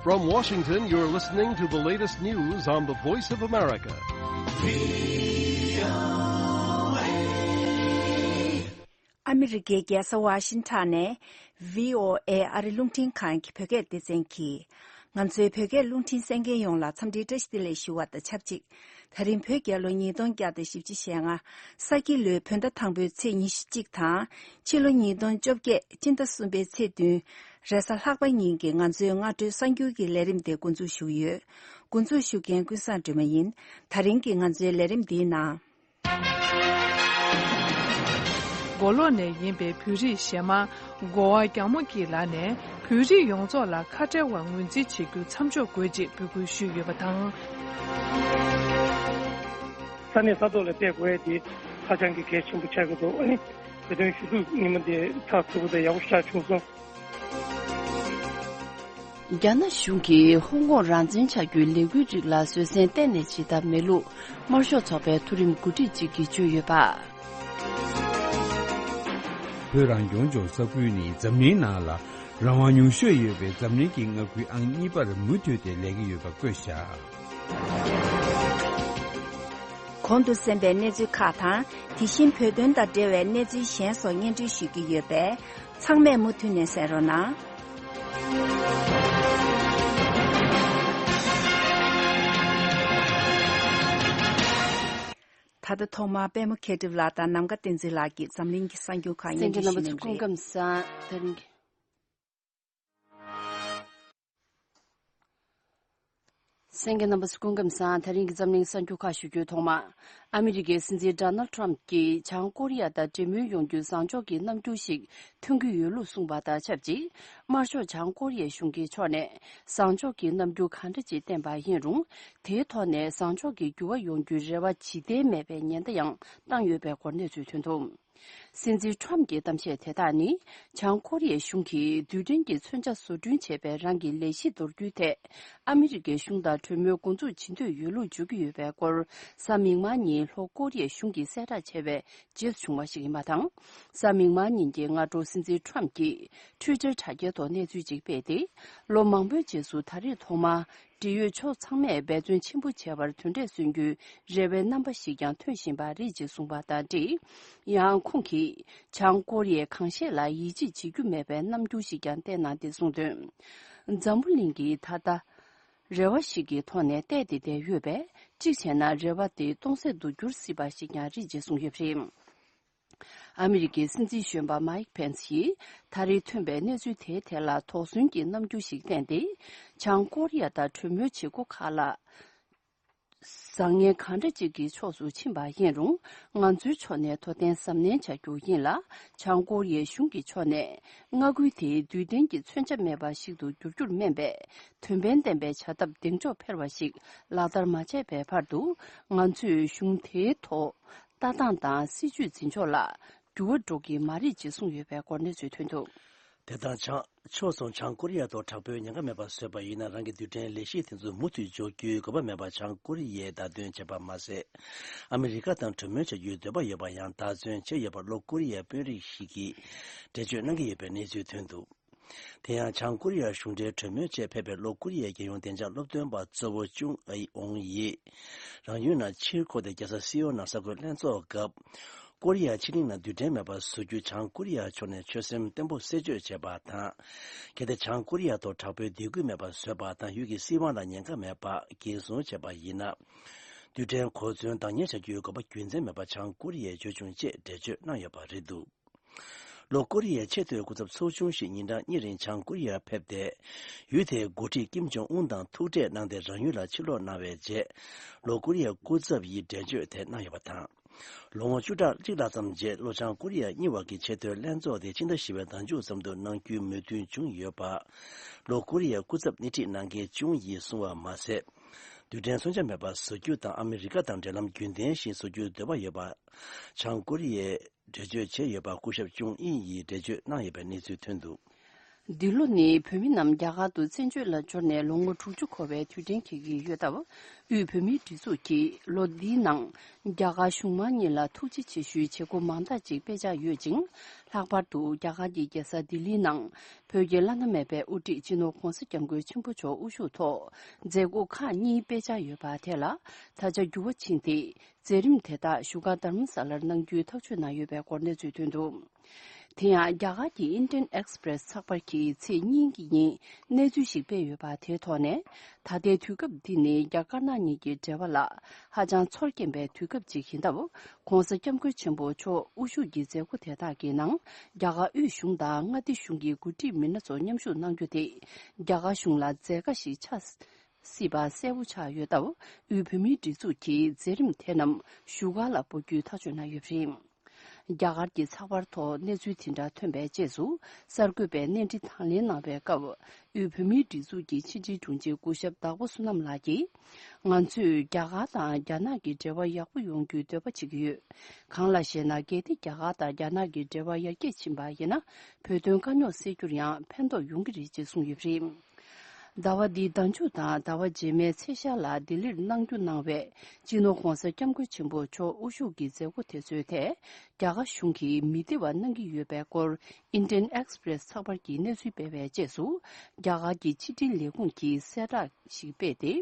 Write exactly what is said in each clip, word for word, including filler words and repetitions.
From Washington, you're listening to the latest news on the Voice of America. ཨ་མི་རི་ཀའི་རྒྱལ་ས་ཝ་ཤིང་ཊོན་ནས་བྷི་ཨོ་ཨེ་ཨ་རི་རླུང་འཕྲིན་ཁང་གི་བོད་སྐད་སྡེ་ཚན་གྱིས། ང་ཚོའི་བོད་སྐད་རླུང་འཕྲིན་གསན་མཁན་ཡོངས་ལ་འཚམས་འདྲིའི་བཀྲ་ཤིས་བདེ་ལེགས་ཞུ་བ་དང་ཆབས་ཅིག་ད་རིང་བོད་རྒྱལ་ལོ་ཉིས་སྟོང་བརྒྱ་དང་བཞི་བཅུ་ཞེ་ལྔ། ས་ཁྱི་ལོའི་བོད་ཟླ་དང་པོའི་ཚེས་ཉི་ཤུ་གཅིག་དང་། ཕྱི་ལོ་ཉིས་སྟོང་བཅོ་བརྒྱད་སྤྱི་ཟླ་གསུམ་པའི་ཚེས་བདུན། རེས་གཟའ་ལྷག་པ་ཉིན་གྱི་ང་ཚོའི་སྔ་དྲོའི་གསར་འགྱུར་གྱི་ལས་རིམ་དེ་འགོ་འཛུགས་ཞུ་གི་ཡོད། འགོ་འཛུགས་ཞུ་མཁན་ཀུན་བཟང་སྒྲོལ་མ་ཡིན། ད་རིང་གི་ང་ཚོའི་ལས་རིམ་འདིའི་ནང་། མགོ་ལོག་ནས་ཡིན་པའི་བོད་རིགས་གཞས་མ་གོ་བ་རྒྱ་མོ་སྐྱིད་ལགས་ནས་བོད་རིགས་ཡོངས་རྫོགས་ལ་ཁ་བྲལ་བར་ངོས་འཛིན་བྱེད་རྒྱུ་མཚམས་འཇོག་དགོས་ཅེས་འབོད་སྐུལ་ཞུས་ཡོད་པ་དང་། ས་གནས་ས་ཐོག་ལ་བལྟས་དགོས་ཡ་དེ་ཧ་ཅང་གི་གལ་ཆེན་པོ་ཆགས་ཀྱི་འདུག་ཨ་ནི་བོད་དོན་ཞུ་གཏུག་ཉིན་མོ་དེ་ཚགས་ཚུད་པོ་དང་ཡག་པོ་ཞིག་ཆགས་བྱུང་སོང་། རྒྱ་ནག་གཞུང་གིས་ཧོང་ཀོང་རང་བཙན་བྱ་རྒྱུའི་ལས་འགུལ་རིགས་ལ་བཟོད་བསྲན་གཏན་ནས་བྱེད་ཐབས་མེད་ལུགས་དམར་ཤོག་ཚོགས་པའི་མཐོ་རིམ་འགོ་ཁྲིད་ཅིག་གིས་བརྗོད་ཡོད་པ། བོད་རང་སྐྱོང་ལྗོངས་ས་ཁུལ་ནི་འཛམ་གླིང་ནང་ལ་རང་དབང་ཉུང་ཤོས་ཡོད་པའི་འཛམ་གླིང་གི་མངའ་ཁུལ་ཨང་གཉིས་པར་མུ་མཐུད་དེ་སླེབས་ཀྱི་ཡོད་པ་བཀོད་བཞག་གོང་དུ་གསན་པའི་གནས་ཚུལ་ཁག་དང་། དེ་བཞིན་བོད་དོན་དང་འབྲེལ་བའི་གནས་ཚུལ་གཞན་སོགས་སྙན་སྒྲོན་ཞུ་རྒྱུ་ཡོད་པས། ཚང་མས་མུ་མཐུད་ནས་གསན་རོགས་གནང་། ད་ལྟ་ཐོག་མར་པད་མ་མཁས་གྲུབ་ལགས་དང་ནམ་མཁའ་བསྟན་འཛིན་ལགས་ཀྱིས་འཛམ་གླིང་གི་གསར་འགྱུར་ཁག་སྙན་སྒྲོན་ཞུ་གནང་གི་རེད། གསན་མཁན་རྣམ་པ་ཚོ་སྐུ་ཁམས་བཟང་། ད་རིང་གི་འཛམ་གླིང་གསར་འགྱུར་ཁག་ཞུ་རྒྱུའི་ཐོག་མ། ཨ་མི་རི་ཀའི་སྲིད་འཛིན་ཌོ་ནལ་ཊམ་གྱིས་བྱང་ཀོ་རི་ཡ་དང་འབྲེལ་མོལ་ཡོང་རྒྱུའི་བཟང་ཕྱོགས་ཀྱི་རྣམ་འགྱུར་ཞིག་ཐོན་གྱི་ཡོད་ལུགས་གསུངས་པ་དང་ཆབས་ཅིག་དམར་ཤོག་བྱང་ཀོ་རི་ཡའི་གཞུང་གི་ཕྱོགས་ནས་བཟང་ཕྱོགས་ཀྱི་རྣམ་འགྱུར་གང་འདྲ་ཅིག་བསྟན་པ་ཡིན་རུང་། དེའི་ཐོག་ནས་བཟང་ཕྱོགས་ཀྱི་འགྱུར་བ་ཡོང་རྒྱུའི་རེ་བ་ཇི་ལྟར་མེད་པའི་ཉེན་བརྡ་ཡང་བཏང་ཡོད་པའི་སྐོར་གནས་ཚུལ་ཐོན་འདུག་སྲིད་འཛིན་ཊམ་གྱི་གཏམ་བཤད་དེ་དག་ནི། བྱང་ཀོ་རི་ཡའི་གཞུང་གིས་རྡུལ་ཕྲན་གྱི་མཚོན་ཆ་བཟོ་སྐྲུན་བྱས་པའི་རང་གི་ལས་གཞི་གཏོར་རྒྱུའི་ཐད། ཨ་མི་རི་ཀའི་གཞུང་དང་གྲོས་མོལ་འགོ་འཛུགས་བྱེད་འདོད་ཡོད་ལུགས་བརྗོད་ཀྱི་ཡོད་པའི་སྐོར། གཟའ་མིག་དམར་ཉིན་ལྷོ་ཀོ་རི་ཡའི་གཞུང་གིས་གསལ་བསྒྲགས་བྱས་པའི་རྗེས་སུ་བྱུང་བ་ཞིག་ཡིན་པ་དང་། གཟའ་མིག་དམར་ཉིན་གྱི་སྔ་དྲོ་སྲིད་འཛིན་ཊམ་གྱིས་ཊུའི་ཊར་དྲ་རྒྱའི་ཐོག་གནས་ཚུལ་ཅིག་སྤེལ་ཏེ། ལོ་མང་པོའི་རྗེས་སུ་ད་རེས་ཐོག་མར། འབྲེལ་ཡོད་ཕྱོགས་ཚང་མས་འབད་བརྩོན་ཆེན་པོ་བྱས་པར་དོན་འབྲས་སོན་རྒྱུའི་རེ་བའི་རྣམ་པ་ཞིག་ཀྱང་ཐོན་བཞིན་པ་རེད་ཅེས་གསུངས་པ་དང་འབྲེལ། ཡང་ཁོང་གིས་བྱང་ཀོ་རི་ཡས་གང་བཤད་ལ་ཡིད་ཆེས་བྱེད་རྒྱུ་མེད་པའི་རྣམ་འགྱུར་ཞིག་ཀྱང་བསྟན་གནང་སྟེ་གསུངས་དོན། འཛམ་བུ་གླིང་གིས་ད་ལྟ་རེ་བ་ཞིག་གི་ཐོག་ནས་བལྟས་ཏེ་བསྡད་ཡོད་པས། གཅིག་བྱས་ན་རེ་བ་དེ་སྟོང་ཟད་དུ་འགྱུར་སྲིད་པ་ཞིག་ཀྱང་རེད་ཅེས་གསུངས་ཡོད་པ་རེད། ཨ་མི་རི་ཀའི་སྲིད་འཛིན་གཞོན་པ་མའིག་ཕེན་སི་ཡིས་ད་རེས་ཐོན་པའི་གནས་ཚུལ་དེའི་ཐད་ལ་དོགས་ཟོན་གྱི་རྣམ་འགྱུར་ཞིག་བསྟན་ཏེ། བྱང་ཀོ་རི་ཡ་དང་གྲོས་མོལ་བྱེད་སྒོ་ཁག་ལ་བཟང་ངན་གང་འདྲ་ཅིག་གི་ཕྱོགས་སུ་ཕྱིན་པ་ཡིན་རུང་། ང་ཚོའི་ཕྱོགས་ནས་དོ་བརྟན་གཟབ་ནན་བྱ་རྒྱུ་ཡིན་ལ། བྱང་ཀོ་རི་ཡའི་གཞུང་གི་ཕྱོགས་ནས་མངའ་ཁུལ་དེའི་རྡུལ་ལྡན་གྱི་མཚོན་ཆ་མེད་པ་ཞིག་ཏུ་འགྱུར་རྒྱུར་སྨན་པའི་དོན་ཕན་ལྡན་པའི་བྱ་ཐབས་གདེང་འཇོག་འཕེར་བ་ཞིག་ལག་བསྟར་མ་བྱས་པའི་བར་དུ། ང་ཚོས་གཞུང་དེའི་ཐོག་ལྟ་སྟངས་དང་སྲིད་ཇུས་འཛིན་ཕྱོགས་ལ་འགྱུར་བ་འགྲོ་གི་མ་རེད་ཅེས་གསུངས་ཡོད་པའི་སྐོར་གནས་ཚུལ་ཐོན་འདུག་དེ་དང་ཆ་ཕྱོགས་མཚུངས་བྱང་ཀོ་རི་ཡ་ཐོག་དྲག་པོའི་ཉེན་ཁ་མེད་པ་བཟོས་པ་ཡིན་ན། རང་གི་རྡུལ་ཕྲན་ལས་གཞི་དེ་ཚོ་མུ་མཐུད་འཇོག་རྒྱུའི་དགོས་པ་མེད་པ་བྱང་ཀོ་རི་ཡས་བརྡ་སྟོན་བྱས་པ་མ་ཟད། ཨ་མི་རི་ཀ་དང་གྲོས་མོལ་བྱ་རྒྱུའི་འདོད་པ་ཡོད་པ་ཡང་བརྡ་མཚོན་བྱས་ཡོད་པར་ལྷོ་ཀོ་རི་ཡའི་དཔོན་རིགས་ཤིག་གིས་འགྲེལ་བརྗོད་གནང་གི་ཡོད་པའི་གནས་ཚུལ་ཐོན་འདུག་དེ་ཡང་བྱང་ཀོ་རི་ཡ་གཞུང་འབྲེལ་གྲོས་མོལ་ཆེད་ཕེབས་པའི་ལྷོ་ཀོ་རི་ཡའི་རྒྱལ་ཡོངས་བདེ་འཇགས་སློབ་སྟོན་པ་གཙོ་བོ་ཅུང་ཨེ་ཨོང་ཡིས། རང་ཡུལ་ནང་ཕྱིར་འཁོར་ཏེ་རྒྱལ་ས་སེའོལ་ནང་གསར་འགོད་ལྷན་ཚོགས་སྐབས། ཀོ་རི་ཡ་ཕྱེད་གླིང་ནང་རྡུལ་ཕྲན་མེད་པ་བཟོ་རྒྱུ་བྱང་ཀོ་རི་ཡ་ཕྱོགས་ནས་ཆོད་སེམས་བརྟན་པོ་གསལ་བརྗོད་བྱས་པ་དང་། གལ་ཏེ་བྱང་ཀོ་རི་ཡ་ཐོག་དྲག་པོའི་སྡིགས་སྐུལ་མེད་པ་བཟོས་པ་དང་། ཡུལ་གྱི་སྲིད་དབང་ལ་ཉེན་ཁ་མེད་པ་འགན་སྲུང་བྱས་པ་ཡིན་ན། རྡུལ་ཕྲན་གོ་མཚོན་བདག་གཉེར་བྱ་རྒྱུའི་དགོས་པ་རྒྱུ་མཚན་མེད་པ་བྱང་ཀོ་རི་ཡས་བརྗོད་བྱུང་ཅེས་འགྲེལ་བརྗོད་གནང་ཡོད་པ་རེད་འདུག་ལྷོ་ཀོ་རི་ཡའི་ཆེས་མཐོའི་སྐུ་ཚབ་ཚོགས་ཆུང་ཞིག་ཉིན་གྲངས་གཉིས་རིང་བྱང་ཀོ་རི་ཡར་ཕེབས་ཏེ། ཡུལ་དེའི་འགོ་ཁྲིད་ཀིམ་ཇོང་ཨུན་དང་ཐུག་འཕྲད་གནང་སྟེ། རང་ཡུལ་ལ་ཕྱིར་ལོག་གནང་བའི་རྗེས། ལྷོ་ཀོ་རི་ཡའི་སྐུ་ཚབ་ཡིས་འགྲེལ་བརྗོད་དེ་གནང་ཡོད་པ་དང་། ལོ་ངོ་བཅུ་ཕྲག་གཅིག་ལྷག་ཙམ་རྗེས་ལྷོ་བྱང་ཀོ་རི་ཡ་གཉིས་བར་གྱི་ཆེས་མཐོའི་ལྷན་ཚོགས་དེ་ཕྱི་ཟླ་བཞི་པའི་ཟླ་མཇུག་ཙམ་དུ་གནང་རྒྱུའི་མོས་མཐུན་བྱུང་ཡོད་པ། ལྷོ་ཀོ་རི་ཡའི་སྐུ་ཚབ་སྣེ་ཁྲིད་གནང་མཁན་ཅུང་ཡིས་གསུངས་པ་མ་ཟད། རྡུལ་ཕྲན་མཚོན་ཆ་མེད་པ་བཟོ་རྒྱུ་དང་ཨ་མི་རི་ཀ་དང་འབྲེལ་ལམ་རྒྱུན་ལྡན་ཞིག་བཟོ་རྒྱུའི་འདོད་པ་ཡོད་པ། བྱང་ཀོ་རི་ཡས་འགྲེལ་བརྗོད་བྱས་ཡོད་པ་སྐུ་ཞབས་ཅུང་ཨིན་ཡིས་འགྲེལ་བརྗོད་གནང་ཡོད་པའི་གནས་ཚུལ་ཐོན་འདུག་འདི་ལོ་ནི་བོད་མི་རྣམས་རྒྱ་གར་དུ་བཙན་བྱོལ་ལ་འབྱོར་ནས་ལོ་ངོ་དྲུག་ཅུ་འཁོར་བའི་དུས་དྲན་འཁེལ་གྱི་ཡོད་སྟབས། དབུས་བོད་མིའི་སྒྲིག་འཛུགས་ཀྱིས་ལོ་འདིའི་ནང་རྒྱ་གར་གཞུང་མང་གཉིས་ལ་ཐུགས་རྗེ་ཆེ་ཞུའི་བྱེད་སྒོ་མང་དག་ཅིག་སྤེལ་འཆར་ཡོད་ཅིང་། ལྷག་པར་དུ་རྒྱ་གར་གྱི་རྒྱལ་ས་ལྡི་ལིའི་ནང་བོད་ཀྱི་བླ་ན་མེད་པའི་དབུ་ཁྲིད་སྤྱི་ནོར་༧གོང་ས་༧སྐྱབས་མགོན་ཆེན་པོ་མཆོག་དབུ་བཞུགས་ཐོག་མཛད་སྒོ་ཁག་གཉིས་སྤེལ་འཆར་ཡོད་པ་དེ་ལ་ད་ཆ་འགྱུར་བ་ཕྱིན་ཏེ། མཛད་རིམ་དེ་དག་བཞུགས་སྒར་དྷ་རམ་ས་ལར་གནང་རྒྱུའི་ཐག་གཅོད་གནང་ཡོད་པའི་སྐོར་གནས་ཚུལ་ཐོན་འདུག་དེ་ཡང་རྒྱ་གར་གྱི་Indian Express་ཚགས་པར་གྱིས་ཚེས་གཉིས་ཀྱི་ཉིན་གནས་ཚུལ་ཞིག་སྤེལ་ཡོད་པ་དེའི་ཐོག་ནས། ད་ལྟའི་དུས་སྐབས་འདི་ནི་རྒྱ་དཀར་ནག་གཉིས་ཀྱི་འབྲེལ་བ་ལ་ཧ་ཅང་ཚོར་སྐྱེན་པའི་དུས་སྐབས་ཅིག་ཡིན་སྟབས། ྋགོང་ས་ྋསྐྱབས་མགོན་ཆེན་པོ་མཆོག་དབུ་བཞུགས་ཀྱི་མཛད་སྒོ་དེ་དག་གི་ནང་རྒྱ་གར་དབུས་གཞུང་དང་མངའ་སྡེ་གཞུང་གི་འགོ་ཁྲིད་མི་སྣ་ཚོ་མཉམ་ཞུགས་གནང་རྒྱུ་དེ་རྒྱ་གར་གཞུང་ལ་མཛད་དཀའ་ཞིག་ཆགས་སྲིད་པ་གསལ་པོ་ཆགས་ཡོད་སྟབས། དབུས་བོད་མིའི་སྒྲིག་འཛུགས་ཀྱིས་མཛད་རིམ་དེ་རྣམས་བཞུགས་སྒར་ལ་འབོད་རྒྱུའི་ཐག་གཅོད་གནང་ཡོད་པ་རེད། རྒྱ་གར་གྱི་ཚགས་པར་ཐོག་གནས་ཚུལ་དེ་འདྲ་ཐོན་པའི་རྗེས་སུ། གསར་འགོད་པས་གནས་འདྲི་དང་ལེན་གནང་བའི་སྐབས། དབུས་བོད་མིའི་སྒྲིག་འཛུགས་ཀྱི་ཕྱི་དྲིལ་དྲུང་ཆེ་སྐུ་ཞབས་བདག་པོ་བསོད་ནམས་ལགས་ཀྱིས། ང་ཚོས་རྒྱ་གར་དང་རྒྱ་ནག་གི་འབྲེལ་བ་ཡག་པོ་ཡོང་རྒྱུའི་འདོད་པ་བྱེད་ཀྱི་ཡོད། གང་ལགས་ཤེ་ན། གལ་ཏེ་རྒྱ་གར་དང་རྒྱ་ནག་གི་འབྲེལ་བ་ཡར་རྒྱས་ཕྱིན་པ་ཡིན་ན། བོད་དོན་དཀའ་རྙོག་སེལ་རྒྱུར་ཡང་ཕན་ཐོགས་ཡོང་གི་རེད་ཅེས་གསུངས་ཡོད་པ་རེད། ཟླ་བ་འདིའི་ཟླ་མཇུག་དང་ཟླ་བ་རྗེས་མའི་ཚེས་ཤར་ལ་ལྡི་ལིར་གནང་རྒྱུ་གནང་བའི་སྤྱི་ནོར་༧གོང་ས་༧སྐྱབས་མགོན་ཆེན་པོ་མཆོག་དབུ་བཞུགས་ཀྱི་མཛད་སྒོ་དེ་ཚོའི་ཐད། རྒྱ་གར་གཞུང་གིས་མི་བདེ་བ་གནང་གི་ཡོད་པའི་སྐོར་Indian Express་ཚགས་པར་གྱིས་གནས་ཚུལ་སྤེལ་བའི་རྗེས་སུ། རྒྱ་གར་གྱི་ཕྱི་དྲིལ་ལས་ཁུངས་ཀྱིས་གསལ་བསྒྲགས་ཤིག་སྤེལ་ཏེ།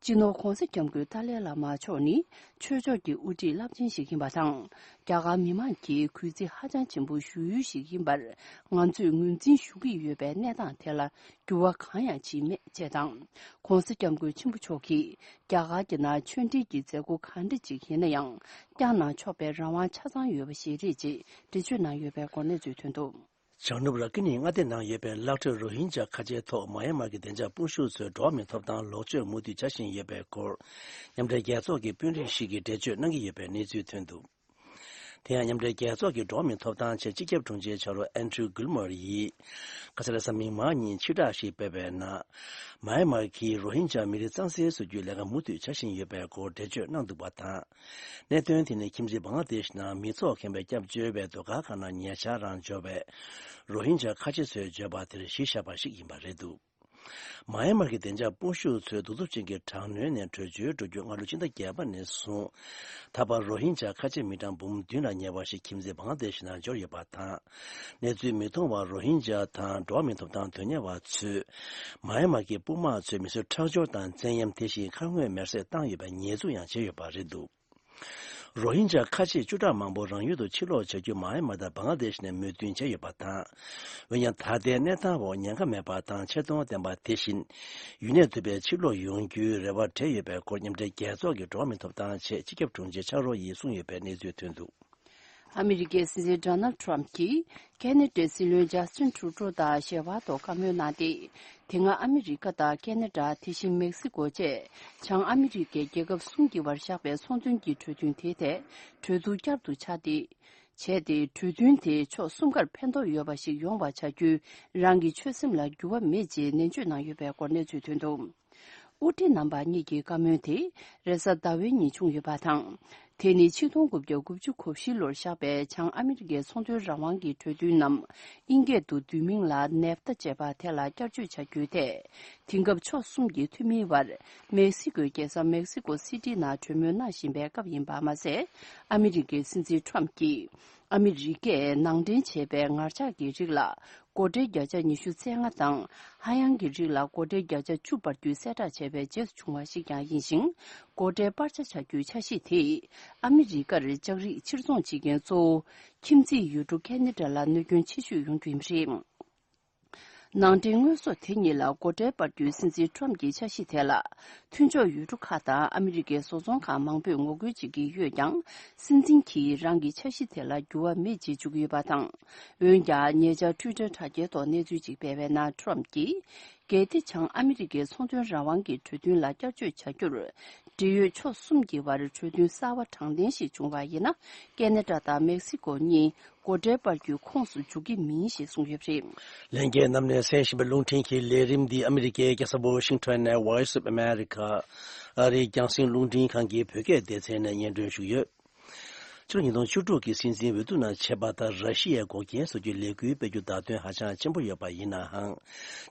སྤྱི་ནོར་༧གོང་ས་༧སྐྱབས་མགོན་ཏཱ་ལའི་བླ་མ་མཆོག་ནི་ཆོས་ཕྱོགས་ཀྱི་དབུ་ཁྲིད་རླབས་ཆེན་ཞིག་ཡིན་པ་དང་། རྒྱ་གར་མི་མང་གིས་གུས་བརྩི་ཧ་ཅང་ཆེན་པོ་ཞུ་ཡུལ་ཞིག་ཡིན་པར་ང་ཚོས་ངོས་འཛིན་ཞུ་གི་ཡོད་པའི་གནས་སྟངས་དེ་ལ་འགྱུར་བ་གང་ཡང་ཕྱིན་མེད་ཅེས་དང་། ྋགོང་ས་ྋསྐྱབས་མགོན་ཆེན་པོ་མཆོག་གིས་རྒྱ་གར་གྱི་ནང་ཆོས་འབྲེལ་གྱི་མཛད་སྒོ་གང་འདྲ་ཅིག་ཡིན་ན་ཡང་བསྐྱངས་གནང་ཆོག་པའི་རང་དབང་ཆ་ཚང་ཡོད་པ་ཞིག་རེད་ཅེས་འགྲེལ་བརྗོད་གནང་ཡོད་པའི་སྐོར་གནས་ཚུལ་ཐོན་འདུག་བྱང་ནུབ་ར་ཀི་ནི་མངའ་སྡེ་ནང་ཡོད་པའི་ལག་འཕྲོད་རོ་ཧིན་ཇཱ་ཁ་ཆེའི་ཐོག་མཱ་ཡན་མར་གྱི་བདེ་འཇགས་དཔུང་ཤུགས་ཚོས་འགྲོ་བ་མིའི་ཐོབ་ཐང་ལོག་སྤྱོད་མུ་མཐུད་བྱ་བཞིན་ཡོད་པའི་སྐོར། མཉམ་འབྲེལ་རྒྱལ་ཚོགས་ཀྱི་དཔོན་རིགས་ཤིག་གིས་འགྲེལ་བརྗོད་གནང་གི་ཡོད་པའི་གནས་ཚུལ་ཐོན་འདུག་དེ་ཡང་མཉམ་འབྲེལ་རྒྱལ་ཚོགས་ཀྱི་འགྲོ་བ་མིའི་ཐོབ་ཐང་ཆེད་སྤྱི་ཁྱབ་དྲུང་ཆེའི་ཕྱག་རོགས་ཨན་ཌྲུ་གུལ་མོར་ཡིས། ཁ་ས་ལ་གཟའ་མིག་དམར་ཉིན་ཕྱིར་བསྒྲགས་ཤིག་སྤེལ་བའི་ནང་། མཱ་ཡན་མར་གྱིས་རོ་ཧིན་ཇཱ་མི་རིགས་གཙང་སེལ་བཟོ་རྒྱུའི་ལས་ཀ་མུ་མཐུད་བྱ་བཞིན་ཡོད་པའི་སྐོར་འགྲེལ་བརྗོད་གནང་འདུག་པ་དང་། གནད་དོན་དེ་ནི་ཁྱིམ་མཚེས་བང་ལ་དེཤ་ནང་མི་ཚོགས་ཁེངས་པའི་སྐྱབས་བཅོལ་བའི་སྡོད་སྒར་ཁག་ནང་ཉེ་ཆར་རང་འབྱོར་བའི་རོ་ཧིན་ཇཱ་ཁ་ཆེ་ཚོས་བརྗོད་པ་དེར་གཞི་བཞག་པ་ཞིག་ཡིན་པ་རེད་འདུག་མཱ་ཡན་མར་གྱི་བདེ་འཇགས་དཔུང་ཤུགས་ཚོས་གདུག་རྩུབ་ཅན་གྱི་དྲག་གནོན་ནས་བྲོས་བྱོལ་འགྲོ་རྒྱུ་སྔ་ལོ་ཕྱི་ཟླ་བརྒྱད་པ་ནས་བཟུང་། ད་བར་རོ་ཧིན་ཇཱ་ཁ་ཆེ་མི་གྲངས་འབུམ་བདུན་ལ་ཉེ་བ་ཞིག་ཁྱིམ་མཚེས་བང་ལ་དེཤ་ནང་འབྱོར་ཡོད་པ་དང་། གནས་ཚུལ་མི་མཐོང་བར་རོ་ཧིན་ཇཱ་དང་འགྲོ་བ་མིའི་ཐོབ་ཐང་དོན་གཉེར་བ་ཚོས། མཱ་ཡན་མར་གྱི་དཔུང་དམག་ཚོས་མི་སེར་ཁྲག་སྦྱོར་དང་བཙན་གཡེམ། དེ་བཞིན་ཁ་དངོས་མེར་སྲེག་བཏང་ཡོད་པའི་ཉེས་འཛུགས་ཡང་བྱས་ཡོད་པ་རེད་འདུག་རོ་ཧིན་ཇཱ་ཁ་ཆེ་བཅུ་ཕྲག་མང་པོ་རང་ཡུལ་དུ་ཕྱིར་ལོག་བྱ་རྒྱུ་མཱ་ཡན་མར་དང་བང་ལ་དེཤ་ནས་མོས་མཐུན་བྱས་ཡོད་པ་དང་། འོན་ཀྱང་ད་ལྟའི་གནས་སྟངས་འོག་ཉེན་ཁ་མེད་པ་དང་ཆེ་མཐོང་ལྡན་པ་དེ་བཞིན། ཡུན་གནས་ཐུབ་པའི་ཕྱིར་ལོག་ཡོང་རྒྱུའི་རེ་བ་བྲལ་ཡོད་པའི་སྐོར་མཉམ་འབྲེལ་རྒྱལ་ཚོགས་ཀྱི་འགྲོ་བ་མིའི་ཐོབ་ཐང་ཆེད་སྤྱི་ཁྱབ་དྲུང་ཆེ་ཕྱག་རོགས་ཡིས་གསུངས་ཡོད་པའི་གནས་ཚུལ་ཐོན་འདུག་ཨ་མི་རི་ཀའི་སྲིད་འཛིན་ཌོ་ནལ་ཌི་ཊརམ་ཕི་གྱིས་ཁེ་ན་ཌའི་སྲིད་བློན་ཇཱ་སི་ཊིན་ཊུ་རུ་ཌོ་དང་ཞལ་པར་ཐོག་བཀའ་མོལ་གནང་སྟེ། དེ་སྔ་ཨ་མི་རི་ཀ་དང་ཁེ་ན་ཌ། དེ་བཞིན་མེག་སི་ཀོ་བཅས་བྱང་ཨ་མི་རི་ཀའི་རྒྱལ་ཁབ་གསུམ་གྱི་བར་བཞག་པའི་ཚོང་དོན་གྱི་གྲོས་མཐུན་དེའི་ཐད་གྲོས་བསྡུར་བསྐྱར་དུ་བྱས་ཏེ། བྱས་ཏེ་གྲོས་མཐུན་དེ་ཕྱོགས་གསུམ་ཀར་ཕན་ཐོགས་ཡོད་པ་ཞིག་ཡོང་བ་བྱ་རྒྱུའི་རང་གི་ཆོད་སེམས་ལ་འགྱུར་བ་མེད་ཅེས་ནན་བརྗོད་གནང་ཡོད་པའི་སྐོར་གནས་ཚུལ་ཐོན་འདུག་དབུ་ཁྲིད་རྣམ་པ་གཉིས་ཀྱི་བཀའ་མོལ་དེ་རེས་གཟའ་ཟླ་བའི་ཉིན་བྱུང་ཡོད་པ་དང་། དེ་ནི་ཆིག་སྟོང་དགུ་བརྒྱ་དགུ་བཅུ་གོ་བཞི་ལོར་བཞག་པའི་བྱང་ཨ་མི་རི་ཀའི་ཚོང་དོན་རང་དབང་གི་གྲོས་མཐུན་ནམ། དབྱིན་སྐད་དུ་བསྡུས་མིང་ལ་ནེབ་ཐ་ཅེས་པ་དེ་ལ་བསྐྱར་བཅོས་བྱ་རྒྱུའི་ཐད། དེང་སྐབས་ཕྱོགས་གསུམ་གྱི་འཐུས་མིའི་བར་མེག་སི་ཀོའི་རྒྱལ་ས་མེག་སི་ཀོ་སི་ཊི་ནང་གྲོས་མོལ་གནང་བཞིན་པའི་སྐབས་ཡིན་པ་མ་ཟད། ཨ་མི་རི་ཀའི་སྲིད་འཛིན་ཊརམ་ཕི་གྱིས། ཨ་མི་རི་ཀས་ནང་འདྲེན་བྱས་པའི་ངར་ལྕགས་ཀྱི་རིགས་ལ་སྒོ་ཁྲལ་བརྒྱ་ཆ་ཉི་ཤུ་རྩ་ལྔ་དང་། ཧ་ཡང་གི་རིགས་ལ་སྒོ་ཁྲལ་བརྒྱ་ཆ་བཅུ་སྤར་རྒྱུའི་གསལ་བསྒྲགས་བྱས་པའི་རྗེས་སུ་བྱུང་བ་ཞིག་ཀྱང་ཡིན་ཞིང་། སྒོ་ཁྲལ་སྤར་ཆ་བྱ་རྒྱུའི་འཆར་གཞི་དེས་ཨ་མི་རི་ཀར་ལྕགས་རིགས་ཕྱིར་ཚོང་བྱེད་མཁན་གཙོ་བོ་ཁྱིམ་མཚེས་ཡུལ་གྲུ་ཁེ་ན་ཌ་ལ་གནོད་སྐྱོན་ཆེ་ཤོས་ཡོང་རྒྱུ་ཡིན་པ་རེད། ནང་འདྲེན་དངོས་ཟོག་དེ་གཉིས་ལ་སྒོ་ཁྲལ་སྤར་རྒྱུའི་སྲིད་འཛིན་ཊརམ་གྱི་འཆར་གཞི་དེ་ལ། མཐུན་ཕྱོགས་ཡུལ་གྲུ་ཁག་དང་ཨ་མི་རི་ཀའི་བཟོ་ཚོང་ཁང་མང་པོས་ངོ་རྒོལ་བྱེད་ཀྱི་ཡོད་ཀྱང་། སྲིད་འཛིན་གྱིས་རང་གི་འཆར་གཞི་དེ་ལ་འགྱུར་བ་མེད་ཅེས་བརྗོད་ཀྱི་ཡོད་པ་དང་། འོན་ཀྱང་། ཉེ་ཆར་ཊུའི་ཊར་དྲ་རྒྱའི་ཐོག་གནས་ཚུལ་ཅིག་སྤེལ་བའི་ནང་ཊརམ་གྱིས། གལ་ཏེ་བྱང་ཨ་མི་རི་ཀའི་ཚོང་དོན་རང་དབང་གི་གྲོས་མཐུན་ལ་བསྐྱར་བཅོས་བྱ་རྒྱུར། འབྲེལ་ཡོད་ཕྱོགས་གསུམ་གྱི་བར་གྲོས་མཐུན་གསར་བ་དྲང་བདེན་ཞིག་བྱུང་བ་ཡིན་ན། ཁེ་ན་ཌ་དང་མེག་སི་ཀོ་གཉིས། སྒོ་ཁྲལ་སྤར་རྒྱུའི་ཁོངས་སུ་འཇུག་གི་མིན་ཞེས་གསུངས་ཡོད་པ་རེད། ལྷན་རྒྱས་རྣམས་ནས་གསན་བཞིན་པའི་རླུང་འཕྲིན་གྱི་ལས་རིམ་འདི་ཨ་མི་རི་ཀའི་རྒྱལ་ས་ཝ་ཤིང་ཊོན་ནས་Voice of America ཨ་རིའི་རྒྱང་སྲིང་རླུང་འཕྲིན་ཁང་གི་བོད་སྐད་སྡེ་ཚན་ནས་སྙན་སྒྲོན་ཞུས་ཡོད། ཕྱི་ལོ་ཉིས་སྟོང་བཅུ་དྲུག་གི་སྲིད་འཛིན་འོས་བསྡུ་ནང་ཆད་པ་ལྟར་ར་ཤི་ཡའི་འགོག་རྐྱེན་བཟོ་རྒྱུའི་ལས་འགུལ་སྤེལ་རྒྱུ་བརྡ་དོན་ཧ་ཅང་ཆེན་པོ་ཡོད་པ་ཡིན་ནའང་།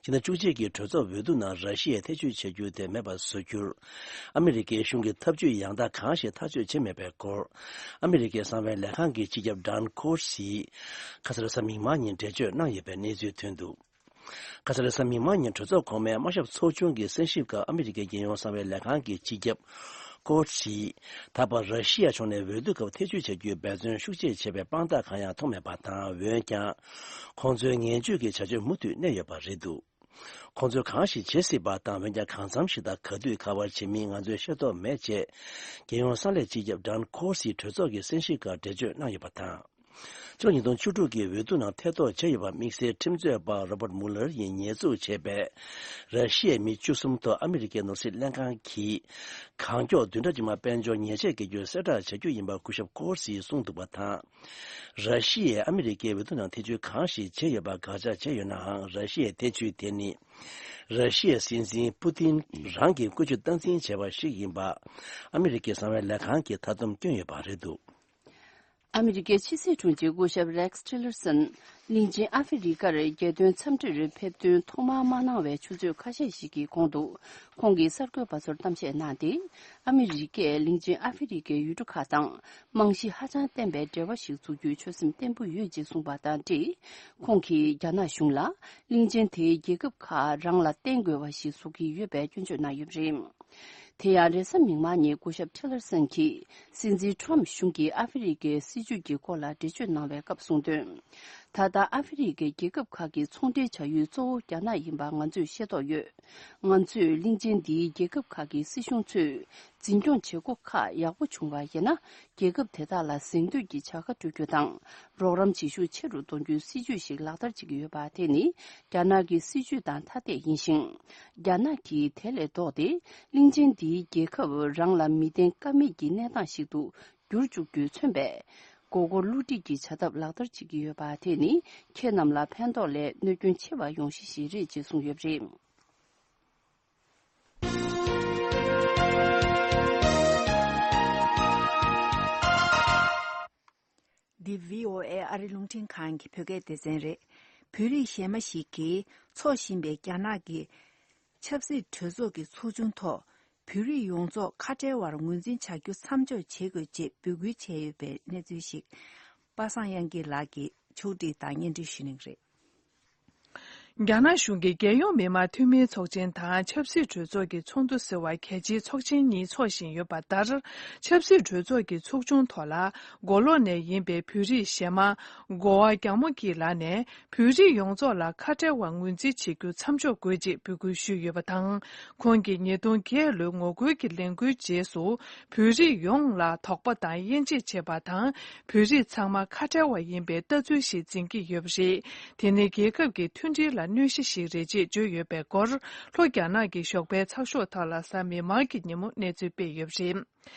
ཕྱི་ཟླ་བཅུ་གཅིག་གི་གྲོས་ཚོགས་འོས་བསྡུ་ནང་ར་ཤི་ཡས་ཐེ་བྱུས་བྱ་རྒྱུ་དེ་མེད་པར་བཟོ་རྒྱུར། ཨ་མི་རི་ཀའི་གཞུང་གི་ཐབས་ཇུས་ཡང་དག་གང་ཞིག་ཐག་གཅོད་བྱས་མེད་པའི་སྐོར། ཨ་མི་རི་ཀའི་གསང་བའི་ལས་ཁང་གི་སྤྱི་ཁྱབ་ཌན་ཁོར་སིས། ཁ་སང་རེས་གཟའ་མིག་དམར་ཉིན་འགྲེལ་བརྗོད་གནང་ཡོད་པའི་གནས་ཚུལ་ཐོན་འདུག་ཁ་སང་རེས་གཟའ་མིག་དམར་ཉིན་གྲོས་ཚོགས་གོང་མའི་དམར་ཞབས་ཚོགས་ཆུང་གི་གསན་ཞིབ་སྐབས་ཨ་མི་རི་ཀའི་རྒྱལ་ཡོངས་གསང་བའི་ལས་ཁང་གི་སྤྱི་ཁྱབ་ཀོ་ཊི་སིས། ད་བར་ར་ཤི་ཡ་ཕྱོགས་ནས་འོས་བསྡུ་སྐབས་ཐེ་བྱུས་བྱ་རྒྱུའི་འབད་བརྩོན་ཤུགས་ཆེ་བྱས་པའི་དཔང་རྟགས་གང་ཡང་མཐོང་མེད་པ་དང་། འོན་ཀྱང་། ཁོང་ཚོའི་ངན་བྱུས་ཀྱི་བྱ་སྤྱོད་མུ་མཐུད་གནས་ཡོད་པ་རེད་འདུག་ཁོང་ཚོས་གང་ཞིག་བྱེད་སྲིད་པ་དང་། འོན་ཀྱང་གང་འཚམ་ཞིག་དང་ག་དུས་ག་པར་བྱེད་མིན་ང་ཚོས་ཤེས་རྟོགས་མེད་ཅེས། རྒྱལ་ཡོངས་གསང་ལས་སྤྱི་ཁྱབ་ཌན་ཁོར་སིས་གྲོས་ཚོགས་ཀྱི་གསན་ཞིབ་སྐབས་འགྲེལ་བརྗོད་གནང་ཡོད་པ་དང་། ཕྱི་ལོ་ཉིས་སྟོང་བཅུ་དྲུག་གི་འོས་བསྡུ་ནང་ཐེ་གཏོགས་བྱས་ཡོད་པ་དམིགས་བསལ་ཁྲིམས་རྩོད་པ་རོ་བར་མུ་ལར་ཡིས་ཉེས་འཛུགས་བྱས་པའི་ར་ཤི་ཡའི་མི་བཅུ་གསུམ་ཐོག་ཨ་མི་རི་ཀའི་ནོར་སྲིད་ལྷན་ཁང་གིས་གང་མགྱོགས་བདུན་ཕྲག་རྗེས་མར་དཔལ་འབྱོར་ཉེས་ཆད་འགེལ་རྒྱུར་གསལ་བསྒྲགས་བྱ་རྒྱུ་ཡིན་པ་སྐུ་ཞབས་ཀོར་སིས་གསུངས་འདུག་པ་དང་། ར་ཤི་ཡས་ཨ་མི་རི་ཀའི་འོས་བསྡུ་ནང་ཐེ་བྱུས་གང་ཞིག་བྱས་ཡོད་པ་དགག་བྱ་བྱས་ཡོད་ནའང་། ར་ཤི་ཡའི་ཐེ་བྱུས་དེ་ནི་ར་ཤི་ཡའི་སྲིད་འཛིན་པུ་ཏིན་རང་གིས་བཀོལ་སྤྱོད་སྟངས་འཛིན་བྱས་པ་ཞིག་ཡིན་པ་ཨ་མི་རི་ཀའི་གསང་བའི་ལས་ཁང་གིས་མཐའ་སྡོམ་བསྐྱོན་ཡོད་པ་རེད་འདུག་ཨ་མི་རི་ཀའི་ཕྱི་སྲིད་དྲུང་ཆེ་སྐུ་ཞབས་རེགས་ཊི་ལར་སན། གླིང་ཆེན་ཨ་ཧྥེ་རི་ཀར་རྒྱལ་དོན་འཚམས་འདྲིར་ཕེབས་ཐོན་ཐོག་མར་མ་གནང་བའི་ཆུ་ཚོད་ཁ་ཤས་ཤིག་གི་གོང་དུ། ཁོང་གིས་གསར་འགོད་པ་ཚོར་གཏམ་བཤད་གནང་སྟེ། ཨ་མི་རི་ཀས་གླིང་ཆེན་ཨ་ཧྥེ་རི་ཀའི་ཡུལ་གྲུ་ཁག་དང་རྨང་གཞི་ཧ་ཅང་བརྟན་པའི་འབྲེལ་བ་ཞིག་འཛུགས་རྒྱུའི་ཆོད་སེམས་བརྟན་པོ་ཡོད་ཅེས་གསུངས་པ་དང་འབྲེལ། ཁོང་གིས་རྒྱ་ནག་གཞུང་ལ་གླིང་ཆེན་དེའི་རྒྱལ་ཁབ་ཁག་རང་ལ་བརྟེན་དགོས་པ་ཞིག་བཟོ་གི་ཡོད་པའི་སྐྱོན་བརྗོད་གནང་ཡོད་པ་རེད། དེ་ཡང་རེས་གཟའ་མིག་དམར་ཉིན་སྐུ་ཞབས་ཊི་ལར་སན་གྱིས་སྲིད་འཛིན་ཊྲམ་གཞུང་གིས་ཨ་ཧྥེ་རི་ཀའི་སྲིད་བྱུས་ཀྱི་སྐོར་ལ་འགྲེལ་བརྗོད་གནང་བའི་སྐབས་གསུངས་དོན། ད་ལྟ་ཨ་ཧྥེ་རི་ཀའི་རྒྱལ་ཁབ་ཁག་གི་ཚོང་འབྲེལ་བྱ་ཡུལ་གཙོ་བོ་རྒྱ་ནག་ཡིན་པ་ང་ཚོས་ཤེས་རྟོགས་ཡོད། ང་ཚོས་གླིང་ཆེན་འདིའི་རྒྱལ་ཁབ་ཁག་གི་སྲིད་གཞུང་ཚོས་འཛིན་སྐྱོང་བྱེད་སྒོ་ཁག་ཡག་པོ་བྱུང་བ་ཡིན་ན། རྒྱལ་ཁབ་དེ་དག་ལ་གཟེངས་བསྟོད་ཀྱི་བྱ་དགའ་སྤྲོད་རྒྱུ་དང་། རོགས་རམ་བྱེད་ཤུགས་ཆེ་རུ་གཏོང་རྒྱུའི་སྲིད་ཇུས་ཤིག་ལག་བསྟར་བྱེད་ཀྱི་ཡོད་པ་དེ་ནི་རྒྱ་ནག་གི་སྲིད་ཇུས་དང་ཐ་དད་ཡིན་ཞིང་། རྒྱ་ནག་གིས་དེ་ལས་ལྡོག་སྟེ། གླིང་ཆེན་འདིའི་རྒྱལ་ཁབ་རང་ལ་མི་བརྟེན་ཀ་མེད་ཀྱི་གནས་སྟངས་ཤིག་ཏུ་འགྱུར་བཅུག་རྒྱུས་མཚོན་པའི་མགོ་སྐོར་བསླུ་བྲིད་ཀྱི་བྱ་ཐབས་ལག་བསྟར་བྱེད་ཀྱི་ཡོད་པ་དེ་ནི་ཁྱེད་རྣམས་ལ་ཕན་ཐོགས་ལས་གནོད་སྐྱོན་ཆེ་བ་ཡོང་གཞི་ཞིག་རེད་ཅེས་གསུངས་ཡོད་པ་རེད། འདི་བྷི་ཨོ་ཨེ་ཨ་རི་རླུང་འཕྲིན་ཁང་གི་བོད་སྐད་སྡེ་ཚན་རེད། བོད་རིགས་གཞས་མ་ཞིག་གིས་འཚོགས་བཞིན་པའི་རྒྱ་ནག་གི་ཆབ་སྲིད་གྲོས་ཚོགས་ཀྱི་ཚོགས་ཆུང་ཐོག་བོད་རིགས་ཡོངས་རྫོགས་ཁ་བྲལ་བར་ངོས་འཛིན་བྱ་རྒྱུ་མཚམས་འཇོག་བྱེད་དགོས་ཅེས་འབོད་སྐུལ་བྱས་ཡོད་པའི་གནས་ཚུལ་ཞིག་པ་སངས་དབྱངས་སྐྱིད་ལགས་ཀྱིས་ཕྱོགས་སྒྲིག་དང་སྙན་སྒྲོན་ཞུ་གནང་གི་རེད། རྒྱ་ནག་གཞུང་གིས་རྒྱལ་ཡོངས་མི་དམངས་འཐུས་མིའི་ཚོགས་ཆེན་དང་ཆབ་སྲིད་གྲོས་ཚོགས་ཀྱི་ཚོགས་འདུ་ཟེར་བ་གལ་ཆེའི་ཚོགས་ཆེན་གཉིས་འཚོགས་བཞིན་ཡོད་པ་ལྟར། ཆབ་སྲིད་གྲོས་ཚོགས་ཀྱི་ཚོགས་ཆུང་ཐོག་ལ་མགོ་ལོག་ནས་ཡིན་པའི་བོད་རིགས་གཞས་མ་གོ་བ་རྒྱ་མོ་སྐྱིད་ལགས་ནས། བོད་རིགས་ཡོངས་རྫོགས་ལ་ཁ་བྲལ་བར་ངོས་འཛིན་བྱེད་རྒྱུ་མཚམས་འཇོག་དགོས་ཅེས་འབོད་སྐུལ་ཞུས་ཡོད་པ་དང་། ཁོང་གིས་ཉིས་སྟོང་བརྒྱད་ལོའི་ངོ་རྒོལ་གྱི་ལས་འགུལ་རྗེས་སུ། བོད་རིགས་ཡོངས་ལ་དོགས་པ་དང་དབྱེ་འབྱེད་བྱེད་པ་དང་། བོད་རིགས་ཚང་མ་ཁ་བྲལ་བ་ཡིན་པའི་ལྟ་ཚུལ་ཞིག་འཛིན་གྱི་ཡོད་པ་རེད། དེ་ནི་རྒྱལ་ཁབ་ཀྱི་མཐུན་སྒྲིལ་ལ་གནོད་གཞི་ཞིག་རེད་ཅེས་བརྗོད་ཡོད་པའི་སྐོར། ལྷོ་རྒྱ་ནག་གི་ཞོགས་པའི་ཚགས་ཤོག་ཐོག་ལ་གཟའ་མིག་དམར་གྱི་ཉིན་མོ་གནས་ཚུལ་སྤེལ་ཡོད་པ་རེད།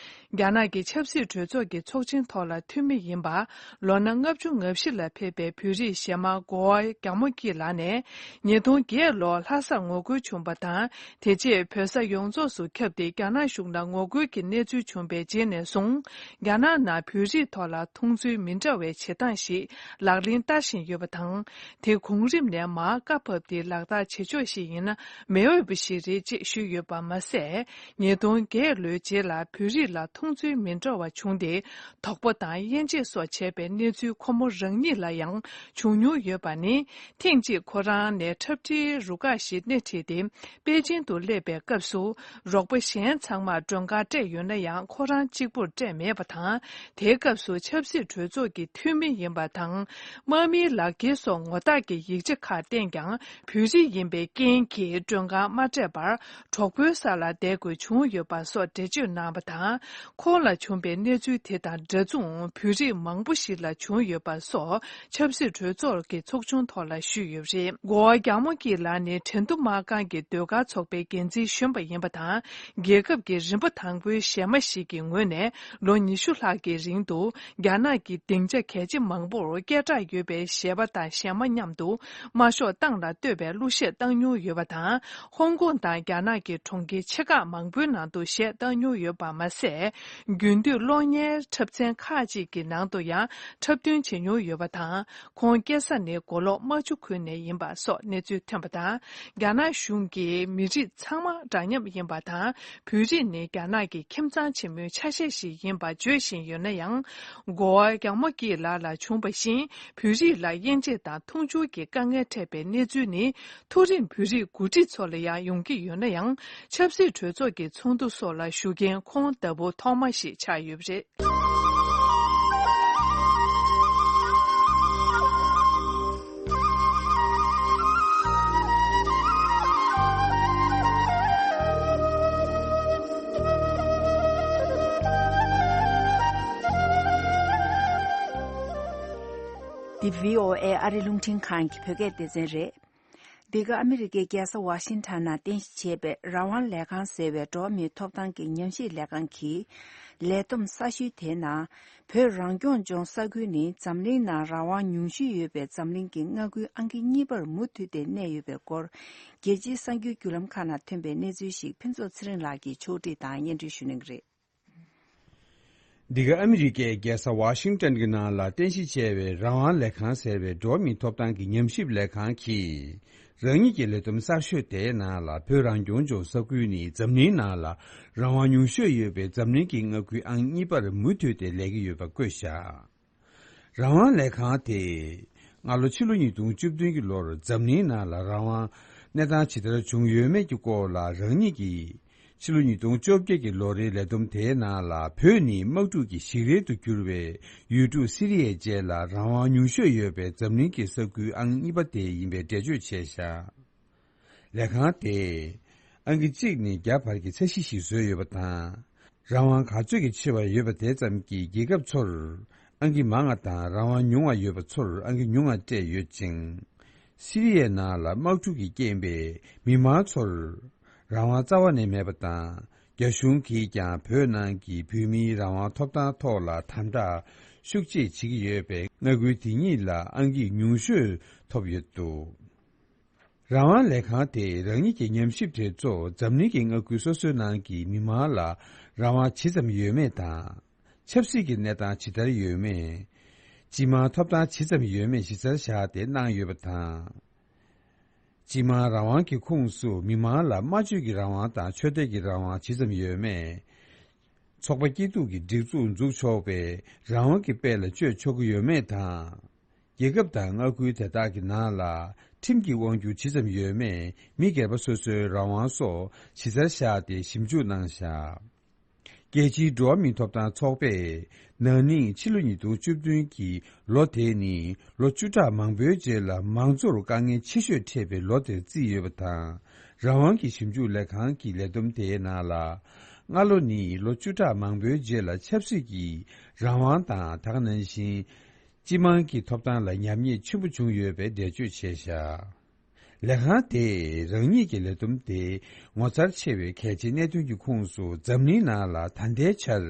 རྒྱ་ནག་གི་ཆབ་སྲིད་གྲོས་ཚོགས་ཀྱི་ཚོགས་ཆེན་ཐོག་ལ་འཐུས་མི་ཡིན་པ། ལོ་ན་ལྔ་བཅུ་ང་བཞི་ལ་ཕེབས་པའི་བོད་རིགས་གཞས་མ་གོ་བ་རྒྱ་མོ་སྐྱིད་ལགས་ནས། ཉིས་སྟོང་བརྒྱད་ལོར་ལྷ་སར་ངོ་རྒོལ་བྱུང་བ་དང་། དེ་རྗེས་བོད་ས་ཡོངས་རྫོགས་སུ་ཁྱབ་སྟེ། རྒྱ་ནག་གཞུང་ལ་ངོ་རྒོལ་གྱི་གནས་ཚུལ་བྱུང་བའི་རྗེས་ནས་བཟུང་། རྒྱ་ནག་ནང་བོད་རིགས་ཐོག་ལ་མཐོང་ཚུལ་མི་འདྲ་བའི་བྱེད་སྟངས་ཤིག་ལག་ལེན་བསྟར་བཞིན་ཡོད་པ་དང་། དེ་གོང་རིམ་ནས་མར་བཀའ་ཕབ་སྟེ་ལག་བསྟར་བྱེད་ཕྱོགས་ཤིག་ཡིན་ན་མི་འོས་པ་ཞིག་རེད་ཅེས་ཞུས་ཡོད་པ་མ་ཟད། ཉིས་སྟོང་བརྒྱད་ལོའི་རྗེས་ལ་བོད་རིགས་ལ་མཐོང་ཚུལ་མི་འདྲ་བ་བྱུང་སྟེ། དོགས་པ་དང་དབྱེ་འབྱེད་སོགས་བྱས་པའི་གནས་ཚུལ་ཁོ་མོ་རང་ཉིད་ལ་ཡང་བྱུང་མྱོང་ཡོད་པ་ནི། ཐེངས་གཅིག་ཁོ་རང་ནས་འཁྲབ་ཁྲིའི་རུ་ཁག་ཞིག་སྣེ་ཁྲིད་དེ་པེ་ཅིན་དུ་སླེབས་པའི་སྐབས་སུ། རོགས་པ་གཞན་ཚང་མར་མགྲོན་ཁང་སྤྲད་ཡོད་ན་ཡང་ཁོ་རང་གཅིག་པུར་སྤྲད་མེད་པ་དང་། དེའི་སྐབས་སུ་ཆབ་སྲིད་གྲོས་ཚོགས་ཀྱི་འཐུས་མི་ཡིན་པ་དང་། དམག་མིའི་ལག་འཁྱེར་སོགས་ངོ་རྟགས་ཀྱི་ཡིག་ཆ་ཁག་བསྟན་ཀྱང་། བོད་རིགས་ཡིན་པའི་རྐྱེན་གྱིས་མགྲོན་ཁང་མ་སྤྲད་པར། གྲོགས་པོའི་ས་ལ་བསྡད་དགོས་བྱུང་ཡོད་པ་སོགས་འགྲེལ་བརྗོད་གནང་བ་དང་། ཁོང་ལ་བྱུང་བའི་གནས་ཚུལ་དེ་དང་འདྲ་མཚུངས་བོད་རིགས་མང་པོ་ཞིག་ལ་བྱུང་ཡོད་པ་སོགས་ཆབ་སྲིད་གྲོས་ཚོགས་ཀྱི་ཚོགས་ཆུང་ཐོག་ལ་ཞུས་ཡོད་པ་རེད། གོ་བ་རྒྱ་མོ་སྐྱིད་ལགས་ནི་ཁྲེང་ཏུའུ་དམག་ཁང་གི་ཟློས་གར་ཚོགས་པའི་འགན་འཛིན་གཞོན་པ་ཡིན་པ་དང་། རྒྱལ་ཁབ་ཀྱི་རིམ་པ་དང་པོའི་གཞས་མ་ཞིག་གི་ངོས་ནས་ལོ་ཉི་ཤུ་ལྷག་གི་རིང་དུ་རྒྱ་ནག་གི་སྡིངས་ཆ་གལ་ཆེ་མང་པོར་སྐད་གྲགས་ཡོད་པའི་གཞས་པ་དང་གཞས་མ་མཉམ་དུ་དམར་ཤོག་ཏང་ལ་བསྟོད་པའི་གླུ་གཞས་བཏང་མྱོང་ཡོད་པ་དང་། ཧོང་ཀོང་དང་རྒྱ་ནག་གི་གྲོང་ཁྱེར་ཆེ་ཁག་མང་པོའི་ནང་དུ་གཞས་བཏང་མྱོང་ཡོད་པ་མ་ སྲས། རྒྱུན་སྡོད་གློག་བརྙན་འཁྲབ་ཚན་ཁག་ཅིག་གི་ནང་དུ་ཡང་འཁྲབ་སྟོན་བྱེད་མྱོང་ཡོད་པ་དང་། ཁོང་སྐྱེས་ས་ནི་མགོ་ལོག་རྨ་ཆུ་ཁུལ་ནས་ཡིན་པ་སོགས་གནས་ཚུལ་ཐོན་པ་དང་། རྒྱ་ནག་གཞུང་གིས་མི་རིགས་ཚང་མ་འདྲ་མཉམ་ཡིན་པ་དང་། བོད་རིགས་ནི་རྒྱ་ནག་གི་ཁྱིམ་ཚང་ཆེན་མོའི་ཆ་ཤས་ཤིག་ཡིན་པ་བརྗོད་བཞིན་ཡོད་ན་ཡང་། གོ་བ་རྒྱ་མོ་སྐྱིད་ལགས་ལ་བྱུང་བ་བཞིན། བོད་རིགས་ལ་དབྱེ་འབྱེད་དང་མཐོང་ཆུང་གི་དཀའ་ངལ་འཕྲད་པའི་གནས་ཚུལ་ནི། མཐོ་རིམ་བོད་རིགས་འགོ་ཁྲིད་ཚོ་ལ་ཡང་ཡོང་གི་ཡོད་ན་ཡང་། ཆབ་སྲིད་གྲོས་ཚོགས་ཀྱི་ཚོགས་འདུ་སོགས་ལ་ཞུགས་མཁན་ཁོང་ལྟ་བུ་ཐོག་མ་ཞིག་ཆགས་ཡོད་པ་རེད། འདི་བྷི་ཨོ་ཨེ་ཨ་རི་རླུང་འཕྲིན་ཁང་གི་བོད་སྐད་སྡེ་ཚན་རེད། འདི་ག་ཨ་མི་རི་ཀའི་རྒྱལ་ས་ཝ་ཤིང་ཊོན་ནང་རྟེན་གཞི་བྱས་པའི་རང་དབང་ལས་ཁང་ཟེར་བའི་འགྲོ་བ་མིའི་ཐོབ་ཐང་གི་ཉམས་ཞིབ་ལས་ཁང་གི་ལས་བསྡོམས་གསར་ཤོས་དེའི་ནང་། བོད་རང་སྐྱོང་ལྗོངས་ས་ཁུལ་ནི་འཛམ་གླིང་ནང་རང་དབང་ཉུང་ཤོས་ཡོད་པའི་འཛམ་གླིང་གི་མངའ་ཁུལ་ཨང་ཀི་གཉིས་པར་མུ་མཐུད་དེ་གནས་ཡོད་པའི་སྐོར། རྒྱལ་སྤྱིའི་གསར་འགྱུར་བརྒྱུད་ལམ་ཁག་ནང་ཐོན་པའི་གནས་ཚུལ་ཞིག་ཕུན་ཚོགས་ཚེ་རིང་ལགས་ཀྱིས་ཕྱོགས་སྒྲིག་དང་སྙན་སྒྲོན་ཞུ་གནང་གི་རེད། འདི་ག་ཨ་མི་རི་ཀའི་རྒྱལ་ས་ཝ་ཤིང་ཊོན་གྱི་ནང་ལ་རྟེན་གཞི་བྱས་པའི་རང་དབང་ལས་ཁང་ཟེར་བའི་འགྲོ་བ་མིའི་ཐོབ་ཐང་གི་ཉམས་ཞིབ་ལས་ཁང་གིས། རང་ཉིད་ཀྱི་ལས་བསྡོམས་གསར་ཤོས་དེའི་ནང་ལ། བོད་རང་སྐྱོང་ལྗོངས་ས་ཁུལ་ནི་འཛམ་གླིང་ནང་ལ་རང་དབང་ཉུང་ཤོས་ཡོད་པའི་འཛམ་གླིང་གི་མངའ་ཁུལ་ཨང་གཉིས་པར་མུ་མཐུད་དེ་སླེབས་ཀྱི་ཡོད་པ་བཀོད་བཞག་རང་དབང་ལས་ཁང་དེས། སྔ་ལོ་ཕྱི་ལོ་ཉིས་སྟོང་བཅུ་བདུན་གྱི་ལོར་འཛམ་གླིང་ནང་ལ་རང་དབང་གནས་སྟངས་ཇི་ལྟར་བྱུང་ཡོད་མེད་ཀྱི་སྐོར་ལ། རང་ཉིད་ཀྱིས་ཕྱི་ལོ་ཉིས་སྟོང་བཅོ་བརྒྱད་ཀྱི་ལོ་རེའི་ལས་བསྡོམས་དེའི་ནང་ལ། བོད་ནི་དམག་འཁྲུག་གི་ཞིག་རལ་དུ་གྱུར་བའི་ཡུལ་གྲུ་སི་རི་ཡའི་རྗེས་ལ། རང་དབང་ཉུང་ཤོས་ཡོད་པའི་འཛམ་གླིང་གི་ས་ཁུལ་ཨང་གཉིས་པ་དེ་ཡིན་པའི་འགྲེལ་བརྗོད་བྱས་བཞག་ལས་ཁང་དེས་ཨང་ཀི་གཅིག་ནས་བརྒྱ་བར་གྱི་ཚད་གཞི་ཞིག་བཟོས་ཡོད་པ་དང་། རང་དབང་ག་ཚོད་ཀྱི་ཆེ་བ་ཡོད་པ་དེ་ཙམ་གྱིས་རྒྱལ་ཁབ་ཚོར་ཨང་ཀི་མང་བ་དང་། རང་དབང་ཉུང་བ་ཡོད་པ་ཚོར་ཨང་ཀི་ཉུང་བ་སྤྲད་ཡོད་ཅིང་། སི་རི་ཡའི་ནང་ལ་དམག་འཁྲུག་གི་རྐྱེན་པས་མི་མང་ཚོར་རང་དབང་རྩ་བ་ནས་མེད་པ་དང་། རྒྱ་གཞུང་གིས་ཀྱང་བོད་ནང་གི་བོད་མིའི་རང་དབང་ཐོབ་ཐང་ཐོག་ལ་དམ་དྲག་ཤུགས་ཆེ་བྱེད་ཀྱི་ཡོད་པས། མངའ་ཁུལ་དེ་ཉིད་ལ་ཨང་ཀི་ཉུང་ཤོས་ཐོབ་ཡོད་འདུག་རང་དབང་ལས་ཁང་དེས་རང་ཉིད་ཀྱི་ཉམས་ཞིབ་དེ་ཚོ་འཛམ་གླིང་གི་མངའ་ཁུལ་སོ་སོའི་ནང་གི་མི་མང་ལ་རང་དབང་ཇི་ཙམ་ཡོད་མེད་དང་། ཆབ་སྲིད་ཀྱི་གནས་སྟངས་ཇི་ལྟར་ཡོད་མེད། སྤྱི་དམངས་ཐོབ་ཐང་ཇི་ཙམ་ཡོད་མེད་གཞི་རྩར་བཞག་སྟེ་གནང་ཡོད་པ་དང་། སྤྱི་དམངས་རང་དབང་གི་ཁོངས་སུ་མི་མང་ལ་སྨྲ་བརྗོད་ཀྱི་རང་དབང་དང་ཆོས་དད་ཀྱི་རང་དབང་ཇི་ཙམ་ཡོད་མེད། ཚོགས་པ་སྐྱིད་སྡུག་གི་སྒྲིག་འཛུགས་འཛུགས་ཆོག་པའི་རང་དབང་གི་དཔལ་ལ་སྤྱོད་ཆོག་གི་ཡོད་མེད་དང་། རྒྱལ་ཁབ་དང་མངའ་ཁུལ་དེ་དག་གི་ནང་ལ་ཁྲིམས་ཀྱི་དབང་སྒྱུར་ཇི་ཙམ་ཡོད་མེད། མི་སྒེར་པ་སོ་སོའི་རང་དབང་སོགས་གཞི་རྩར་བཞག་སྟེ་ཞིབ་འཇུག་གནང་བཞག་རྒྱལ་སྤྱིའི་འགྲོ་བ་མིའི་ཐོབ་ཐང་ཚོགས་པས་ན་ནིང་ཕྱི་ལོ་ཉིས་སྟོང་བཅུ་བདུན་གྱི་ལོ་དེ་ནི་ལོ་བཅུ་ཕྲག་མང་པོའི་རྗེས་ལ་མང་གཙོར་དཀའ་ངལ་ཆེ་ཤོས་འཕྲད་པའི་ལོ་དེར་བརྩིས་ཡོད་པ་དང་། རང་དབང་གི་ཞིབ་འཇུག་ལས་ཁང་གི་ལས་བསྡོམས་དེའི་ནང་ལ། སྔ་ལོ་ནི་ལོ་བཅུ་ཕྲག་མང་པོའི་རྗེས་ལ་ཆབ་སྲིད་ཀྱི་རང་དབང་དང་། ད་ག་ནང་བཞིན་སྤྱི་དམངས་ཀྱི་ཐོབ་ཐང་ལ་ཉམས་ཉེས་ཆེན་པོ་བྱུང་ཡོད་པའི་འགྲེལ་བརྗོད་བྱས་བཞག་ལས་ཁང་དེས་རང་ཉིད་ཀྱི་ལས་བསྡོམས་དེ་ངོ་མཚར་ཆེ་བའི་གལ་ཆེའི་གནད་དོན་གྱི་ཁོངས་སུ། འཛམ་གླིང་ནང་ལ་ད་ལྟའི་ཆར་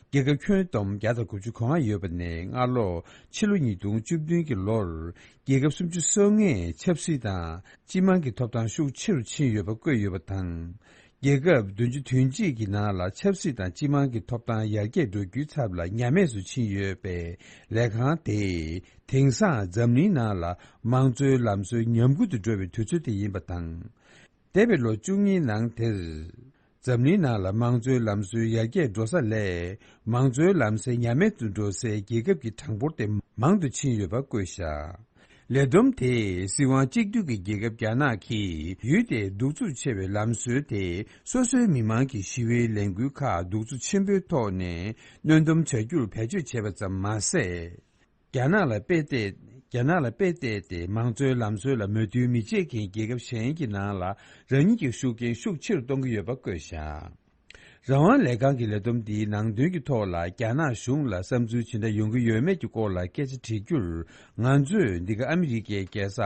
རྒྱལ་ཁབ་ཁྱོན་བསྡོམས་བརྒྱ་དང་དགུ་བཅུ་གོ་ལྔ་ཡོད་པ་ནས། སྔ་ལོ་ཕྱི་ལོ་ཉིས་སྟོང་བཅུ་བདུན་གྱི་ལོར་རྒྱལ་ཁབ་སུམ་ཅུ་སོ་ལྔས་ཆབ་སྲིད་དང་སྤྱི་དམངས་ཀྱི་ཐོབ་ཐང་ཤུགས་ཆེ་རུ་ཕྱིན་ཡོད་པ་བཀོད་ཡོད་པ་དང་། རྒྱལ་ཁབ་བདུན་ཅུ་དོན་གཅིག་གི་ནང་ལ་ཆབ་སྲིད་དང་སྤྱི་དམངས་ཀྱི་ཐོབ་ཐང་ཡར་རྒྱས་འགྲོ་རྒྱུའི་ཚབ་ལ་ཉམས་དམས་སུ་ཕྱིན་ཡོད་པས། ལས་ཁང་དེས་དེང་སང་འཛམ་གླིང་ནང་ལ་མང་གཙོའི་ལམ་སྲོལ་ཉམས་རྒུད་དུ་འགྲོ་བའི་དུས་ཚོད་དེ་ཡིན་པ་དང་། འདས་པའི་ལོ་བཅུ་གཉིས་ནང་དེར། འཛམ་གླིང་ནང་ལ་མང་གཙོའི་ལམ་སྲོལ་ཡར་རྒྱས་འགྲོ་ས་ལས། མང་གཙོའི་ལམ་སྲོལ་ཉམས་དམས་སུ་འགྲོ་སའི་རྒྱལ་ཁབ་ཀྱི་གྲངས་འབོར་དེ་མང་དུ་ཕྱིན་ཡོད་པ་བཀོད་བཞག་ལས་བསྡོམས་དེས་སྲིད་དབང་གཅིག་སྡུད་ཀྱི་རྒྱལ་ཁབ་རྒྱ་ནག་གིས་ཡུལ་དེའི་གདུག་རྩུབ་ཆེ་བའི་ལམ་སྲོལ་དེ། སོ་སོའི་མི་མང་གི་ཞི་བའི་ལས་འགུལ་ཁག་གདུག་རྩུབ་ཆེན་པོའི་ཐོག་ནས་གནོན་སྡོམ་བྱ་རྒྱུར་བེད་སྤྱོད་བྱས་པ་ཙམ་མ་ཟད། རྒྱ་ནག་ལ་དཔེ་བལྟས། རྒྱ་ནག་ལ་དཔེ་བལྟས་ཏེ། མང་གཙོའི་ལམ་སྲོལ་ལ་མོས་མཐུན་མི་བྱེད་མཁན་རྒྱལ་ཁབ་གཞན་གྱི་ནང་ལ་རང་ཉིད་ཀྱི་ཤུགས་རྐྱེན་ཤུགས་ཆེ་རུ་གཏོང་གི་ཡོད་པ་བཀོད་བཞག་རང་དབང་ལས་ཁང་གི་ལས་བསྡོམས་འདིའི་ནང་དོན་གྱི་ཐོག་ལ། རྒྱ་ནག་གཞུང་ལ་བསམ་ཚུལ་ཇི་འདྲ་ཡོང་གི་ཡོད་མེད་ཀྱི་སྐོར་ལ་སྐད་ཆ་དྲི་རྒྱུར། ང་ཚོས་འདི་ག་ཨ་མི་རི་ཀའི་རྒྱལ་ས་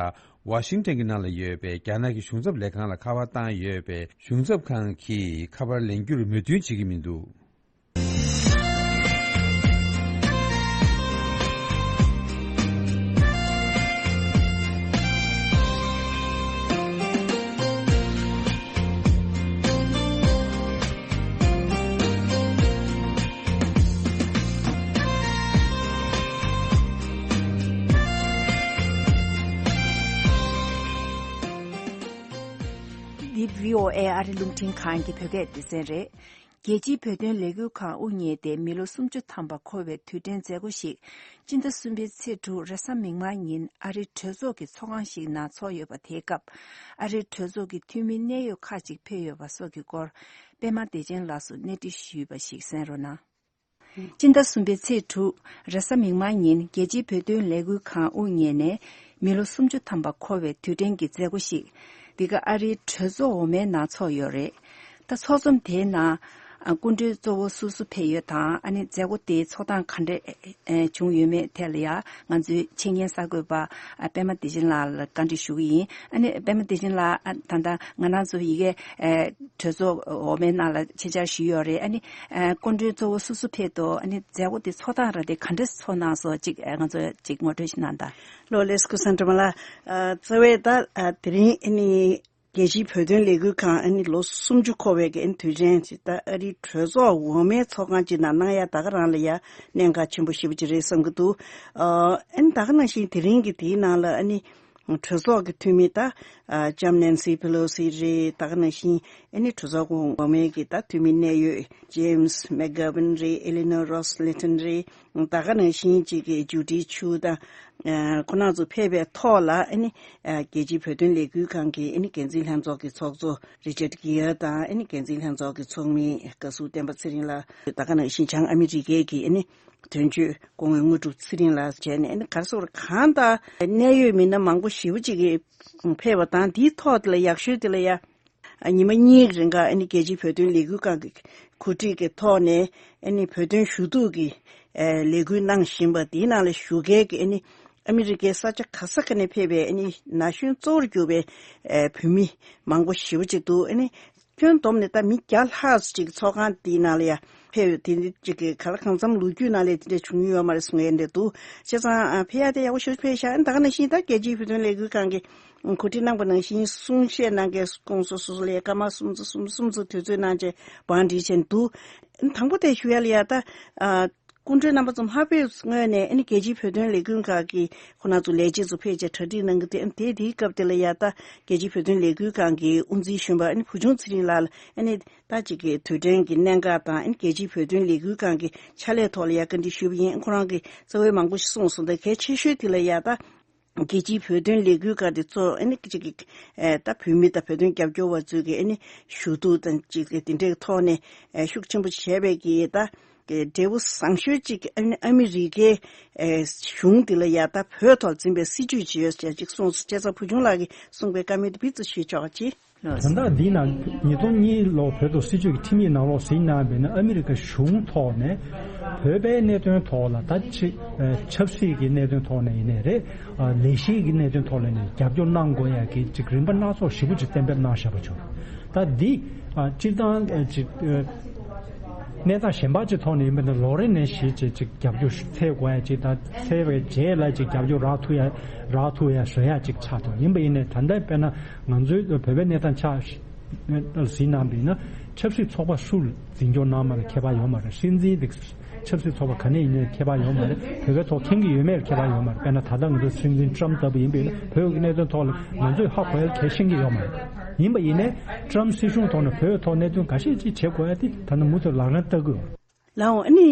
ཝ་ཤིང་ཊོན་གྱི་ནང་ལ་ཡོད་པའི་རྒྱ་ནག་གི་གཞུང་ཚབ་ལས་ཁང་ལ་ཁ་པར་བཏང་ཡོད་པས། གཞུང་ཚབ་ཁང་གིས་ཁ་པར་ལེན་རྒྱུར་མོས་མཐུན་བྱེད་ཀྱི་མི་འདུག་ཝི་ཨོ་ཨེ་ཨ་རི་རླུང་འཕྲིན་ཁང་གི་བོད་སྐད་སྡེ་ཚན་རེད། རྒྱལ་སྤྱིའི་བོད་དོན་ལས་འགུལ་ཁང་དབུ་བརྙེས་ཏེ་མི་ལོ་སུམ་ཅུ་ཐམ་པ་འཁོར་བའི་དུས་དྲན་མཛད་སྒོ་ཞིག་སྤྱི་ཟླ་གསུམ་པའི་ཚེས་དྲུག་རེས་གཟའ་མིག་དམར་ཉིན་ཨ་རིའི་གྲོས་ཚོགས་ཀྱི་ཚོགས་ཁང་ཞིག་ནང་ཚོགས་ཡོད་པ། དེའི་སྐབས་ཨ་རིའི་གྲོས་ཚོགས་ཀྱི་འཐུས་མི་གནད་ཡོད་ཁག་ཅིག་ཕེབས་ཡོད་པ་སོགས་ཀྱི་སྐོར་པད་མ་བདེ་ཆེན་ལགས་སུ་གནས་འདྲི་ཞུས་པ་ཞིག་གསན་རོགས་གནང་། སྤྱི་ཟླ་གསུམ་པའི་ཚེས་དྲུག་རེས་གཟའ་མིག་དམར་ཉིན་རྒྱལ་སྤྱིའི་བོད་དོན་ལས་འགུལ་ཁང་དབུ་བརྙེས་ནས་མི་ལོ་སུམ་ཅུ་ཐམ་པ་འཁོར་བའི་དུས་དྲན་གྱི་མཛད་སྒོ་ཞིག་འདི་ག་ཨ་རིའི་གྲོས་ཚོགས་འོག་མའི་ནང་ཚོགས་ཡོད་རེད། ད་ཚོགས་འཛོམས་དེའི་ནང་ཨ་སྐུ་མགྲོན་གཙོ་བོ་སུ་སུ་ཕེབས་ཡོད་དང་། ཨ་ནི་མཛད་སྒོ་དེའི་ཚོགས་སྟངས་ག་འདྲ་ཨེ་བྱུང་ཡོད་མེད་ཐད་ལ་ཡང་ང་ཚོའི་ཆེད་མཁན་གསར་འགོད་པ་ཨ་པད་མ་བདེ་ཆེན་ལགས་ལ་བཀའ་འདྲི་ཞུ་གི་ཡིན། ཨ་ནི་པད་མ་བདེ་ཆེན་ལགས། ཨ་ད་ལྟ་ང་རང་ཚོ་ཡི་གེ་ཨེ་གྲོས་ཚོགས་འོག་མའི་ནང་ལ་ཆེད་བཅར་ཞུས་ཡོད་རེད། ཨ་ནི་ཨ་སྐུ་མགྲོན་གཙོ་བོ་སུ་སུ་ཕེབས་འདུག་ཨ་ནི་མཛད་སྒོ་དེ་ཚོགས་སྟངས་ར་དེ་ག་འདྲ་ཚོགས་གནང་སོང་། ཅིག་ཨ་ང་ཚོ་ཅིག་ངོ་སྤྲོད་ཞིག་གནང་དང་། ལོ་ལེགས་སྐུ་སངས་སྒྲོལ་མ་ལགས། ཨ་རྩ་བའི་ད་ཨ་དེ་རིང་ཨ་ནི་རྒྱལ་སྤྱིའི་བོད་དོན་ལས་འགུལ་ཁང་ཨ་ནི་ལོ་སུམ་ཅུ་འཁོར་བའི་གི་ཨ་ནི་དུས་དྲན་ཅིག་ད་ཨ་རིའི་གྲོས་ཚོགས་འོག་མའི་ཚོགས་ཁང་ཅིག་ནང་གནང་ཡ་ད་ག་རང་ལ་ཡ་གནད་འགག་ཆེན་པོ་ཞེ་པོ་ཅིག་རེད་བསམ་གི་འདུག་ཨ་ཨ་ནི་ད་ག་ནང་བཞིན་དེ་རིང་གི་དེའི་ནང་ལ་ཨ་ནི་གྲོས་ཚོགས་ཀྱི་འཐུས་མི་ད་ཨ་ལྕམ་ནན་སི་པེ་ལོ་སི་རེད། ད་ག་ནང་བཞིན་ཨ་ནི་གྲོས་ཚོགས་འོག་མའི་གི་ད་འཐུས་མི་གནད་ཡོད་ཇེམ་སི་མེག་གྷ་ཝིན་རེད། ཨེ་ལི་ནོར་རོ་སི་ལི་ཐན་རེད། ད་ག་ནང་བཞིན་གཅིག་གི་ཇུ་ཌི་ཆུ་དང་ཁོ་རང་ཚོ་ཕེབས་པའི་ཐོག་ལ་ཨ་ནི་རྒྱལ་སྤྱིའི་བོད་དོན་ལས་འགུལ་ཁང་གི་ཨ་ནི་འགན་འཛིན་ལྷན་ཚོགས་ཀྱི་ཚོགས་གཙོ་རི་ཅར་གྷི་ཡར་དང་། ཨ་ནི་འགན་འཛིན་ལྷན་ཚོགས་ཀྱི་ཚོགས་མི་བཀའ་ཟུར་བསྟན་པ་ཚེ་རིང་ལགས། ད་ག་ནང་བཞིན་བྱང་ཨ་མི་རི་ཀའི་གི་ཨ་ནི་དོན་གཅོད་སྐུ་ངོ་དངོས་གྲུབ་ཚེ་རིང་ལགས་བྱས་ནས་ཨ་ནི་ག་རེ་ཟེར་དགོས་རེད། གང་ལྟར་གནད་ཡོད་མི་སྣ་མང་པོ་ཞེ་པོ་ཅིག་གིས་ཕེབས་པ་དང་། དེའི་ཐོག་དེ་ལ་ཡག་ཤོས་དེ་ལ་ཡ། ཉི་མ་གཉིས་ཀྱི་རིང་ག་ཨ་ནི་རྒྱལ་སྤྱིའི་བོད་དོན་ལས་འགུལ་ཁང་གི་གོ་སྒྲིག་གི་ཐོག་ནས་ཨ་ནི་བོད་དོན་ཞུ་གཏུག་གི་ཨ་ལས་འགུལ་གནང་བཞིན་པ་དེའི་ནང་ལ་ཞུགས་མཁན་གྱི་ཨ་ནི་ཨ་མི་རི་ཀའི་ས་ཆ་ག་ས་ག་ནས་ཕེབས་པའི་ཨ་ནི་ན་གཞོན་གཙོ་བོར་གྱུར་པའི་ཨ་བོད་མི་མང་པོ་ཞེ་པོ་ཅིག་འདུག་ཨ་ནི་ཁྱོན་བསྡོམས་ནས་ད་མི་བརྒྱ་ལྷག་ཅིག་ཚོགས་ཁང་དེའི་ནང་ལ་ཡ་ཕེབས་ཡོད། དེ་འདི་ཅིག་གི་ག་ལ་གང་འཚམ་ལོ་རྒྱུས་ནང་ལ་དེ་འདྲ་བྱུང་ཡོད་མ་རེད་གསུང་མཁན་འདྲ་འདུག་བྱས་ཙང་ཨ་ཕེབས་ཡ་དེ་ཡག་པོ་ཞེ་པོ་ཕེབས་ཤག་ཨ་ནི་ད་ག་ནང་བཞིན་ད་རྒྱལ་སྤྱིའི་བོད་དོན་ལས་འགུལ་ཁང་གི་གོ་སྒྲིག་གནང་པ་ནང་བཞིན་གསུང་བཤད་གནང་མཁན་སྐུ་ངོ་སོ་སོ་ལ་སྐར་མ་གསུམ་ཙམ་གསུམ་གསུམ་ཙམ་དུས་ཚོད་གནང་བྱས་བང་སྒྲིག་བྱས་འདུག་དང་པོ་དེ་ཞུ་ཡ་ལ་ཡ་ད་ཨ་སྐུ་མགྲོན་རྣམ་པ་ཚོ་མ་ཕེབས་སྔོན་ནས་ཨ་ནི་རྒྱལ་སྤྱིའི་བོད་དོན་ལས་འགུལ་ཁང་གི་ཁོ་ན་ཚོ་ལས་བྱེད་ཚོ་ཕེབས་བྱས་གྲ་སྒྲིག་གནང་གི་འདུག་ཨ་ནི་དེ་དེའི་སྐབས་དེ་ལ་ཡ་ད་རྒྱལ་སྤྱིའི་བོད་དོན་ལས་འགུལ་ཁང་གི་དབུ་འཛིན་གཞོན་པ་ཨ་ནི་བུ་ཆུང་ཚེ་རིང་ལགས་ལ་ཨ་ནི་ད་ཅིག་གི་དུས་དྲན་གྱི་གནད་འགག་དང་ཨ་ནི་རྒྱལ་སྤྱིའི་བོད་དོན་ལས་འགུལ་ཁང་གི་ཕྱག་ལས་ཐོག་ལ་ཡ་བཀའ་འདྲི་ཞུས་པ་ཡིན། ཁོ་རང་གིས་རྩ་བའི་མང་པོ་ཞིག་གསུངས་སོང་། ད་གལ་ཆེ་ཤོས་དེ་ལ་ཡ་ད། རྒྱལ་སྤྱིའི་བོད་དོན་ལས་འགུལ་ཁང་དེ་གཙོ་ཨ་ནི་གཅིག་གི་ཨེ་ད་བོད་མི་དང་བོད་དོན་རྒྱབ་སྐྱོར་བ་ཚོས་ཀྱི་ཨ་ནི་ཞུ་གཏུག་དང་གཅིག་གི་དེ་འདྲའི་ཐོག་ནས་ཨེ་ཤུགས་ཆེན་པོ་བྱས་པའི་གི་ད་གི་འབྲས་བུ་བཟང་ཤོས་གཅིག་ཨ་ནི་ཨ་མི་རི་ཀའི་ཨེ་གཞུང་དེ་ལ་ཡ་ད་བོད་ཐོག་འཛིན་པའི་སྲིད་ཇུས་ཅིག་ཡོད་ཅེས་གཅིག་གསུངས་སོང་། བྱས་ཙང་བུ་ཆུང་ལགས་ཀྱིས་གསུངས་པའི་བཀའ་མོལ་དེ་ཕུལ་ཙམ་ཞུས་ཆོག་ཅིག་དོན་དག་འདི་ནང་ཉིས་སྟོང་གཉིས་ལོ་བོད་དུ་སྲིད་ཇུས་ཀྱི་ཁྲིམས་ཡིག་ནང་ལོགས་ཟིན་གནང་བས་ན་ཨ་མི་རི་ཀ་གཞུང་ཐོག་ནས་བོད་པའི་གནད་དོན་ཐོག་ལ་ད་ཅིག་ཆབ་སྲིད་ཀྱི་གནད་དོན་ཐོག་ནས་ཡིན་ནའི་རེད། ལས་གཞི་གི་གནད་དོན་ཐོག་ལ་ནས་རྒྱབ་སྐྱོར་གནང་དགོས་ཡ་གི་ཅིག་རིམ་པ་སྣ་ཚོགས་ཞེ་པོ་ཅིག་གཏན་འབེབས་གནང་བཞག་པ་བྱུང་། ད་འདི་སྤྱིར་བཏང་ཅིག་གནས་སྟངས་གཞན་པ་ཅིག་ཐོག་ནས་ཡིན་པ་ན་ལོ་རེ་ནས་གཞི་བྱས་ཅིག་རྒྱབ་སྐྱོར་འཚོལ་དགོས་ཡ་ཅིག་དང་འཚོལ་བའི་རྗེས་ལ་ཅིག་རྒྱབ་སྐྱོར་རག་ཐུབ་ཡ་རག་ཐུབ་ཡ་བཟོ་ཡ་ཅིག་ཆགས་འདུག་ཡིན་པ་ཡིན་ནའི་ད་ལྟ་དཔེར་ན་ང་ཚོའི་བོད་པའི་གནས་སྟངས་ཆགས་ཟིན་གནང་པས་ན་ཆབ་སྲིད་ཚོགས་པ་སུ་འཛིན་སྐྱོང་གནང་མ་ལ་ཁྱད་པར་ཡོད་མ་རེད། སྲིད་འཛིན་དེ་ཆབ་སྲིད་ཚོགས་པ་ག་ནས་ཡིན་ནའི་ཁྱད་པར་ཡོད་མ་རེད། བོད་པའི་ཐོག་མཁྱེན་གྱི་ཡོད་མེད་ལ་ཁྱད་པར་ཡོད་མ་རེད། དཔེར་ན་ད་ལྟ་ང་ཚོ་སྲིད་འཛིན་ཀྲམ་ལྟ་བུ་ཡིན་པས་ན་བོད་ཀྱི་གནད་དོན་ཐོག་ལ་ང་ཚོས་ཧ་གོ་ཡ་གལ་ཤེས་ཀྱི་ཡོད་མ་རེད། ཡིན་པ་ཡིན་ནའི་ཀྲམ་སྲིད་གཞུང་ཐོག་ནས་བོད་ཐོག་གནད་དོན་འགའ་ཤས་ཅིག་བྱེད་དགོས་ཡ་དེ་ད་ནི་མུ་མཐུད་ལག་ལེན་བསྟར་དགོས། ལའོ་ཨ་ནི་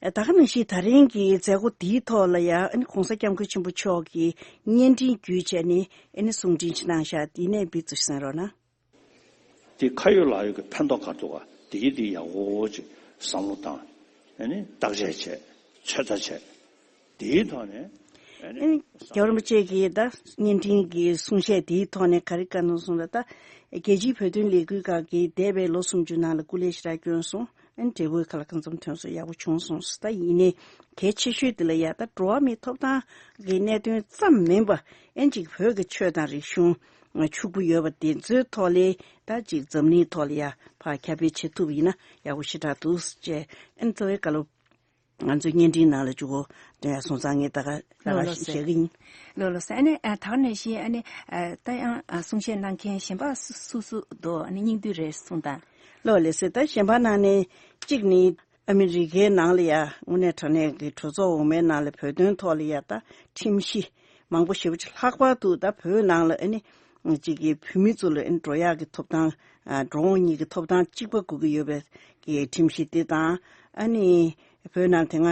ད་ག་ནང་བཞིན་ད་རིང་གི་མཛད་སྒོ་འདིའི་ཐོག་ལ་ཡ་ཨ་ནི་གོང་ས་སྐྱབས་མགོན་ཆེན་པོ་མཆོག་གིས་བརྙན་འཕྲིན་བརྒྱུད་བྱས་ནས་ཨ་ནི་གསུང་འཕྲིན་ཅིག་གནང་བཞག་འདི་ནས་འབུལ་ཚུལ་གསན་རོགས་གནང་། དེ་ཁ་ཡོད་ལག་ཡོད་ཀྱི་ཕན་ཐོགས་ག་འདུག་ག་དེ་གི་དེ་ཡག་པོ་ཅིག་བསམ་བློ་བཏང་། ཨ་ནི་བརྟག་དཔྱད་བྱས་ཚོད་ལྟ་བྱས། དེའི་ཐོག་ནས་ཨ་ནི་རྒྱལ་བ་རིན་པོ་ཆེ་གིས་ད་བརྙན་འཕྲིན་གྱི་གསུང་བཤད་དེའི་ཐོག་ནས་ག་རེ་བཀའ་གནང་སོང་ལ། ད་རྒྱལ་སྤྱིའི་བོད་དོན་ལས་འགུལ་ཁང་གིས་འདས་པའི་ལོ་སུམ་ཅུ་ནང་ལ་སྐུ་ལས་ཞེ་དྲག་བསྐྱོན་སོང་། ཨ་ནི་འབྲས་བུ་ག་ལ་གང་འཚམ་ཐོན་སོང་། ཡག་པོ་བྱུང་སོང་། ད་ཡིན་ནའི་གལ་ཆེ་ཤོས་དེ་ལ་ཡ་ད་འགྲོ་བ་མིའི་ཐོབ་ཐང་གི་གནད་དོན་ཙམ་མིན་པ་ཨ་ནི་ཅིག་བོད་ཀྱི་ཆོས་དང་རིག་གཞུང་ཕྱུག་པོ་ཡོད་པ་དེ་ཚོའི་ཐོག་ལས་ད་ཅིག་འཛམ་གླིང་ཐོག་ལ་ཡ་ཕར་ཁྱབ་སྤེལ་བྱེད་ཐུབ་ཡིན་ན་ཡག་པོ་ཞེ་དྲག་འདུག་ཅེས་ཨ་ནི་རྩ་བའི་བཀའ་སློབ། ང་ཚོའི་བརྙན་འཕྲིན་ནང་ལ་བཅུག་གོ། དོན་ཡ་སོང་ཙང་ངས་ད་ག་ད་ག་ལོ་ལོ་བཤད་ཀྱི་ཡིན། ལོ་ལོ་ཟེར་ཨ་ནི་ཨ་ད་ག་ནང་བཞིན་ཨ་ནི་ཨ་ད་ཡང་ཨ་གསུང་བཤད་གནང་མཁན་གཞན་པ་སུ་སུ་སུ་འདུག་ཨ་ནི་སྙིང་བསྡུས་རེ་གསུངས་དང་། ལོ་ལེ་ཟེར་ད་གཞན་པ་ནང་ནས་གཅིག་ནི་ཨ་མི་རི་ཀའི་ནང་ལ་ཡ་དངོས་གནས་དྲང་གནས་ཀྱི་གྲོས་ཚོགས་འོག་མའི་ནང་ལ་བོད་དོན་ཐོག་ལ་ཡ་ད་ཁྲིམས་གཞི་མང་པོ་ཞེ་པོ་ཅིག་ལྷག་པར་དུ་ད་བོད་ནང་ལ་ཨ་ནི་ གཅིག་གིས་བོད་མི་ཚོ་ལ་འགྲོ་ཡག་གི་ཐོབ་ཐང་། འགྲོ་འོང་གཉིས་ཀྱི་ཐོབ་ཐང་གཅིག་པ་དགོས་ཀྱི་ཡོད་པའི་གི་ཁྲིམས་གཞི་དེ་དང་། ཨ་ནི་བོད་ནང་དེ་སྔ་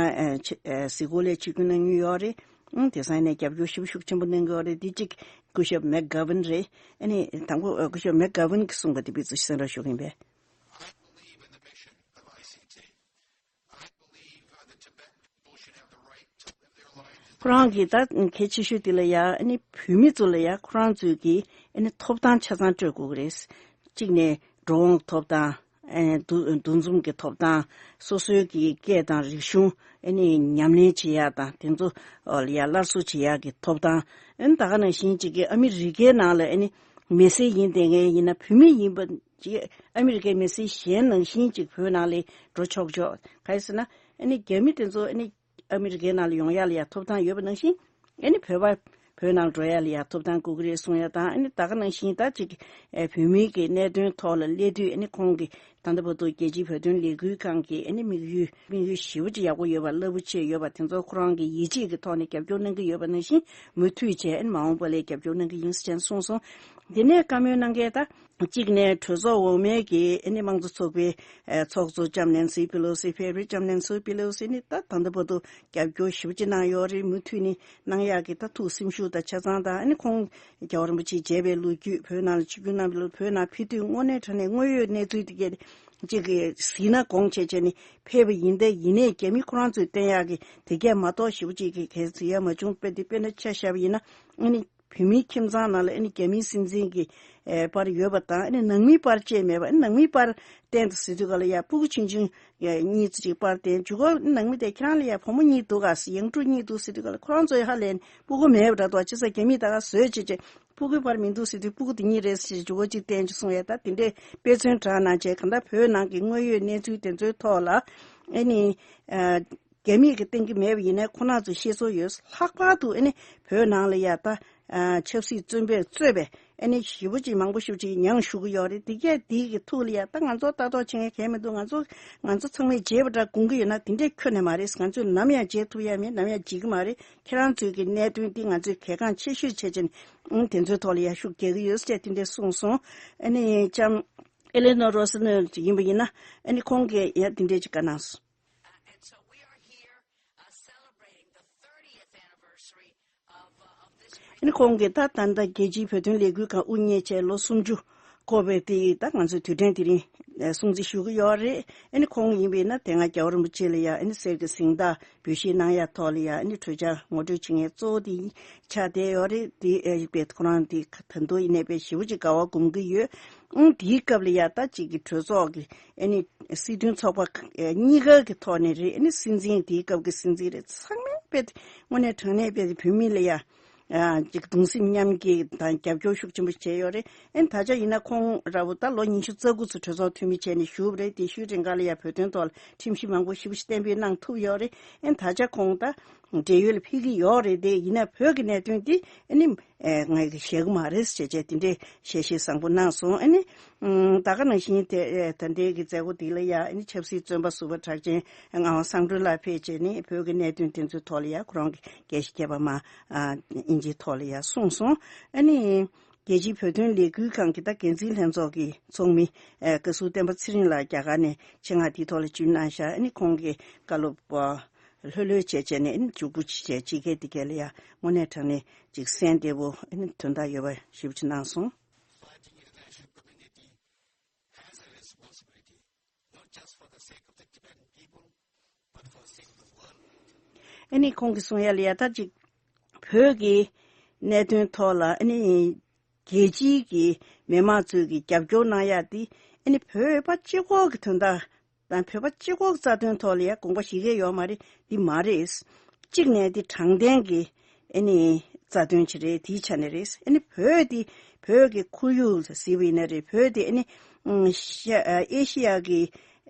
ཆེ་གཟིགས་སྐོར་ལས་ཆིབས་བསྒྱུར་གནང་མྱོང་ཡོད་རེད། ཨང་། དེང་སང་ནས་རྒྱབ་སྐྱོར་ཞེ་པོ་ཤུགས་ཆེན་པོ་གནང་གི་ཡོད་རེད། འདི་གཅིག་སྐུ་ཞབས་མེག་གྷ་ཝིན་རེད། ཨ་ནི་དང་པོ་སྐུ་ཞབས་མེག་གྷ་ཝིན་གྱིས་གསུངས་པ་དེ་ཕར་ཚུར་གསན་རོགས་ཞུ་གི་ཡིན་པས། ཁོ་རང་གིས་ད་གལ་ཆེ་ཤོས་དེ་ལ་ཡ། ཨ་ནི་བོད་མི་ཚོ་ལ་ཡ་ཁོ་རང་ཚོས་ཀྱི་ཨ་ནི་ཐོབ་ཐང་ཆ་ཚང་སྤྲོད་དགོས་ཀྱི་རེད། གཅིག་ནས་འགྲོ་འོང་ཐོབ་ཐང་། ཨ་ནི་འདུ་འདུ་འཛོམས་ཀྱི་ཐོབ་ཐང་། སོ་སོའི་གི་སྐད་དང་རིག་གཞུང་ཨ་ནི་ཉམས་ལེན་བྱེད་ཡག་དང་དེ་ཚོ་ལ་ཡ་སླར་གསོ་བྱེད་ཡག་གི་ཐོབ་ཐང་། ཨ་ནི་ད་ག་ནང་བཞིན་གཅིག་གི་ཨ་མི་རི་ཀའི་ནང་ལ་ཨ་ནི་མི་སེར་ཡིན་བསྡད་མཁན་ཡིན་ན། བོད་མི་ཡིན་པ་ཅིག་ཨ་མི་རི་ཀའི་མི་སེར་གཞན་ནང་བཞིན་ཅིག་བོད་ནང་ལ་འགྲོ་ཆོག་ཆོག་ག་རེ་ཟེར་ན། ཨ་ནི་རྒྱ་མི་དེ་ཚོ་ཨ་ནི་ཨ་མི་རི་ཀའི་ནང་ལ་ཡོང་ཡག་ལ་ཡ་ཐོབ་ཐང་ཡོད་པ་ནང་བཞིན། ཨ་ནི་བོད་པ་བོད་ནང་འགྲོ་ཡག་ལ་ཡ་ཐོབ་ཐང་དགོས་ཀྱི་རེད་གསུང་ཡ་དང་། ཨ་ནི་ད་ག་ནང་བཞིན་ད་ཅིག་ཨ་བོད་མིའི་གི་གནད་དོན་ཐོག་ལ་སླེབས་དུས། ཨ་ནི་ཁོང་གིས་ད་ལྟ་བར་དུ་རྒྱལ་སྤྱིའི་བོད་དོན་ལས་འགུལ་ཁང་གི་ཨ་ནི་དམིགས་ཡུལ་དམིགས་ཡུལ་ཞེ་པོ་ཅིག་ཡག་པོ་ཡོད་པ། རླབས་པོ་ཆེ་ཡོད་པ་དེ་ཚོ་ཁོ་རང་གིས་ཡིད་ཆེས་ཀྱི་ཐོག་ནས་རྒྱབ་སྐྱོར་གནང་གི་ཡོད་པ་ནང་བཞིན། མུ་མཐུད་བྱས་ཨ་ནི་མ་འོངས་པ་ལ་རྒྱབ་སྐྱོར་གནང་གི་ཡིན་ཟེར་གསུངས་སོང་། དེ་ནས་བཀའ་མོལ་གནང་མཁན་ད། གཅིག་ནས་གྲོས་ཚོགས་འོག་མའི་གི་ཨ་ནི་དམངས་གཙོ་ཚོགས་པའི་ཨ་ཚོགས་གཙོ་ལྕམ་ནེན་སི་པེ་ལོ་སི། བྷེ་རི་ལྕམ་ནེན་སི་པེ་ལོ་སི་ནི་ད་ད་ལྟ་བར་དུ་རྒྱབ་སྐྱོར་ཞེ་པོ་ཅིག་གནང་ཡོད་རེད། མུ་མཐུད་ནས་གནང་ཡག་གི་ད་ཐུགས་སེམས་ཤུགས་དང་ཆ་ཚང་དང་། ཨ་ནི་ཁོང་རྒྱལ་བ་རིན་པོ་ཆེ་མཇལ་བའི་ལོ་རྒྱུས། བོད་ནང་ལ་ཆིབས་བསྒྱུར་གནང་བའི་ལོ། བོད་ནང་ཕེབས་དུས་དངོས་གནས་དྲང་གནས་དངོས་ཡོད་གནས་ཚུལ་དེ་གས་ཅིག་གི་གཟིགས་ན་དགོངས་བྱས་བྱས་ནས་ཕེབས་པ་ཡིན། ད་ཡིན་ནའི་རྒྱ་མི་ཁོ་རང་ཚོས་བསྟན་ཡག་གི་དེ་གས་མ་གཏོགས་ཞེ་པོ་ཅིག་གི་གས་གཟིགས་ཡག་མ་བྱུང་། དཔེ་དེ་དཔེར་ན་ཆ་བཞག་པ་ཡིན་ན། ཨ་ནི་བོད་མིའི་ཁྱིམ་ཚང་ནང་ལ་ཨ་ནི་རྒྱ་མིའི་སྲིད་འཛིན་གྱི་ཨེ་པར་ཡོད་པ་དང་། ཨ་ནི་ནང་མིའི་པར་བཅས་མེད་པ། ཨ་ནི་ནང་མིའི་པར་བསྟན་དུ་ཟེར་དུས་ག་ལ་ཡ་སྤུ་གུ་ཆུང་ཆུང་ཡ་གཉིས་ཙམ་ཅིག་པར་བསྟན། མཇུག་ག་ནང་མི་དེ་ཁྱེད་རང་ལ་ཡ་བུ་མོ་གཉིས་འདུག་ག་ཟེར། ཡང་སྤྲུལ་གཉིས་འདུག་ཟེར་དུས་ག་ལ་ཁོ་རང་ཚོ་ཡ་ཧ་ལས་ནས་སྤུ་གུ་མེད་པ་འདྲ་འདུག་བྱས་ཙང་རྒྱ་མིས་ད་ག་བཟོས་བྱས་བྱས་སྤུ་གུའི་པར་མི་འདུག་ཟེར་དུས་སྤུ་གུ་དེ་གཉིས་རེད་ཟེར་མཇུག་ག་ཅིག་བསྟན་ཅིག་གསུངས་ཡ། ད་དེ་འདྲའི་དཔེ་མཚོན་དྲངས་གནང་བྱས། གང་ལྟར་བོད་ནང་གི་དངོས་ཡོད་གནས་ཚུལ་དེ་ཚོའི་ཐོག་ལ་ཨ་ནི་ཨ། རྒྱ་མིས་ཀྱི་བསྟན་གྱི་མེད་པ་ཡིན་ནའི་ཁོ་རང་ཚོ་ཤེས་ཚོར་ཡོད། ལྷག་པར་དུ་ཨ་ནི་བོད་ནང་ལ་ཡ་ད་ཨ་ཆབ་སྲིད་བཙོན་པས་གཙོས་པའི་ཨ་ནི་ཞེ་པོ་ཅིག་མང་པོ་ཞེ་པོ་ཅིག་མྱངས་བཞུགས་ཀྱི་ཡོད་རེད། དེ་གས་དེ་གི་ཐུགས་ལ་ཡ་ད་ང་ཚོ་ལྟ་རྟོག་བྱེད་མཁན་གང་མི་འདུག་ང་ཚོ་ང་ཚོ་ཚང་མས་བརྗེད་པ་འདྲ་དགོངས་ཀྱི་ཡོད་ན་དེ་འདྲས་ཁྱོན་ནས་མ་རེད། ང་ཚོས་ནམ་ཡང་བརྗེད་ཐུབ་ཡ་མེད། ནམ་ཡང་བརྗེད་ཀྱི་མ་རེད། ཁྱེད་རང་ཚོའི་གི་གནད་དོན་འདི་ང་ཚོས་གལ་འགངས་ཆེ་ཤོས་བྱས་བྱས་ནས་ཨང་དེ་ཚོའི་ཐོག་ལ་ཡ་ཤུགས་རྒྱག་གི་ཡོད་ཅེས་དེ་འདྲས་གསུངས་སོང་། ཨ་ནི་ལྕམ་ཨེ་ལེ་ནོ་རོ་སི་ནེལ་ཡིན་པ་ཡིན་ན་ཨ་ནི་ཁོང་གིས་ཡ་དེ་འདྲས་ཅིག་བཀའ་གནང་སོང་། Uh, and so we are here, uh, celebrating the thirtieth anniversary of, uh, of this great ཨ་ནི་ཁོང་གིས་ད་ད་ལྟ་རྒྱལ་སྤྱིའི་བོད་དོན་ལས་འགུལ་ཁང་དབུ་བརྙེས་བྱས་ལོ་སུམ་ཅུ་འཁོར་བའི་དེ་ད་ང་ཚོས་དུས་དྲན་དེ་རིང་ཨ་སྲུང་བརྩི་ཞུ་གི་ཡོད་རེད། ཨ་ནི་ཁོང་ཡིན་པས་ན་དེ་སྔ་རྒྱལ་བ་རིན་པོ་ཆེ་ལ་ཡ་ཨ་ནི་གསེར་གྱི་གཟེངས་རྟགས་འབུལ་བཞེས་གནང་ཡ་ཐོག་ལ་ཡ་ཨ་ནི་གྲོས་འཆར་ངོ་སྤྲོད་བྱེད་མཁན་གཙོ་བོ་དེ་ཆགས་བསྡད་ཡོད་རེད། དེ་ཨ་དཔེ་ཁོ་རང་དེ་ད་དུང་ཡིན་ནའི་དཔེ་ཞེ་པོ་ཅིག་དགའ་བ་སྒོམ་གྱི་ཡོད། ཨང་དེའི་སྐབས་ལ་ཡ་ད་ཅིག་གི་གྲོས་ཚོགས་ཀྱི་ཨ་ནི་སྲིད་དོན་ཚོགས་པ་གཉིས་ཀ་གི་ཐོག་ནས་རེད། ཨ་ནི་སྲིད་འཛིན་དེའི་སྐབས་ཀྱི་སྲིད་འཛིན་རེད། ཚང་མས་དཔེ་དེ་དངོས་གནས་དྲང་གནས་དཔེ་དེ་བོད་མི་ལ་ཡ་ཨ་ཅིག་གདུང་སེམས་མཉམ་སྐྱེད་དང་རྒྱབ་སྐྱོར་ཤུགས་ཆེན་པོ་བྱས་ཡོད་རེད། ཨ་ནི་ད་ཆ་ཡིན་ན་ཁོང་ར་བོ་ད་ལོ་ཉི་ཤུ་རྩ་དགུ་ཚོ་གྲོས་ཚོགས་འཐུས་མི་བྱས་ནས་བཞུགས་པ་རེད། དེ་ཤུལ་རིང་ག་ལ་ཡ་བོད་དོན་ཐོག་ལ་ཁྲིམས་གཞི་མང་པོ་ཞེ་པོ་ཞིག་གཏན་འབེབས་གནང་ཐུབ་ཡོད་རེད། ཨ་ནི་ད་ཆ་ཁོང་ད་བགྲེས་ཡོལ་ལ་ཕེབས་ཀྱི་ཡོད་རེད། དེ་ཡིན་ན་བོད་ཀྱི་གནད་དོན་དེ་ཨ་ནི་ཨེ་ང་གིས་བཤད་གི་མ་རེད་ཟེར་བྱས་དེ་འདྲའི་ཞལ་བཞེས་བཟང་པོ་གནང་སོང་། ཨ་ནི་ཨམ་ད་ག་ནང་བཞིན་དེ་ཨེ་ད་ལྟའི་གི་མཛད་སྒོ་འདི་ལ་ཡ་ཨ་ནི་ཆབ་སྲིད་བཙོན་པ་ཟུར་པ་གྲགས་ཅན་ངག་དབང་བསམ་གྲུབ་ལགས་ཕེབས་བྱས་ནས་བོད་ཀྱི་གནད་དོན་དེ་ཚོའི་ཐོག་ལ་ཡ་ཁོ་རང་གི་རྒྱས་བཤད་རྒྱས་པ་མ་ཨ་དབྱིན་ཇིའི་ཐོག་ལ་ཡ་གསུངས་སོང་། ཨ་ནི་རྒྱལ་སྤྱིའི་བོད་དོན་ལས་འགུལ་ཁང་གི་ད་འགན་འཛིན་ལྷན་ཚོགས་ཀྱི་ཚོགས་མི་ཨེ་བཀའ་ཟུར་བསྟན་པ་ཚེ་རིང་ལགས་རྒྱ་གར་ནས་ཆེད་མངགས་དེའི་ཐོག་ལ་བྱོན་གནང་ཤག་ཨ་ནི་ཁོང་གི་བཀའ་སློབ་ལྷོད་ལྷོད་བྱས་བྱས་ནས་ཨ་ནི་མཇུག་སྒྲིལ་བྱས་ཕྱི་རྒྱལ་འདི་གས་ལ་ཡ་དངོས་གནས་དྲང་གནས་ཅིག་གསན་བདེ་པོ་ཨ་ནི་དོན་དག་ཡོད་པ་ཞེ་པོ་ཅིག་གནང་སོང་། Pledging international community has a responsibility, not just for the sake of the Tibetan people, but for the sake of the world. ཨ་ནི་ཁོང་གིས་གསུང་ཡ་ལ་ཡ་ད་ཅིག་བོད་ཀྱི་གནད་དོན་ཐོག་ལ་ཨ་ནི་རྒྱལ་སྤྱིའི་གི་མི་མང་ཚོས་ཀྱི་རྒྱབ་སྐྱོར་གནང་ཡ་དེ་ཨ་ནི་བོད་པ་གཅིག་པོ་གི་དོན་དག་དང་བོད་པ་གཅིག་པོ་རྩ་དོན་ཐོག་ལ་ཡ་དགོངས་པ་བཞེས་ཀྱི་ཡོད་མ་རེད། འདི་མ་རེད། གཅིག་ནས་འདི་དྲང་བདེན་གྱི་ཨ་ནི་རྩ་དོན་ཅིག་རེད། དེའི་ཆ་ནས་རེད། ཨ་ནི་བོད་འདི་བོད་ཀྱི་ཁོར་ཡུག་ཟེར་བ་ཡིན་ན་རེད། བོད་འདི་ཨ་ནི་ཨ་ཤ་ཨ་ཨེ་ཤི་ཡ་གི་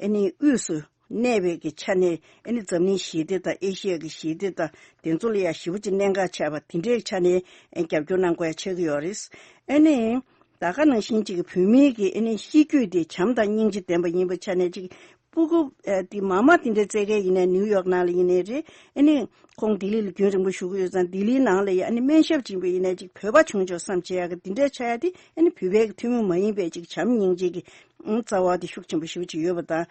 ཨ་ནི་དབུས་སུ་གནས་པའི་གི་ཆ་ནས་ཨ་ནི་འཛམ་གླིང་ཞི་བདེ་དང་ཨེ་ཤི་ཡ་གི་ཞི་བདེ་དང་དེ་ཚོ་ལ་ཡ་ཞེ་པོ་ཅིག་གནད་འགག་ཆགས་པ་དེ་འདྲའི་ཆ་ནས་ཨ་རྒྱབ་སྐྱོར་གནང་དགོས་ཡ་ཆགས་ཀྱི་ཡོད་རེད། ཨ་ནི། ད་ག་ནང་བཞིན་གཅིག་བོད་མིའི་གི་ཨ་ནི་གཤིས་རྒྱུད་དེ་བྱམས་དང་སྙིང་རྗེ་ལྡན་པ་ཡིན་པའི་ཆ་ནས་གཅིག་ སྤུ་གུ་ཨ་དེ་མ་མ་དེ་འདྲའི་བཙལ་མཁན་ཡིན་ནའི་ནིའུ་ཡོག་ནང་ལ་ཡིན་ནའི་རེད། ཨ་ནི་ཁོང་ལྡི་ལི་ལ་རྒྱུན་རིང་པོ་བཞུགས་ཀྱི་ཡོད་ཙང་ལྡི་ལིའི་ནང་ལ་ཡ་ཨ་ནི་སྨན་ཞབས་ཅིག་ཡིན་པ་ཡིན་ནའི་ཅིག་བོད་པ་བྱུང་ཆོག་བསམ་བྱེད་ཡག་གི་དེ་འདྲའི་ཆགས་ཡ་དེ་ཨ་ནི་བོད་པའི་ཐུན་མོང་མ་ཡིན་པའི་ཅིག་བྱམས་སྙིང་རྗེ་གི་ཨང་རྩ་བ་དེ་ཤུགས་ཆེན་པོ་ཞེ་པོ་ཅིག་ཡོད་པ་དང་།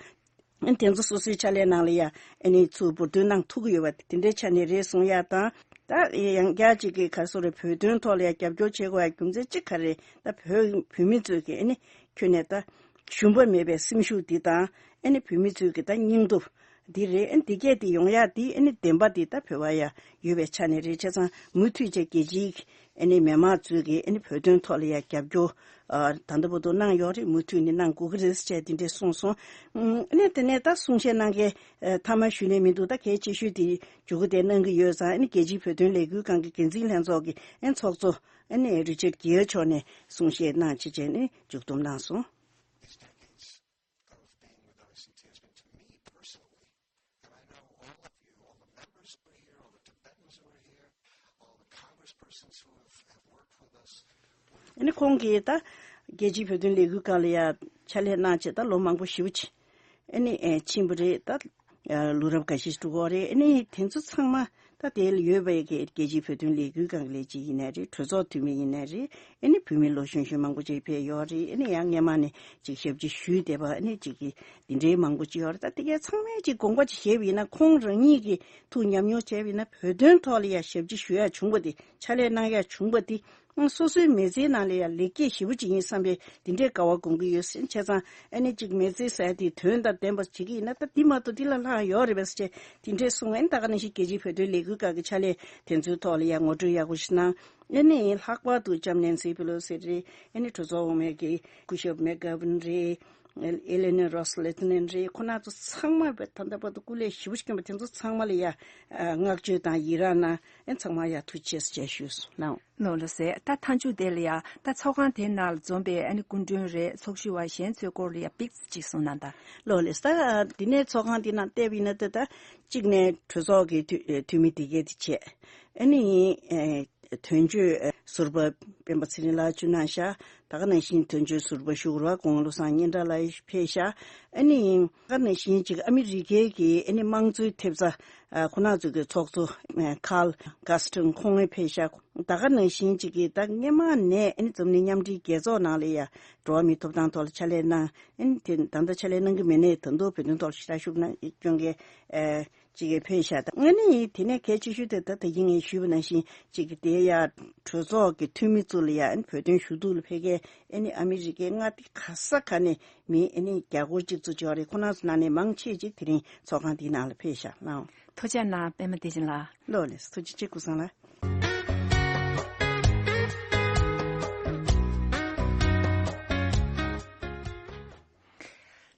ཨ་ནི་དེ་ཚོ་སོ་སོའི་ཕྱག་ལས་ནང་ལ་ཡ་ཨ་ནི་ཚུར་འབུར་འདོན་གནང་ཐུབ་ཀྱི་ཡོད་པ་དེ་འདྲའི་ཆ་ནས་རེད་གསུང་ཡ་དང་། ད་ཡང་བསྐྱར་ཅིག་གི་ག་རེ་ཟེར་རེད། བོད་དོན་ཐོག་ལ་ཡ་རྒྱབ་སྐྱོར་བྱེད་དགོས་ཡ་རྒྱུ་མཚན་གཅིག་ག་རེ་རེད། ད་བོད་བོད་མི་ཚོས་ཀྱི་ཨ་ནི་ཁྱོན་ནས་ད་ཞུམ་པ་མེད་པའི་སེམས་ཤུགས་འདི་དང་། ཨ་ནི་བོད་མི་ཚོས་ཀྱི་ད་སྙིང་སྟོབས་འདི་རེད། ཨ་ནི་འདི་སྐད་དེ་ཡོང་ཡ་འདི་ཨ་ནི་བདེན་པ་འདི་ད་བོད་པ་ཡ་ཡོད་པའི་ཆ་ནས་རེད། བྱས་ཙང་མུ་མཐུད་བྱས་རྒྱལ་སྤྱིའི་ཨ་ནི་མི་མང་ཚོས་ཀྱི་ཨ་ནི་བོད་དོན་ཐོག་ལ་ཡ་རྒྱབ་སྐྱོར་ཨ་ད་ལྟ་བར་དུ་གནང་ཡོད་རེད། མུ་མཐུད་ནས་གནང་དགོས་ཀྱི་རེད་ཟེར་བྱས་དེ་འདྲས་གསུངས་སོང་། ཨ་ནི་དེ་ནས་ད་གསུང་བཤད་གནང་མཁན་ཨ་མཐའ་མ་ཞུས་ནས་མི་འདུག་ད་གལ་ཆེ་ཤོས་དེ་མཇུག་གུ་དེ་གནང་གི་ཡོད་ཙང་། ཨ་ནི་རྒྱལ་སྤྱིའི་བོད་དོན་ལས་འགུལ་ཁང་གི་འགན་འཛིན་ལྷན་ཚོགས་ཀྱི་ཨ་ནི་ཚོགས་གཙོ་ཨ་ནི་རི་ཅར་གྷེལ་མཆོག་ནས་གསུང་བཤད་གནང་བྱས་བྱས་ནས་མཇུག་བསྡོམས་གནང་སོང་། These decades of being with R C T has been to me personally, and I know all of you, all the members who are here, all the Tibetans who are here, all the congresspersons who have, have worked with us, ཨ་ནི་ཁོང་གིས་ད་རྒྱལ་སྤྱིའི་བོད་དོན་ལས་འགུལ་ཁང་ལ་ཡ་ཕྱག་ལས་གནང་བྱས་ད་ལོ་མང་པོ་ཞེ་པོ་ཅིག་ཨ་ནི་ཨེ་ཕྱིན་པ་རེད། ད་ཨ་ལོ་རབས་འགའ་ཤས་འགྲོ་གི་རེད། ཨ་ནི་དེ་ཚོ་ཚང་མ་ད་དེ་ལ་ཡོད་པའི་གི་རྒྱལ་སྤྱིའི་བོད་དོན་ལས་འགུལ་ཁང་གི་ལས་བྱེད་ཡིན་ནའི་རེད། གྲོས་ཚོགས་འཐུས་མི་ཡིན་ནའི་རེད། ཨ་ནི་བོད་མི་ལོ་གཞོན་གཞོན་མང་པོ་ཅིག་ཕེབས་ཡོད་རེད། ཨ་ནི་ཡང་སྔས་མ་ནས་ཅིག་ཞབས་ཕྱི་ཞུས་བསྡད་པ་ཨ་ནི་ཅིག་གི་དེ་འདྲའི་མང་པོ་ཅིག་ཡོད་རེད། ད་དེ་གའི་ཚང་མས་ཅིག་དགོངས་པ་ཅིག་བཞེས་པ་ཡིན་ན། ཁོང་རང་ཉིད་ཀྱིས་ཐུགས་ཉམས་མྱོང་བྱས་པ་ཡིན་ན། བོད་དོན་ཐོག་ལ་ཡ་ཞབས་ཕྱི་ཞུ་ཡ་བྱུང་བ་དེ། ཕྱག་ལས་གནང་ཡ་བྱུང་བ་དེ་སོ་སོའི་མི་ཚེའི་ནང་ལ་ཡ་ལེགས་སྐྱེས་ཞེ་པོ་ཅིག་ཡིན་བསམ་པའི་དེ་འདྲའི་དགའ་བ་སྒོམ་གྱི་ཡོད་ཟེར། བྱས་ཙང་ཨ་ནི་ཅིག་མི་ཚེ་ཟེར་དེ་དོན་དང་ལྡན་པ་བྱེད་ཀྱི་ཡིན་ན། ད་འདི་མ་གཏོགས་འདི་ལ་ལྷག་ཡོད་རེད་པས་ཟེར་བྱས་དེ་འདྲའི་གསུང་བ་ཡིན། ད་ག་ནང་བཞིན་རྒྱལ་སྤྱིའི་བོད་དོན་ལས་འགུལ་ཁང་གི་ཕྱག་ལས་དེ་ཚོའི་ཐོག་ལ་ཡ་ངོ་སྤྲོད་ཡག་པོ་ཞིག་གནང་། ཨ་ནི་ལྷག་པར་དུ་ལྕམ་ནེན་སི་པེ་ལོ་སི་རེད། ཨ་ནི་གྲོས་ཚོགས་འོག་མའི་གི་སྐུ་ཞབས་མེག་གྷ་ཝིན་རེད། ཨེ་ལེ་ནོ་རོ་སི་ལེ་ཐི་ནན་རེད། ཁོ་ན་ཚོ་ཚང་མ་བས་ད་ལྟ་བར་དུ་སྐུ་ལས་ཞེ་པོ་ཞིག་བསྐྱོན་པ་དེ་ཚོ་ཚང་མ་ལ་ཡ་བསྔགས་བརྗོད་དང་ཡི་རངས་གནང་། ཨེ་ཚང་མ་ཡ་ཐུགས་རྗེ་ཆེ་ཞུས་སོང་། ལགས་ལགས་སེ། ད་མཐའ་མཇུག་དེ་ལ་ཡ་ད་ཚོགས་ཁང་དེ་ནང་ལ་འཛོམས་པའི་ཨ་ནི་སྐུ་མགྲོན་རེད། ཚོགས་ཞུགས་པ་གཞན་ཚོའི་སྐོར་ལ་ཡ་པིག་ཙམ་ཅིག་གསུངས་གནང་དང་། ལགས་ལགས་སེ། ད་འདི་ནས་ཚོགས་ཁང་དེ་ནང་བལྟས་པ་ཡིན་ན་ད་ད་གཅིག་ནས་གྲོས་ཚོགས་ཀྱི་འཐུས་འཐུས་མི་དེ་གས་དེ་བྱས། ཨ་ནི་ཨེ། དོན་གཅོད་ཟུར་པ་སྤེན་པ་ཚེ་རིང་ལགས་བཅུག་གནང་ཤག་ད་ག་ནང་བཞིན་དོན་གཅོད་ཟུར་པ་ཞུ་ར་གོང་བློ་བཟང་སྙན་གྲགས་ལགས་ཕེབས་ཤག་ཨ་ནི་ད་ག་ནང་བཞིན་ཅིག་ཨ་མི་རི་ཀའི་གི་ཨ་ནི་དམངས་གཙོའི་ཐེབས་རྩ་ཁོ་ན་ཚོ་གི་ཚོགས་གཙོ་ཁཱལ་གྷ་སི་ཊིན་ཁོང་ཕེབས་ཤག་ད་ག་ནང་བཞིན་ཅིག་གི་ད་སྔས་མ་ནས་ཨ་ནི་འཛམ་གླིང་མཉམ་འབྲེལ་རྒྱལ་ཚོགས་ནང་ལ་ཡ་འགྲོ་བ་མིའི་ཐོབ་ཐང་ཐོག་ལ་ཕྱག་ལས་གནང་། ཨ་ནི་དེ་ད་ལྟ་ཕྱག་ལས་གནང་གི་མེད་ནའི་ད་དུང་བོད་དོན་ཐོག་ལ་ཞེ་དྲག་ཤུགས་གནང་སྐྱོན་གི་ཅིག་གིས་ཕེབས་ཤག་ད་ཨ་ནི་དེ་ནས་གལ་ཆེ་ཤོས་དེ་ད་ད་གིན་ངས་ཞུས་པ་ནང་བཞིན་ཅིག་གི་དེ་ཡ་གྲོས་ཚོགས་ཀྱི་འཐུས་མི་ཚོ་ལ་ཡ་ཨ་ནི་བོད་དོན་ཞུ་གཏུག་ལ་ཕེབས་མཁན་ཨ་ནི་ཨ་མི་རི་ཀའི་མངའ་སྡེ་ག་ས་ག་ནས་མི་ཨ་ནི་བརྒྱ་སྐོར་གཅིག་ཙམ་ཅིག་ཡོད་རེད། ཁོ་རང་ཚོ་ནང་ནས་མང་ཆེ་ཅིག་དེ་རིང་ཚོགས་ཁང་འདིའི་ནང་ལ་ཕེབས་ཤག་ལགས། ཐུགས་རྗེ་གནང་པད་མ་བདེ་ཆེན་ལགས། ལགས་ལགས་སེ། ཐུགས་རྗེ་ཆེ་ཀུན་བཟང་ལགས།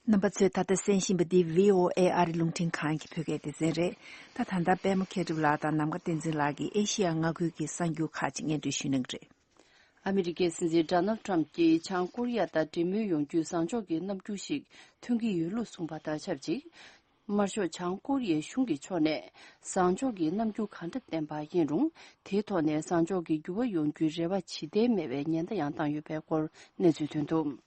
རྣམ་པ་ཚོས་ད་ལྟ་གསན་བཞིན་པ་འདི་བྷི་ཨོ་ཨེ་ཨ་རི་རླུང་འཕྲིན་ཁང་གི་བོད་སྐད་སྡེ་ཚན་རེད། ད་ད་ལྟ་པད་མ་མཁས་གྲུབ་ལགས་དང་ནམ་མཁའ་བསྟན་འཛིན་ལགས་ཀྱིས་ཨེ་ཤི་ཡ་མངའ་ཁུལ་གྱི་གསར་འགྱུར་ཁག་ཅིག་སྙན་སྒྲོན་ཞུ་གནང་གི་རེད། ཨ་མི་རི་ཀའི་སྲིད་འཛིན་ཌོ་ནལ་ཊམ་གྱིས་བྱང་ཀོ་རི་ཡ་དང་འབྲེལ་མོལ་ཡོང་རྒྱུའི་བཟང་ཕྱོགས་ཀྱི་རྣམ་འགྱུར་ཞིག་ཐོན་གྱི་ཡོད་ལུགས་གསུངས་པ་དང་ཆབས་ཅིག་དམར་ཤོག་བྱང་ཀོ་རི་ཡའི་གཞུང་གི་ཕྱོགས་ནས་བཟང་ཕྱོགས་ཀྱི་རྣམ་འགྱུར་གང་འདྲ་བསྟན་པ་ཡིན་རུང་། དེའི་ཐོག་ནས་བཟང་ཕྱོགས་ཀྱི་འགྱུར་བ་ཡོང་རྒྱུའི་རེ་བ་ཇི་ལྟར་མེད་པའི་ཉེན་བརྡ་ཡང་བཏང་ཡོད་པའི་སྐོར་གནས་ཚུལ་ཐོན་འདུག་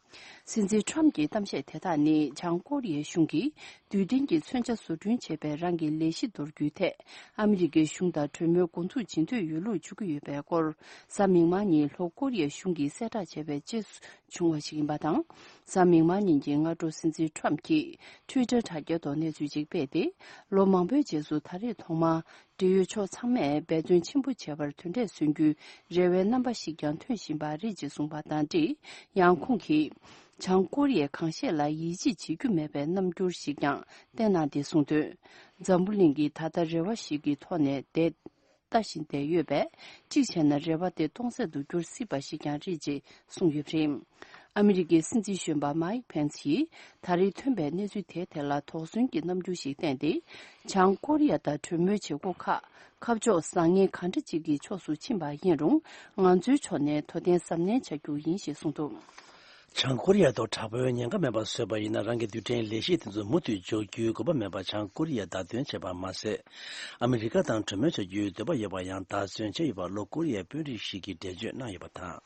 སྲིད་འཛིན་ཊམ་གྱི་གཏམ་བཤད་དེ་དག་ནི་བྱང་ཀོ་རི་ཡའི་གཞུང་གིས་རྡུལ་ཕྲན་གྱི་མཚོན་ཆ་བཟོ་སྐྲུན་བྱེད་པའི་རང་གི་ལས་གཞི་འདོར་རྒྱུའི་ཐད་ཨ་མི་རི་ཀའི་གཞུང་དང་གྲོས་མོལ་འགོ་འཛུགས་བྱེད་འདོད་ཡོད་ལུགས་བརྗོད་ཀྱི་ཡོད་པའི་སྐོར། གཟའ་མིག་དམར་ཉིན་ལྷོ་ཀོ་རི་ཡའི་གཞུང་གིས་གསལ་བསྒྲགས་བྱས་པའི་རྗེས་སུ། བྱུང་བ་ཞིག་ཡིན་པ་དང་། གཟའ་མིག་དམར་ཉིན་གྱི་སྔ་དྲོ་སྲིད་འཛིན་ཊམ་གྱིས་ཊུའི་ཊར་དྲ་རྒྱའི་ཐོག་གནས་ཚུལ་ཅིག་སྤེལ་ཏེ། ལོ་མང་པོའི་རྗེས་སུ་ད་རེས་ཐོག་མར་འབྲེལ་ཡོད་ཕྱོགས་ཚང་མས་འབད་བརྩོན་ཆེན་པོ་བྱེད་པར་དོན་འབྲས་སོན་རྒྱུའི་རེ་བའི་རྣམ་པ་ཞིག་ཀྱང་ཐོན་བཞིན་པ་རེད་ཅེས་གསུངས་པ་དང་འབྲེལ། ཡང་ཁོང་གིས། བྱང་ཀོ་རི་ཡས་གང་བཤད་ལ་ཡིད་ཆེས་བྱེད་རྒྱུ་མེད་པའི་རྣམ་འགྱུར་ཞིག་ཀྱང་བསྟན་གནང་སྟེ་གསུངས་དོན། འཛམ་བུ་གླིང་གིས་ད་ལྟ་རེ་བ་ཞིག་གི་ཐོག་ནས་བསྡད། ལྟ་བཞིན་བསྡད་ཡོད་པས། གཅིག་བྱས་ན་རེ་བ་དེ་སྟོང་ཟད་དུ་འགྱུར་སྲིད་པ་ཞིག་ཀྱང་རེད་ཅེས་གསུངས་ཡོད་པ་རེད། ཨ་མི་རི་ཀའི་སྲིད་འཛིན་གཞོན་པ་མའིག་ཕེན་སི་ཡིས་ད་རེས་ཐོན་པའི་གནས་ཚུལ་དེའི་ཐད་ལ་དོགས་ཟོན་གྱི་རྣམ་འགྱུར་ཞིག་བསྟན་ཏེ། བྱང་ཀོ་རི་ཡ་དང་གྲོས་མོལ་བྱེད་སྒོ་ཁག་ཁ་ཕྱོགས་བཟང་ངན་གང་འདྲ་ཅིག་གི་ཕྱོགས་སུ་ཕྱིན་པ་ཡིན་རུང་། ང་ཚོའི་ཕྱོགས་ནས་དོ་བརྟན་གཟབ་ནན་བྱ་རྒྱུ་ཡིན་ཞེས་གསུངས་འདུག་བྱང་ཀོ་རི་ཡ་ཐོག་དྲག་པོའི་ཉེན་ཁ་མེད་པ་བཟོས་པ་ཡིན་ན། རང་གི་རྡུལ་ཕྲན་ལས་གཞི་དེ་ཚོ་མུ་མཐུད་འཇོག་རྒྱུའི་དགོས་པ་མེད་པ་བྱང་ཀོ་རི་ཡས་བརྡ་སྟོན་བྱས་པ་མ་ཟད། ཨ་མི་རི་ཀ་དང་གྲོས་མོལ་བྱ་རྒྱུའི་འདོད་པ་ཡོད་པ་ཡང་བརྡ་མཚོན་བྱས་ཡོད་པ་ལྷོ་ཀོ་རི་ཡའི་དཔོན་རིགས་ཤིག་གིས་འགྲེལ་བརྗོད་གནང་ཡོད་པ་དང་།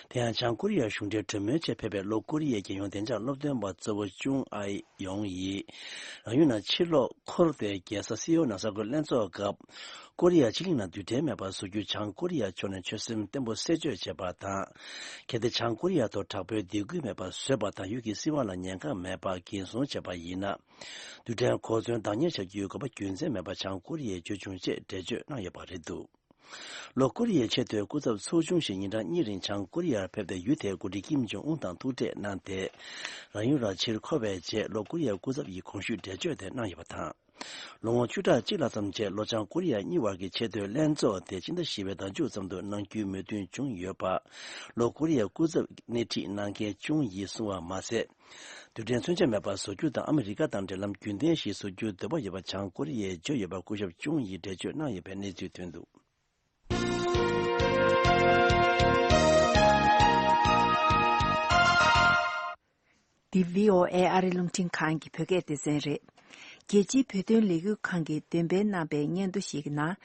དེ་ཡང་བྱང་ཀོ་རི་ཡར་གཞུང་འབྲེལ་གྲོས་མོལ་ཆེད་ཕེབས་པའི་ལྷོ་ཀོ་རི་ཡའི་རྒྱལ་ཡོངས་བདེ་འཇགས་སློབ་སྟོན་པ་གཙོ་བོ་ཅུང་ཨའེ་ཡོང་ཡིས། རང་ཡུལ་ནང་ཕྱིར་ལོག་འཁོར་ཏེ་རྒྱལ་ས་སེའུ་ནང་གསར་འགོད་ལྷན་ཚོགས་སྐབས། ཀོ་རི་ཡ་ཕྱེད་གླིང་ནང་རྡུལ་ཕྲན་མེད་པར་བཟོ་རྒྱུ་བྱང་ཀོ་རི་ཡ་ཕྱོགས་ནས་ཆོད་སེམས་བརྟན་པོ་གསལ་བརྗོད་བྱས་པ་དང་། གལ་ཏེ་བྱང་ཀོ་རི་ཡ་ཐོག་དྲག་པོའི་སྡིགས་སྐུལ་མེད་པར་བཟོས་པ་དང་ཡུལ་གྱི་སྲིད་དབང་ལ་ཉེན་ཁ་མེད་པར་འགན་སྲུང་བྱས་པ་ཡིན་ན། རྡུལ་ཕྲན་གོ་མཚོན་བདག་གཉེར་བྱ་རྒྱུའི་དགོས་པ་རྒྱུ་མཚན་མེད་པར་བྱང་ཀོ་རི་ཡས་བརྗོད་བྱུང་ཅེས་འགྲེལ་བརྗོད་གནང་ཡོད་པ་རེད་འདུག་ལྷོ་ཀོ་རི་ཡའི་ཆེས་མཐོའི་སྐུ་ཚབ་ཚོགས་ཆུང་ཞིག་ཉིན་གྲངས་གཉིས་རིང་བྱང་ཀོ་རི་ཡར་ཕེབས་ཏེ་ཡུལ་དེའི་འགོ་ཁྲིད་ཀིམ་ཇོང་ཨུན་དང་ཐུག་འཕྲད་གནང་སྟེ། རང་ཡུལ་ལ་ཕྱིར་འཁོར་བའི་རྗེས་ལྷོ་ཀོ་རི་ཡའི་སྐུ་ཚབ་ཀྱིས་གོང་ཞུས་འགྲེལ་བརྗོད་དེ་གནང་ཡོད་པ་དང་། ལོ་ངོ་བཅུ་ཕྲག་གཅིག་ལྷག་ཙམ་རྗེས་ལྷོ་བྱང་ཀོ་རི་ཡ་གཉིས་བར་གྱི་ཆེས་མཐོའི་ལྷན་ཚོགས་དེ་ཕྱི་ཟླ་བཞི་པའི་ཟླ་མཇུག་ཙམ་དུ་གནང་རྒྱུའི་མོས་མཐུན་བྱུང་ཡོད་པ། ལྷོ་ཀོ་རི་ཡའི་སྐུ་ཚབ་སྣེ་ཁྲིད་གནང་མཁན་ཅུང་ཡིས་གསུངས་པ་མ་ཟད། རྡུལ་ཕྲན་མཚོན་ཆ་མེད་པར་བཟོ་རྒྱུ་དང་ཨ་མི་རི་ཀ་དང་འབྲེལ་ལམ་རྒྱུན་ལྡན་ཞིག་བཟོ་རྒྱུའི་འདོད་པ་ཡོད་པ་བྱང་ཀོ་རི་ཡས་བརྗོད་ཡོད་པ་སྐུ་ཞབས་ཅུང་ཡིས་འགྲེལ་བརྗོད་གནང་ཡོད་པའི་གནས་ཚུལ་ཐོན་འདུག་འདི་བྷི་ཨོ་ཨེ་ཨ་རི་རླུང་འཕྲིན་ཁང་གི་བོད་སྐད་སྡེ་ཚན་རེད། རྒྱལ་སྤྱིའི་བོད་དོན་ལས་འགུལ་ཁང་གིས་འདོན་སྤེལ་གནང་པའི་སྙན་ཐོ་ཞིག་གི་ནང་།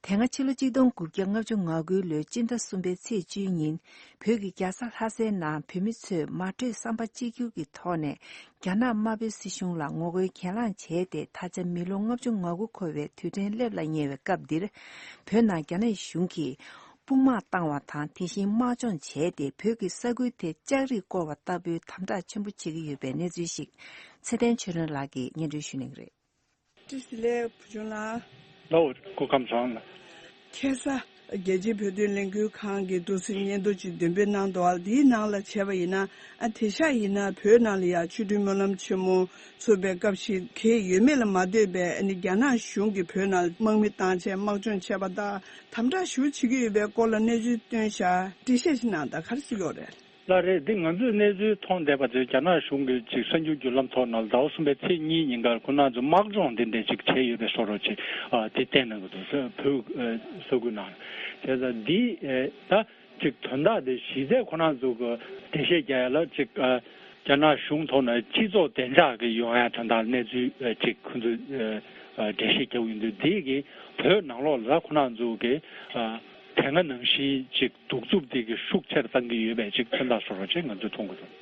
དེ་སྔ་ཕྱི་ལོ་ཆིག་སྟོང་དགུ་བརྒྱ་ལྔ་བཅུ་ང་དགུ་ལོའི་སྤྱི་ཟླ་གསུམ་པའི་ཚེས་བཅུའི་ཉིན། བོད་ཀྱི་རྒྱལ་ས་ལྷ་སའི་ནང་བོད་མི་ཚོས་མ་གྲོས་བསམ་པ་གཅིག་གྱུར་གྱི་ཐོག་ནས། རྒྱ་ནག་དམར་པོའི་སྲིད་གཞུང་ལ་ངོ་རྒོལ་གྱེན་ལངས་བྱས་ཏེ། ད་ཆ་མི་ལོ་ལྔ་བཅུ་ང་དགུ་འཁོར་བའི་དུས་དྲན་སླེབས་ལ་ཉེ་བའི་སྐབས་འདིར། བོད་ནང་རྒྱ་ནག་གཞུང་གིས་དཔུང་དམག་བཏང་བ་དང་། དེ་བཞིན་དམག་སྦྱོང་བྱས་ཏེ། བོད་ཀྱི་ས་ཁུལ་དེ་ལྕགས་རིས་བསྐོར་བ་ལྟ་བུའི་དམ་དྲག་ཆེན་པོ་བྱེད་ཀྱི་ཡོད་པའི་གནས་ཚུལ་ཞིག་ཚེ་བརྟན་ཆོས་སྒྲོན་ལགས་ཀྱིས་སྙན་སྒྲོན་ཞུ་གནང་གི་རེད། བཀྲ་ཤིས་བདེ་ལེགས་བུ་ཆུང་ལགས། ལགས་སོ། སྐུ་ཁམས་བཟང་ལགས། ཁ་སང་རྒྱལ་སྤྱིའི་བོད་དོན་ལས་འགུལ་ཁང་གིས་འདུག་སེ་སྙན་ཐོ་ཅིག་འདོན་སྤེལ་གནང་འདུག་ཨ། འདིའི་ནང་ལ་བྱས་པ་ཡིན་ན། ཨ། དེང་སང་ཡིན་ན་བོད་ནང་ལ་ཡང་ཆོ་འཕྲུལ་སྨོན་ལམ་ཆེན་མོ་ཚུགས་པའི་སྐབས་ཤིག་གང་ཡང་ཡོད་མེད་ལ་མ་ལྟོས་པའི། ཨ་ནི་རྒྱ་ནག་གཞུང་གིས་བོད་ནང་དམག་མི་བཏང་བྱས་དམག་སྦྱོང་བྱས་པ་དང་དམ་དྲག་ཞེ་པོ་བྱེད་ཀྱི་ཡོད་པའི་སྐོར་ལ་གནས་ཚུལ་བཏོན་བཞག་འགྲེལ་བཤད་ཅིག་གནང་དང་། ག་རེ་གསུང་གི་ཡོད་རེད། ལགས་རེད། འདི་ང་ཚོས་གནས་ཚུལ་མཐོང་བསྡད་པ་དེ་རྒྱ་ནག་གཞུང་གིས་ཅིག་གསར་འགྱུར་བརྒྱུད་ལམ་ཐོག་ནང་ཟླ་བ་གསུམ་པའི་ཚེས་གཉིས་ཉིན་ཀར་ཁོ་རང་ཚོ་དམག་སྦྱོང་འདི་འདྲ་ཅིག་བྱས་ཡོད་པའི་བཟོ་འདྲ་ཅིག་ཨ། དེ་བསྟན་གནང་གི་འདུག་བོད་ས་ཁུལ་ནང་། བྱས་ཙང་འདི་ཨ། ད་ཅིག་དོན་དག་དེ་གཞི་རྩའི་ཁོ་རང་ཚོ་གི་འགྲེལ་བཤད་རྒྱག་ཡ་ལ་ཅིག་ཨ། རྒྱ་ནག་གཞུང་ཐོག་ནས་སྤྱི་ཚོགས་བདེ་འཇགས་ཀྱི་ཡོང་ཡ་དོན་དག་གནས་ཚུལ་ཨ། ཅིག་ཁོ་ཚོས་ཨ། འགྲེལ་བཤད་རྒྱག་གི་ཡོད་འདུག་འདི་གིས་བོད་ནང་ལོགས་ལ་ཁོ་རང་ཚོ་གི་ཨ། དེ་སྔ་ནང་བཞིན་ཅིག་གདུག་རྩུབ་དེ་གི་ཤུགས་ཆེར་བཏང་གི་ཡོད་པའི་ཅིག་མཚོན་རྟགས་བཟོ་འདྲ་ཅིག་ང་ཚོས་མཐོང་གི་འདུག་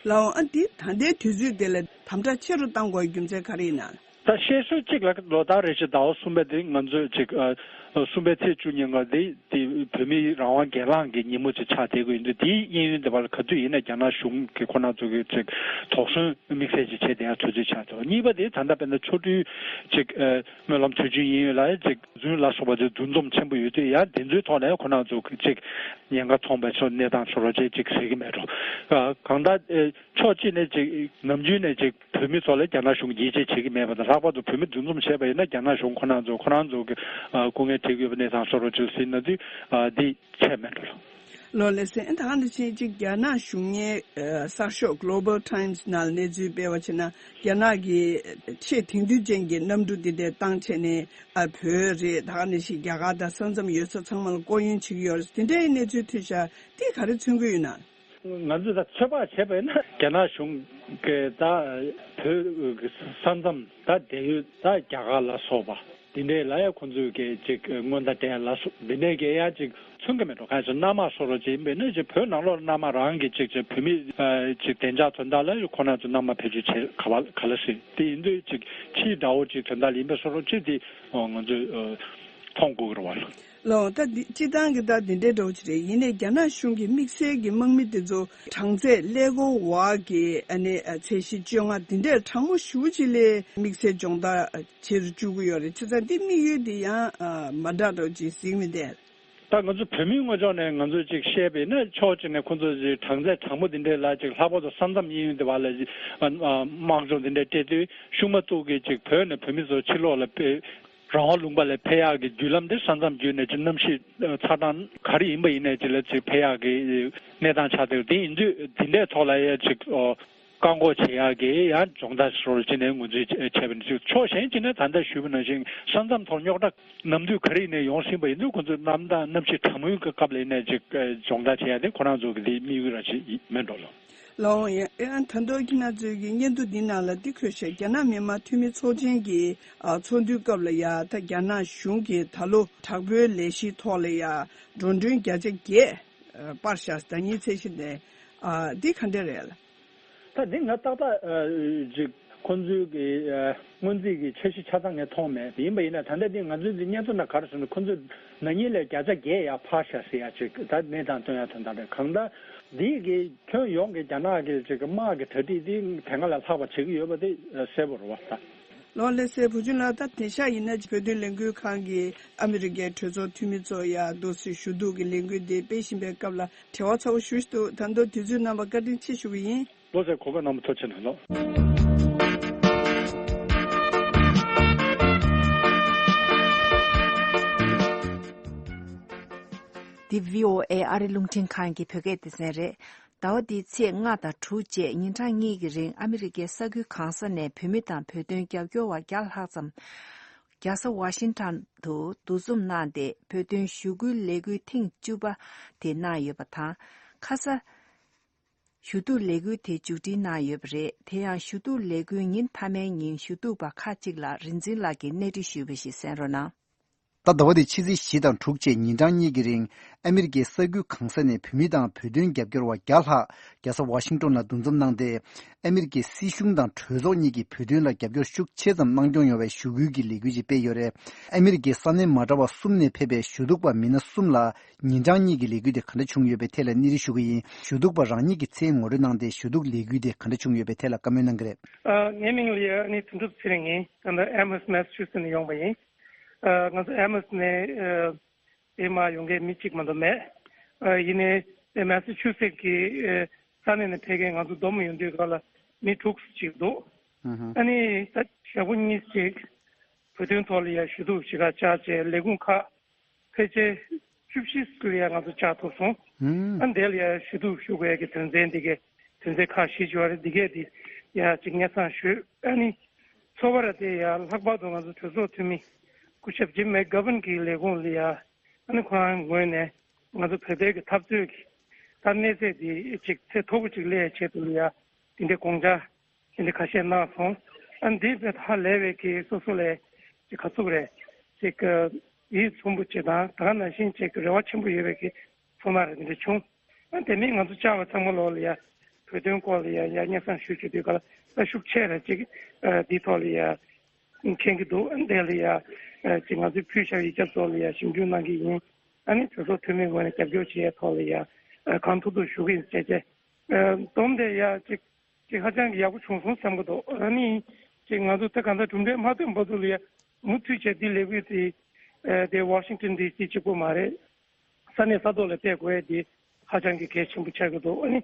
ལགས་འོང་། ཨ། འདི་ད་ལྟའི་དུས་ཚོད་དེ་ལ་དམ་དྲག་ཆེ་རུ་བཏང་དགོས་རྒྱུ་མཚན་ག་རེ་ཡིན་ན། ད་བཤད་སྲོལ་གཅིག་ལ་ལོ་ལྟར་རེ་བཞིན་ཟླ་བ་གསུམ་པའི་དེ་ང་ཚོས་ཅིག་ཨ། གསུམ་པའི་ཚེས་བཅུ་ཉིན་ཀ་དེ་དེ་བོད་མིའི་རང་དབང་སྒེར་ལངས་ཀྱི་ཉིན་མོ་ཅིག་ཆགས་བསྡད་ཀྱི་ཡོད་འདུག་དེའི་གཡས་གཡོན་དེ་བར་ལ་ག་དུས་ཡིན་ན་རྒྱ་ནག་གཞུང་གི་ཁོ་རང་ཚོ་གི་ཅིག་དོགས་ཟོན་དམིགས་བསལ་ཅིག་བྱས་བསྡད་ཡ་དུས་ཚོད་ཆགས་འདུག་གཉིས་པ་དེ་ད་ལྟ་དཔེར་ན་ཆོ་འཕྲུལ་ཅིག་ཨ། སྨོན་ལམ་དུས་ཆེན་ཡིན་ཡོད་ལ་ཅིག་རྫུན་ལ་སོགས་པ་ཚོའི་འདུ་འཛོམས་ཆེན་པོ་ཡོད་དུས་ཡང་དེ་ཚོའི་ཐོག་ནས་ཁོ་རང་ཚོ་ཅིག་ཉེན་ཁ་མཐོང་བའི་ཚོ་གནས་སྟངས་བཟོ་འདྲ་ཅིག་ཅིག་གཟིགས་ཀྱི་མེད་འགྲོ། ཨ། གང་ལྟར་ཨེ། ཕྱོགས་གཅིག་ནས་ཅིག་ནམ་རྒྱུན་ནས་ཅིག་བོད་མི་ཚོ་ལ་རྒྱ་ནག་གཞུང་གིས་ཡིད་ཆེས་བྱེད་ཀྱི་མེད་པ་དང་། ལྷག་པར་དུ་བོད་མི་འདུ་འཛོམས་བྱས་པ་ཡིན་ན་རྒྱ་ནག་གཞུང་ཁོ་རང་ཚོ་ཁོ་རང་ཚོ་གི་ཨ། སྐུ་ངལ་འཕྲད་ཀྱི་ཡོད་པའི་གནས་སྟངས་བཟོ་འདྲ་ཅིག་གཟིགས་ན་དུས་ཨ། འདི་ཆད་མེད་འགྲོ། ལགས་ལགས་སེ། ད་ག་ནང་བཞིན་ཅིག་རྒྱ་ནག་གཞུང་གཉེར་ཨ། གསར་ཤོག་Global Times ནང་གནས་ཚུལ་སྤེལ་བ་བྱས་ན། རྒྱ་ནག་གིས་ཆེས་དེང་དུས་ཅན་གྱི་གནམ་གྲུ་འདི་འདྲ་བཏང་བྱས་ནས་ཨ། བོད་རེད། ད་ག་ནང་བཞིན་རྒྱ་གར་དང་ས་མཚམས་ཡོད་ས་ཚང་མ་ལ་སྐོར་གཡེང་བྱེད་ཀྱི་ཡོད་རེད། དེ་འདྲའི་གནས་ཚུལ་ཐོས་ཤག་འདི་ག་རེ་མཚོན་གྱི་ཡོད་ན། ང་ཚོས་ད་ཚོད་དཔག་བྱས་པ་ཡིན་ན་རྒྱ་ནག་གཞུང་གིས་ད་བོད་ཀྱི་ས་མཚམས་ད་དེ་ཡོད་ད་རྒྱ་གར་ལ་སོགས་པ་འདི་འདྲའི་ལ་ཡང་ཁོང་ཚོས་ཀྱི་ཅིག་སྔོན་བརྡ་སྤྲད་ལ་སོགས་འདི་འདྲའི་གི་ཡང་ཅིག་མཚོན་གྱི་མེད་འགྲོ། གང་ཡིན་ཟེར་ན་གནམ་དམག་སོགས་རོགས་ཅིག་ཡིན་པས་ན་ཅིག་བོད་ནང་ལོགས་གནམ་དམག་རང་གི་ཅིག་ཅིག་བོད་མི་ཅིག་བདེ་འཇགས་དོན་དག་ལ་ཁོ་རང་ཚོ་གནམ་དམག་བེད་སྤྱོད་བྱེད་ག་བ་ག་ལ་སྲིད་དེ་ཡིན་དུས་ཅིག་ཕྱིའི་དགྲ་བོ་ཅིག་དོན་དག་ལ་ཡིན་པས་སོགས་རོགས་ཅིག་དེ་ང་ཚོས་མཐོང་དགོས་ཀྱི་རེད་བ། ལགས་འོང་། ད་འདི་སྤྱིར་བཏང་གི་ད་འདི་འདྲའི་འདྲ་བོ་ཅིག་རེད། ཡིན་ནའི་རྒྱ་ནག་གཞུང་གི་དམིགས་བསལ་གྱི་དམག་མི་དེ་ཚོ་གྲངས་ཚད་ཀླད་ཀོར་འོག་གི་ཨ་ནི་ཚད་གཞི་བཅོ་ལྔ་འདི་འདྲའི་གྲང་མོ་ཞེ་པོ་ཅིག་ལ་དམིགས་བསལ་སྦྱོང་བརྡར་བྱེད་དུ་བཅུག་གི་ཡོད་རེད། བྱས་ཙང་འདི་དམིགས་ཡུལ་འདི་ཡང་མ་འདྲ་འདྲ་བོ་ཅིག་གཟིགས་མི་བདེ། ད་ང་ཚོ་བོད་མིའི་ངོས་ཕྱོགས་ནས་ང་ཚོས་ཅིག་བཤད་པ་ཡིན་ན་ཕྱོགས་གཅིག་ནས་ཁོ་ཚོ་ཅིག་གྲངས་ཚད་གྲང་མོ་འདི་འདྲའི་ལ་ཅིག་ལྷག་པར་དུ་ས་མཚམས་གཡས་གཡོན་དེ་བ་ལ་ཅིག་དམག་སྦྱོང་འདི་འདྲ་སྤྲད་དུས་ཤུགས་མ་གཏོགས་ཀྱི་ཅིག་བོད་ནས་བོད་མི་ཚོ་ཕྱི་ལོགས་ལ་ཕེབས། རང་དབང་ལུང་པ་ལ་ཕེབས་ཡག་གི་བརྒྱུད་ལམ་དེ་ས་མཚམས་བརྒྱུད་ནས་ཅིག་གནམ་གཤིས་ཚ་གྲང་ག་རེ་ཡིན་པ་ཡིན་ནའི་ཅིག་ལ་ཅིག་ཕེབས་ཡག་གི་གནས་སྟངས་ཆགས་བསྡད་ཡོད། དེ་ཡིན་དུས་དེ་འདྲའི་ཐོག་ལ་ཡང་ཅིག་བཀག་འགོག་བྱེད་ཡག་གི་ཡང་སྦྱོང་བརྡར་སོགས་བྱས་ནས་ངོས་འཛིན་བྱས་པ་ཡིན་ན། ཕྱོགས་གཞན་གཅིག་ནས་ད་ལྟ་ཞུས་པ་ནང་བཞིན་ས་མཚམས་ཐོག་རྙོག་དྲ་ནམ་དུས་ག་རེ་ཡིན་ནའི་ཡོང་སྲིད་པ་ཡིན་དུས་ཁོང་ཚོས་གནམ་དྭངས་གནམ་གཤིས་གྲང་མོའི་སྐབས་ལ་ཡིན་ནའི་ཅིག་སྦྱོང་བརྡར་བྱེད་ཡག་དེ་ཁོ་རང་ཚོ་གི་དེ་དམིགས་ཡུལ་རང་ཅིག་མིན་འགྲོ་ལགས། ལགས་འོང་། ཡང་ད་དུང་ཁྱེད་རང་ཚོའི་གི་སྙན་ཐོ་འདི་ནང་ལ་འདི་འཁོད་བཞག་རྒྱ་ནག་མི་དམངས་འཐུས་མི་ཚོགས་ཆེན་གྱི་ཨ་ཚོགས་འདུའི་སྐབས་ལ་ཡ་ད་རྒྱ་ནག་གཞུང་གིས་ད་ལོ་དྲག་པོའི་ལས་གཞིའི་ཐོག་ལ་ཡ་འགྲོ་གྲོན་བརྒྱ་ཆ་བརྒྱད་ པར་བཞག་ཟླ་ཉིན་ཚད་གཞི་ནས་ཨ་འདི་ག་འདྲ་རེད་ལ། ད་འདི་ང་ཏག་ཏག་ཅིག་ཁོང་ཚོའི་གི་སྔོན་རྩིས་ཀྱི་འཆར་གཞི་ཆ་ཚང་ངས་མཐོང་མེད། ཡིན་པ་ཡིན་ན་ད་ལྟ་འདི་ང་ཚོའི་འདི་སྙན་ཐོ་ན་ག་རེ་ཟེར་ན་ཁོང་ཚོས་ཟླ་ཉིན་ལས་བརྒྱ་ཆ་བརྒྱད་ཡར་འཕར་བཞག་ཟེར་ཡ་ཅིག་ད་གནས་སྟངས་སྟོན་ཡ་དོན་དག་རེད། གང་ལྟར་འདི་གི་ཁྱོན་ཡོངས་ཀྱི་རྒྱ་ནག་གི་ཅིག་དམག་གི་གྲ་སྒྲིག་འདི་དེ་སྔ་ལས་ལྷག་པ་བྱེད་ཀྱི་ཡོད་པ་དེ་གསལ་པོ་རེད་བ་ད། ལོ་ལེགས་སེ་བུ་ཆུང་ལགས། ད་དེང་ཞག་ཡིན་ན་བོད་དོན་ལས་འགུལ་ཁང་གིས་ཨ་མི་རི་ཀའི་གྲོས་ཚོགས་འཐུས་མི་ཚོ་ཡ་འདུག་སེ་ཞུ་གཏུག་གི་ལས་འགུལ་དེ་སྤེལ་བཞིན་པའི་སྐབས་ལ་བྲེལ་བ་ཚ་པོ་ཞེ་པོ་ཞིག་འདུག་ད་དུང་དུས་ཚོད་གནང་བར་བཀའ་དྲིན་ཆེ་ཞུ་གི་ཡིན། ལོ་ཟེར་གོ་སྐབས་གནང་བ་ཐུགས་རྗེ་ཆེ་གནང་། འདི་བྷི་ཨོ་ཨེ་ཨ་རི་རླུང་འཕྲིན་ཁང་གི་བོད་སྐད་སྡེ་ཚན་རེད། ཟླ་བ་འདིའི་ཚེས་ལྔ་དང་དྲུག་བཅས་ཉིན་གྲངས་གཉིས་ཀྱི་རིང་ཨ་མི་རི་ཀའི་ས་ཁུལ་གང་ས་ནས་བོད་མི་དང་བོད་དོན་རྒྱབ་སྐྱོར་བ་བརྒྱ་ལྷག་ཙམ་རྒྱལ་ས་ཝ་ཤིང་ཊོན་དུ་འདུ་འཛོམས་གནང་སྟེ་བོད་དོན་ཞུ་སྐུལ་ལས་འགུལ་ཐེངས་བཅུ་པ་དེ་གནང་ཡོད་པ་དང་། ཁ་ས་ཞུ་གཏུག་ལས་འགུལ་དེ་མཇུག་སྒྲིལ་གནང་ཡོད་པ་རེད། དེ་ཡང་ཞུ་གཏུག་ལས་འགུལ་ཉིན་མཐའ་མའི་ཉིན་ཞུ་གཏུག་པ་ཁག་ཅིག་ལ་རིག་འཛིན་ལགས་ཀྱིས་གནས་འདྲི་ཞུས་པ་ཞིག་གསན་རོགས་གནང་། ད་ཟླ་བ་འདིའི་ཕྱི་ཚེས་བཞི་དང་དྲུག་བཅས་ཉིན་གྲངས་གཉིས་ཀྱི་རིང་ཨ་མི་རི་ཀའི་ས་ཁུལ་གང་ས་ནས་བོད་མི་དང་བོད་དོན་རྒྱབ་སྐྱོར་བ་བརྒྱ་ལྷག་རྒྱལ་ས་ཝ་ཤིང་ཊོན་ལ་འདུ་འཛོམས་གནང་སྟེ། ཨ་མི་རི་ཀའི་སྲིད་གཞུང་དང་གྲོས་ཚོགས་གཉིས་ཀྱིས་བོད་དོན་ལ་རྒྱབ་སྐྱོར་ཤུགས་ཆེ་ཙམ་གནང་སྐྱོང་ཡོང་བའི་ཞུ་སྐུལ་གྱི་ལས་འགུལ་ཞིག་སྤེལ་ཡོད་རེད། ཨ་མི་རི་ཀའི་ས་གནས་མ་འདྲ་བ་གསུམ་ནས་ཕེབས་པའི་ཞུ་གཏུག་པ་མི་སྣ་གསུམ་ལ་ཉིན་གྲངས་གཉིས་ཀྱི་ལས་འགུལ་དེ་ག་འདྲ་བྱུང་ཡོད་པའི་ཐད་ལ་གནས་རི་ཞུ་གི་ཡིན། ཞུ་གཏུག་པ་རང་ཉིད་ཀྱི་མཚན་ངོ་སྤྲོད་གནང་སྟེ་ཞུ་གཏུག་ལས་འགུལ་དེ་ག་འདྲ་བྱུང་ཡོད་པའི་ཐད་ལ་བཀའ་མོལ་གནང་གི་རེད། ཨ། ངའི་མིང་ལ་ཡ་ནི་དོན་གྲུབ་ཚེ་རིང་ཡིན། ད་ལྟ་ཨེམ་ཨེས་མེ་ས་ཆུ་སེ་ནས་ཡོང་པ་ཡིན། ཨ། ང་ཚོ་ཨེམ་ཨེས་ནས་ཨ། དེ་མ་ཡོང་མཁན་མི་གཅིག་མ་གཏོགས་མེད། ཨ། ཡིན་ནའི་དེ་མེ་ས་ཆུ་སེ་གི་ཨ། ས་གནས་ནས་ཕེབས་མཁན་ང་ཚོ་བསྡོམས་ཡོང་དུས་སྒང་ལ་མི་དྲུག་ཅིག་འདུག་ཨ་ནི་ད་ཞག་པོ་གཉིས་ཅིག་བོད་དོན་ཐོག་ལ་ཡ་ཞུ་གཏུག་ཞིག་ག་བཅར་བྱས་ལས་ཁུངས་ཁག་ཕལ་ཆེར་བཅུ་བཞི་ཙམ་ལ་ཡ་ང་ཚོ་བཅར་ཐུབ་སོང་། ཨ་ནི་དེ་ལ་ཡ་ཞུ་གཏུག་ཞུ་དགོས་ཀྱི་དོན་ཚན་འདི་གའི་དོན་ཚན་ཁག་བཞི་ཅིག་ཡོད་རེད། འདི་གས་འདི་ཡ་ཅིག་སྙན་སེང་ཞུས། ཨ་ནི་ཚོགས་པ་ར་དེ་ཡ་ལྷག་པར་དུ་ང་ཚོ་གྲོས་ཚོགས་འཐུས་མི་སྐུ་ཞབས་ཇིམ་མེག་གྷ་ཝན་གྱི་ལས་ཁུངས་ལ་ཡ་ཨ་ནི་ཁོ་རང་ངོས་ནས་ང་ཚོ་བོད་པའི་གི་འཐབ་རྩོད་ཀྱི་ད་གནས་ཚད་འདི་ཅིག་ཚད་མཐོ་པོ་ཅིག་སླེབས་ཆེད་དུ་ལ་ཡ་འདི་འདྲའི་དགོངས་འཆར་དེ་འདྲ་ཁ་ཤས་གནང་སོང་། ཨ་འདི་བས་ཧ་ལས་པའི་གི་སོ་སོ་ལས་ཅིག་ག་ཚུགས་རེད། ཅིག་ཡིད་ཚིམ་པོ་ཅིག་དང་ད་ག་ནང་བཞིན་ཅིག་རེ་བ་ཆེན་པོ་ཡོད་པའི་གི་ཚོར་སྣང་རེ་དེ་འདྲ་བྱུང་། ཨ་དེ་མིན་ང་ཚོ་བཅར་བ་ཚང་མ་ལོག་ལ་ཡ་བོད་དོན་སྐོར་ལ་ཡ་ཡ་སྙན་སེང་ཞུ་བྱེད་དུས་ག་ལ་ད་ཤུགས་ཆེ་རེ་ཅིག་འདི་ཐོག་ལ་ཡ་མཁྱེན་གྱི་འདུག་ཨ་འདི་ལ་ཡ་ཅིག་ང་ཚོས་ཕུལ་བཞག་ཡིག་ཆ་ཚོ་ལ་ཡ་ཞིབ་འཇུག་གནང་གི་ཡིན། ཨ་ནི་གྲོས་ཚོགས་འཐུས་མི་ངོས་ནས་རྒྱབ་སྐྱོར་བྱེད་ཡའི་ཐོག་ལ་ཡ་གང་ཐུབ་ཐུབ་ཞུ་གི་ཡིན་ཟེར་བྱས། ཨ་སྡོམ་དེ་ཡ་ཅིག་ཅིག་ཧ་ཅང་གི་ཡག་པོ་བྱུང་སོང་བསམ་གི་འདུག་ཨ་ནི་ཅིག་ང་ཚོ་ད་གང་ལྟར་གྲུབ་འབྲས་མ་ཐོན་བར་དུ་ལ་ཡ་མུ་མཐུད་བྱས་འདི་ལས་འགུལ་དེ་ཨ་དེ་ཝ་ཤིང་ཊོན་ཌི་སི་གཅིག་པོ་མ་རེད། ས་གནས་ས་ཐོག་ལ་སྤེལ་དགོས་ཡ་དེ་ཧ་ཅང་གི་གལ་ཆེན་པོ་ཆགས་ཀྱི་འདུག་ཨ་ནི་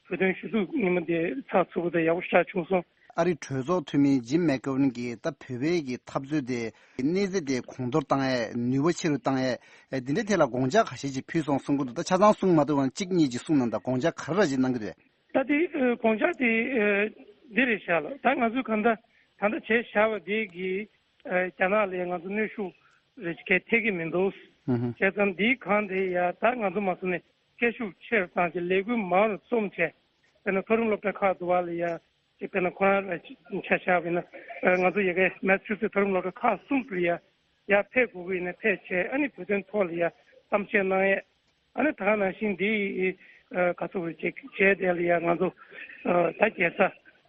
བོད་དོན་ཞུ་གཏུག་ཉིན་མོ་དེ་ཚགས་ཚུད་པོ་དང་ཡག་པོ་ཞེ་དྲག་བྱུང་སོང་། ཨ་རིའི་གྲོས་ཚོགས་འཐུས་མི་ཇིམ་མེག་གྷ་ཝན་གྱིས་ད་བོད་པའི་གི་འཐབ་རྩོད་དེ་གནས་ཚད་དེ་གོང་མཐོར་བཏང་ཡས་ནུས་པ་ཆེ་རུ་བཏང་ཡས་འདི་འདྲའི་ཐད་ལ་དགོངས་འཆར་ཁ་ཤས་ཅིག་ཕུལ་སོང་གསུང་གི་འདུག་ད་ཆ་ཚང་གསུང་མ་ཐུབ་ཀྱང་གཅིག་གཉིས་ཅིག་གསུང་གནང་དང་། དགོངས་འཆར་ག་རེ་ར་ཅིག་གནང་གི་འདུག་ད་དེ་ཨ་དགོངས་འཆར་དེ་ཨ་འདི་རེད་ཤག་ལ། ད་ང་ཚོས་གང་ལྟར་ད་ལྟ་བྱས་བཞག་པ་འདི་གིས་ཨ་རྒྱ་ནག་ལ་ང་ཚོ་གནོན་ཤུགས་རེ་གལ་ཐེབས་ཀྱི་མི་འདུག་ཨུ་ཧུ། བྱས་ཙང་འདིའི་སྒང་དེ་ཡ་ད་ང་ཚོ་མ་སོང་ནས་སྐད་ཤུགས་ཆེ་རུ་བཏང་བྱས་ལས་འགུལ་མང་རུ་རྩོམ་བྱས། དཔེར་ན་མཐོ་རིམ་སློབ་གྲྭ་ཁག་འདུག་པ་ལ་ཡ་ཅིག་དཔེར་ན་ཁོ་རང་ར་ཆ་བཞག་པ་ཡིན་ན་ང་ཚོ་ཡ་གའི་མེ་ས་ཆུ་སེ་མཐོ་རིམ་སློབ་གྲྭ་ཁག་གསུམ་དུ་ཡ་ཡར་ཕེབས་དགོས་ཀྱི་ཡིན་ན་ཕེབས་བྱས། ཨ་ནི་བོད་དོན་ཐོག་ལ་ཡ་གཏམ་བཤད་གནང་ཡས། ཨ་ནི་ད་ག་ནང་བཞིན་འདི་ཨ་ག་ཚོད་ཅིག་བྱས་དེ་ལ་ཡ་ང་ཚོ་ཨ་ད་རྒྱལ་ས་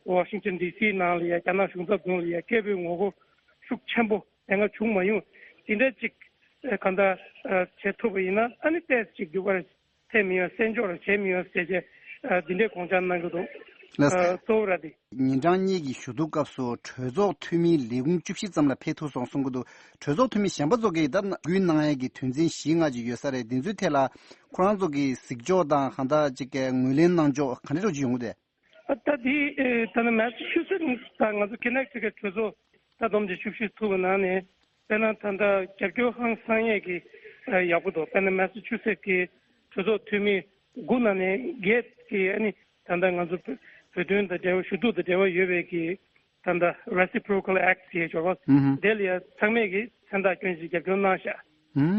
ཝ་ཤིང་ཊོན་ཌི་སི་ནང་ལ་ཡ་རྒྱ་ནག་གཞུང་ཚབ་དྲུང་ལ་ཡ་སྐད་འབོད་ངོ་རྒོལ་ཤུགས་ཆེན་པོ་དེ་སྔ་བྱུང་མ་མྱོང་དེ་འདྲ་ཅིག་ཨ་གང་ལྟར་ཨ་བྱེད་ཐུབ་པ་ཡིན་ན་ཨ་ནི་ཏོག་ཙམ་ཅིག་འགྱུར་བ་ཐེབས་མི་ཡོང་། བཙན་འཕྲོག་ར་བྱེད་མི་ཡོང་ཟེར་བྱས་ཨ་འདི་འདྲའི་དགོངས་འཆར་གནང་གི་འདུག་ལགས་སོ། ཨ་གཙོ་བོ་ར་དེ། ཉིན་གྲངས་གཉིས་ཀྱི་ཞུ་གཏུག་སྐབས་སུ་གྲོས་ཚོགས་འཐུས་མི་ལས་ཁུངས་བཅུ་བཞི་ཙམ་ལ་ཕེབས་ཐུབ་སོང་གསུང་གི་འདུག་གྲོས་ཚོགས་འཐུས་མི་གཞན་པ་ཚོ་གིས་ད་འགུལ་གནང་ཡས་ཀྱི་དོན་ཚན་བཞི་ལྔ་ཅིག་ཡོད་ས་རེད། འདི་ཚོའི་ཐད་ལ་ཁོ་རང་ཚོ་གིས་གཟིགས་ཕྱོགས་དང་གང་ལྟར་ཅིག་གི་ངོས་ལེན་གནང་ཕྱོགས་ག་འདྲ་ཅིག་ཡོང་གི་འདུག་ཨ་ད་དེ་ཨེ་ད་ནི་མེ་ས་ཆུ་སེ་ད་ང་ཚོ་ཀི་ནེག་ཊི་ཀི་གྲོས་ཚོགས་ད་བསྡོམས་ཀྱི་བཅུ་བཞི་ཚུགས་པའི་ནང་ནས་དཔེར་ན་ད་ལྟ་རྒྱབ་སྐྱོར་ཧང་སང་ཡས་ཀྱི་ཨ་ཡག་པོ་འདུག་དཔེར་ན་མེ་ས་ཆུ་སེ་ཀི་གྲོས་ཚོགས་འཐུས་མི་དགུ་ནང་ནས་བརྒྱད་ཀྱིས་ཨ་ནི་ད་ལྟ་ང་ཚོ་བོད་བོད་དོན་དང་འབྲེལ་བ་ཞུ་གཏུག་དང་འབྲེལ་བ་ཡོད་པའི་གི་ད་ལྟ་Reciprocal Act་ཞེས་བརྗོད་པ་ཨུ་ཧུ། དེ་ལ་ཡ་ཚང་མས་ཀྱི་མཚན་རྟགས་སྐྱོན་ཅིག་རྒྱབ་སྐྱོར་གནང་ཤག་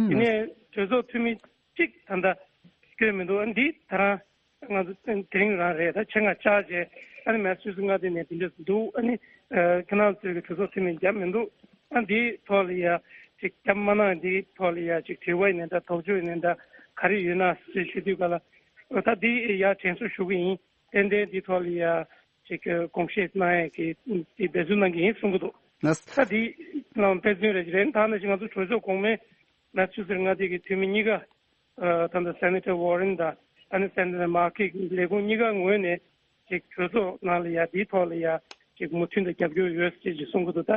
དེ་ནས་གྲོས་ཚོགས་འཐུས་མི་གཅིག་ད་ལྟ་སྐྱོན་མི་འདུག་ཨ་འདི་ད་རང་ང་ཚོ་དེ་རིང་རང་རེད། ད་ཆེད་མངགས་བཅར་བྱས་ཨ་ནི་མེ་ས་ཆུ་སེ་མངའ་སྡེ་ནས་དེ་འདྲས་འདུག་ཨ་ནི་ཨ་ཁྱེད་རང་ཚོའི་གི་གྲོས་ཚོགས་འཐུས་མི་རྒྱབ་མི་འདུག་ཨ་འདིའི་ཐོག་ལ་ཡ་ཅིག་རྒྱབ་མ་གནང་། འདིའི་ཐོག་ལ་ཡ་ཅིག་དྲི་བ་ཡིན་ནའི་འདྲ་དོགས་གཅོད་ཡིན་ནའི་འདྲ་ག་རེ་ཡོད་ན་ཞེས་ཞུ་དུས་ག་ལ་ ད་འདི་ཡར་དྲན་གསོ་ཞུ་གི་ཡིན། ཏན་ཏན་འདི་ཐོག་ལ་ཡ་ཅིག་དགོངས་བཞེས་གནང་ཡས་ཀྱི་འདི་འབད་བརྩོན་གནང་གི་ཡིན་གསུང་གི་འདུག་ལགས། ད་འདི་ལམ་དཔེ་མཚོན་རེ་རེད། ད་ནང་བཞིན་ང་ཚོ་གྲོས་ཚོགས་གོང་མའི་མ་ཆུ་ཚོད་ལྔ་དེ་གི་འཐུས་མི་གཉིས་ཀ་ད་ལྟ་སེ་ནེ་ཊར་ཝོ་རེན་དང་ཨ་ནི་སེ་ནེ་ཊར་མར་ཀེ་ལས་ཁུངས་གཉིས་ཀ་ངོས་ནས་ཅིག་གྲོས་ཚོགས་ནང་ལ་ཡ་འདིའི་ཐོག་ལ་ཡ་ཅིག་མོས་མཐུན་དང་རྒྱབ་སྐྱོར་ཡོད་ཅེས་ཅིག་གསུང་གི་འདུག་ད་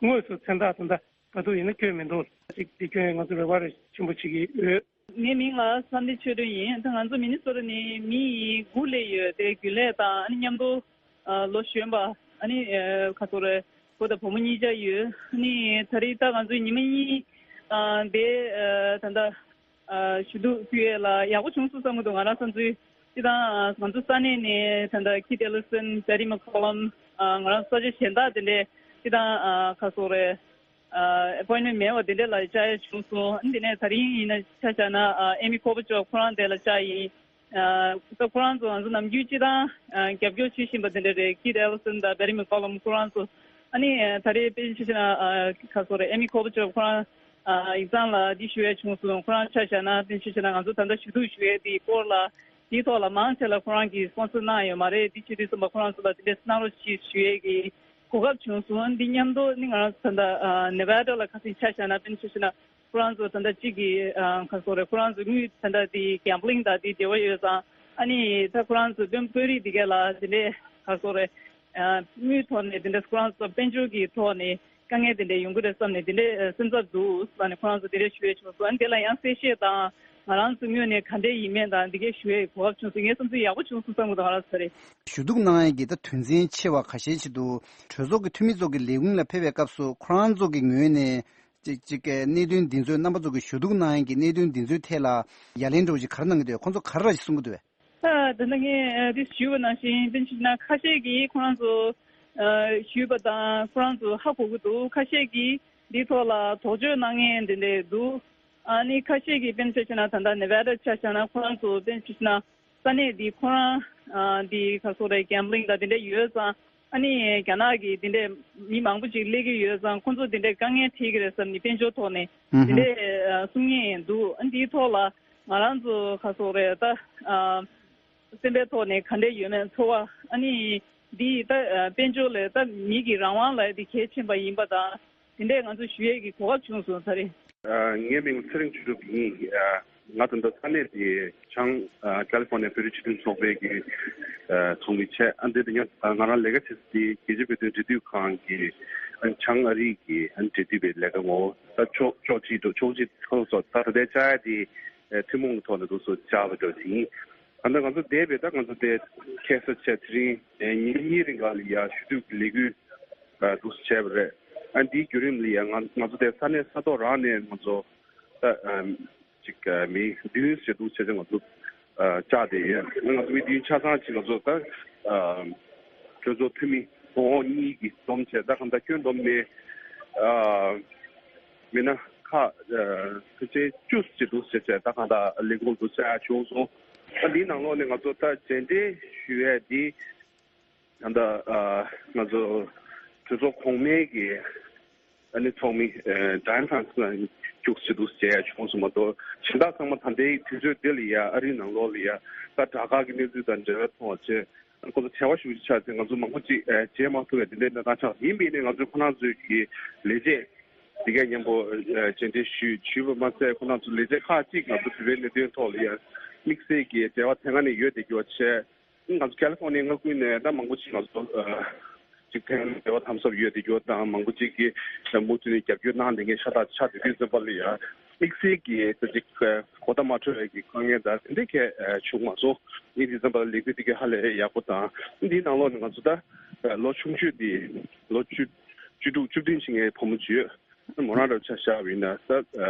དངོས་སུ་མཚན་རྟགས་དེ་འདྲ་ག་དུས་ཡིན་ན་སྐྱོན་མི་འདུག་ཅིག་འདི་སྐྱོན་ཡ་ང་ཚོ་རེ་བ་རེ་ཆེན་པོ་བྱེད་ཀྱི་ཡོད། ངའི་མིང་ལ་བསམ་འཕེལ་ཆོས་སྒྲོན་ཡིན། ད་ང་ཚོ་མི་ནི་སོ་ཊ་ནས་མི་དགུ་སླེབས་ཡོད། དེ་རྒྱུན་ལས་དང་ཨ་ནི་མཉམ་དུ་ལོ་གཞོན་པ་ཨ་ནི་ཁ་སོ་རེ་བུ་དང་བུ་མོ་གཉིས་ཆ་ཡོད། ཨ་ནི་ད་རེས་ད་ང་ཚོའི་ཉི་མ་གཉིས་དེ་ད་ལྟ་ཞུ་གཏུག་ཕུལ་ཡས་ལ་ཡག་པོ་བྱུང་སོང་བསམ་གྱི་འདུག་ང་རང་བསམ་ཚུལ་སྤྱིར་བཏང་ང་ཚོ་ས་གནས་ནས་ད་ལྟ་ཁིད་ཨེ་ལི་སན། བེ་རི་མེག་ཁོ་ལམ། ང་རང་ས་ཆ་གཞན་དག་དེ་འདྲས་སྤྱིར་བཏང་ཁ་སོ་རེ་ཨ་ཨེ་པོའིན་མེན་མེན་པ་དེ་འདྲས་ལ་བཅར་ཡས་བྱུང་སོང་། ཨ་ནི་དེ་ནས་ད་རིང་ཡིན་ན་ཆ་བཞག་ན་ཨ་ཨེ་མི་ཁོ་བ་ཅོབ་ཁོ་རང་དེ་ལ་བཅར་ཡིན། ཨ་ད་ཁོ་རང་ཚོ་ང་ཚོ་ནམ་རྒྱུན་སྤྱིར་བཏང་ཨ་རྒྱབ་སྐྱོར་བྱེད་བཞིན་པ་དེ་འདྲས་རེད། ཁིད་ཨེ་ལི་སན་དང་བེ་རི་མེག་ཁོ་ལམ་ཁོ་རང་ཚོ། ཨ་ནི་ཨ་ད་རེས་དཔེ་ཆ་བཞག་ན་ཨ་ཁ་སོ་རེ་ཨེ་མི་ཁོ་བ་ཅོབ་ཁོ་རང་ཨ་ཡིག་ཚང་ལ་འདི་ཞུ་ཡས་བྱུང་སོང་། ཁོ་རང་ཆ་བཞག་ན་དཔེ་ཆ་བཞག་ན་ང་ཚོ་ད་ལྟ་ཞུ་གཏུག་ཞུ་ཡས་དེའི་སྐོར་ལ་དེའི་ཐོག་ལ་མང་ཆེ་ལ་ཁོ་རང་གིས་སི་པོན་སར་གནང་ཡོད་མ་རེད། འདི་བྱེད་དུས་ཙམ་པ་ཁོ་རང་ཚོ་ལ་དེ་འདྲས་གནང་རོགས་བྱེད་ཞུ་ཡས་ཀྱི་གོ་སྐབས་བྱུང་སོང་། འདི་མཉམ་དུ་ནི་ང་རང་ཚོ་ད་ལྟ་ཨ་ནེ་ཝ་ཌ་ལ་ཁ་སང་ཆ་བཞག་ན་དཔེ་ཆ་བཞག་ན་ཁོ་རང་ཚོ་ད་ལྟ་གཅིག་གིས་ཨ་ཁ་སོ་རེ་ཁོ་རང་ཚོ་དངུལ་ད་ལྟ་དེ་གེམ་བྷ་ལིང་དང་དེ་འབྲེལ་བ་ཡོད་ཙང་ཨ་ནི་ད་ཁོ་རང་ཚོ་དཔོན་དཔོན་རིགས་དེ་གས་ལ་དེ་འདྲས་ཁ་སོ་རེ་ཨ་དངུལ་ཐོག་ནས་དེ་འདྲས་ཁོ་རང་ཚོ་དཔལ་འབྱོར་གྱི་ཐོག་ནས་དཀའ་ངལ་དེ་འདྲས་ཡོང་གི་རེད་བསམ་ནས་དེ་འདྲས་སེམས་འཚབ་འདུག་ཟེར་ནས་ཁོ་རང་ཚོ་དེ་འདྲས་ཞུ་ཡས་བྱུང་སོང་། ཨ་ནི་དེ་ལ་ཡང་གསལ་བཤད་དང་ང་རང་ཚོ་ངོས་ནས་ག་འདྲས་ཡིན་མིན་དང་འདི་གས་ཞུ་ཡས་གོ་སྐབས་བྱུང་སོང་། ངའི་བསམ་ཚུལ་ཡག་པོ་བྱུང་སོང་བསམ་གི་འདུག་ང་རང་ཚོ་རེད། ཞུ་གཏུག་གནང་ཡས་ཀྱི་ད་དོན་ཚན་ཆེ་བ་ཁ་ཤས་ཤིག་འདུག་གྲོས་ཚོགས་ཀྱི་འཐུས་མི་ཚོ་གི་ལས་ཁུངས་ལ་ཕེབས་པའི་སྐབས་སུ་ཁོ་རང་ཚོ་གི་ངོས་ནས་ཅིག་ཅིག་གི་གནད་དོན་འདི་ཚོའི་རྣམ་པ་ཚོ་གི་ཞུ་གཏུག་གནང་ཡས་ཀྱི་གནད་དོན་འདི་ཚོའི་ཐད་ལ་ཡ་ལན་འདྲ་བོ་ཞིག་ག་རེ་གནང་གི་འདུག་ཁོང་ཚོ་ག་རེ་ཞིག་གསུང་གི་འདུག་བས། ད་ད་ལྟ་ངས་འདི་ཞུས་པ་ནང་བཞིན་དཔེ་ཆ་བཞག་ན་ཁ་ཤས་ཀྱིས་ཁོ་རང་ཚོ་ཞུས་པ་དང་ཁོ་རང་ཚོ་ཧ་གོ་གི་འདུག་ཁ་ཤས་ཀྱིས་འདིའི་ཐོག་ལ་དོགས་གཅོད་གནང་མཁན་དེ་འདྲས་འདུག་ཨ་ནི་ཁ་ཤས་ཀྱིས་དཔེ་ཆ་བཞག་ན་ད་ལྟ་ནེ་ཝ་ཌ་ཆ་བཞག་ན་ཁོ་རང་ཚོ་དཔེ་ཆ་བཞག་ན་ས་གནས་འདི་ཁོ་རང་ཨ་འདི་ག་སོ་རེད་གེམ་བྷ་ལིང་དང་དེ་འདྲས་ཡོད་ཙང་ཨ་ནི་རྒྱ་ནག་གི་དེ་འདྲས་མི་མང་པོ་ཅིག་སླེབས་ཀྱི་ཡོད་ཙང་ཁོ་ཚོ་དེ་འདྲས་དཀའ་ངལ་འཕྲད་ཀྱི་རེད་བསམ་ནས་དཔལ་འབྱོར་ཐོག་ནས་དེ་འདྲས་གསུང་མཁན་འདུག་ཨ་འདིའི་ཐོག་ལ་ང་རང་ཚོ་ག་སོ་རེད་ད་ཨ་སེམས་པའི་ཐོག་ནས་ག་འདྲས་ཡོད་མེད་ཚོར་བ། ཨ་ནི་འདི་ད་ཨ་དཔལ་འབྱོར་ལས་ད་མི་གི་རང་དབང་ལ་འདི་གལ་ཆེན་པ་ཡིན་པ་དང་དེ་འདྲས་ང་ཚོ་ཞུ་ཡས་ཀྱི་གོ་སྐབས་བྱུང་སོང་ད་རེས། ཨ་ངའི་མིང་ཚེ་རིང་ཆོས་གྲུབ་ཡིན། ཨ་ང་ད་ལྟ་ས་གནས་དེ་བྱང་ཨ་ཀ་ལི་ཧྥོ་ནི་ཡ་བོད་རིགས་སྤྱི་མཐུན་ཚོགས་པའི་གི་ཨ་ཚོགས་མི་བྱས། ཨ་འདི་དེ་ཡང་ང་རང་ལས་ཀ་བྱེད་ས་དེ་རྒྱལ་སྤྱིའི་བོད་དོན་འབྲེལ་མཐུད་ཁང་གི་ཨ་བྱང་ཨ་རི་གི་ཨ་འབྲེལ་མཐུད་པའི་ལས་ཀ་ངོ་ད་ཕྱོགས་ཕྱོགས་གཅིག་ཏུ་ཕྱོགས་གཅིག་ཏུ་ད་ལྟའི་བཅར་ཡ་དེ་ཨ་ཐུན་མོང་གི་ཐོག་ནས་འདུག་སེ་བཅར་བ་འདྲ་ཞིག་ཡིན། ད་ལྟ་ང་ཚོ་འདས་པའི་ད་ང་ཚོ་དེ་ཁ་སང་བྱས་དེ་རིང་ཨ་ཉིན་གཉིས་རིང་ག་ལ་ཡ་ཞུ་གཏུག་གི་ལས་འགུལ་ཨ་འདུག་སེ་བྱས་པ་རེད། ཨ་འདིའི་བརྒྱུད་རིམ་ལ་ཡ་ང་ང་ཚོ་དེ་ས་གནས་ས་ཐོག་རང་ནས་ང་ཚོ་ད་ཨ་ཅིག་ཨ་མི་བདུན་ཞིག་འདུག་བྱས་ཏེ་ང་ཚོ་ཨ་བཅར་བསྡད་ཡོད། ང་ཚོ་མི་བདུན་ཆ་ཚང་ཅིག་ང་ཚོ་ད་ཨ་གྲོས་ཚོགས་འཐུས་མི་གོང་འོག་གཉིས་ཀྱིས་བསྡོམས་བྱས་ད་གང་ལྟར་ཁྱོན་བསྡོམས་ནས་ཨ་མི་སྣ་ཁག་ཨ་ཕལ་ཆེར་བཅུ་ཞིག་འདུག་བྱས་བྱས་ད་གང་ལྟར་ལས་ཁུངས་འདུག་བཅར་བྱུང་སོང་། ད་འདིའི་ནང་ལོགས་ནས་ང་ཚོ་ད་མཇལ་འཕྲད་ཞུ་ཡས་འདི་ད་ལྟ་ཨ་ང་ཚོ་གྲོས་ཚོགས་གོང་མའི་གི་ཨ་ནི་ཚོགས་མི་ཨ་ཌ་ཡན་ཧྥ་རན་སི་ནང་རྒྱུགས་ཤིག་འདུག་མཇལ་ཡ་བྱུང་སོང་མ་གཏོགས་གཞན་དག་ཚང་མ་ད་ལྟའི་དུས་ཚོད་འདི་ལ་ཡ་ཨ་རིའི་ནང་ལོགས་ལ་ཡ་ད་དྲག་ཁག་གི་གནས་ཚུལ་དང་འབྲེལ་བ་མཐོང་བ་བྱས་ཁོ་ཚོ་བྱ་བ་ཞུ་རྒྱུ་ཆགས་ཚེ་ང་ཚོ་མང་པོ་ཅིག་ཨ་མཇལ་མ་ཐུབ་པའི་དེ་འདྲའི་གནས་སྟངས་ཆགས། ཡིན་པའི་ནི་ང་ཚོས་ཁོ་རང་ཚོའི་གི་ལས་བྱེད་འདི་གས་མཉམ་པོ་ཨ་མཇལ་འཕྲད་ཞུས་ཞུས་པ་མ་ཟད་ཁོ་རང་ཚོ་ལས་བྱེད་ཁག་ཅིག་ང་ཚོ་བོད་པའི་གནད་དོན་ཐོག་ལ་ཡ་དམིགས་བསལ་གྱི་འབྲེལ་བ་དེ་སྔ་ནས་ཡོད་བསྡད་རྒྱུ་བ་བྱས། ང་ཚོ་ཀ་ལི་ཧྥོ་ནི་ཡ་མངའ་ཁུལ་ནས་ད་མང་པོ་ཅིག་ང་ཚོ་ཨ་ཅིག་ཐེངས་འབྲེལ་བ་དམ་ཟབ་ཡོད་དེ་ཡོད་དང་མང་པོ་ཅིག་གིས་མུ་མཐུད་ནས་རྒྱབ་སྐྱོར་གནང་བསྡད་མཁན་ཤ་སྟག་ཆགས་བསྡད་དུས་ཙམ་པ་ལ་ཡང་དམིགས་བསལ་གྱི་ད་ཅིག་གོ་བརྡ་མ་འཕྲོད་པའི་གི་དཀའ་ངལ་དང་དེ་འདྲ་གས་བྱུང་མ་སོང་། ཡིན་དུས་ཙམ་པ་ལ་ལས་འགུལ་དེ་གས་ཧ་ལས་ཡག་པོ་དང་འདིའི་ནང་ལོགས་ནས་ང་ཚོ་ད་ལོ་ཆུང་ཤོས་དེ་ལོ་བཅུ་བཅུ་དྲུག་བཅུ་བདུན་ཕྱིན་མཁན་བུ་མོ་ཅིག་ཡོད། མོ་རང་ར་ཆ་བཞག་པ་ཡིན་ན་ད་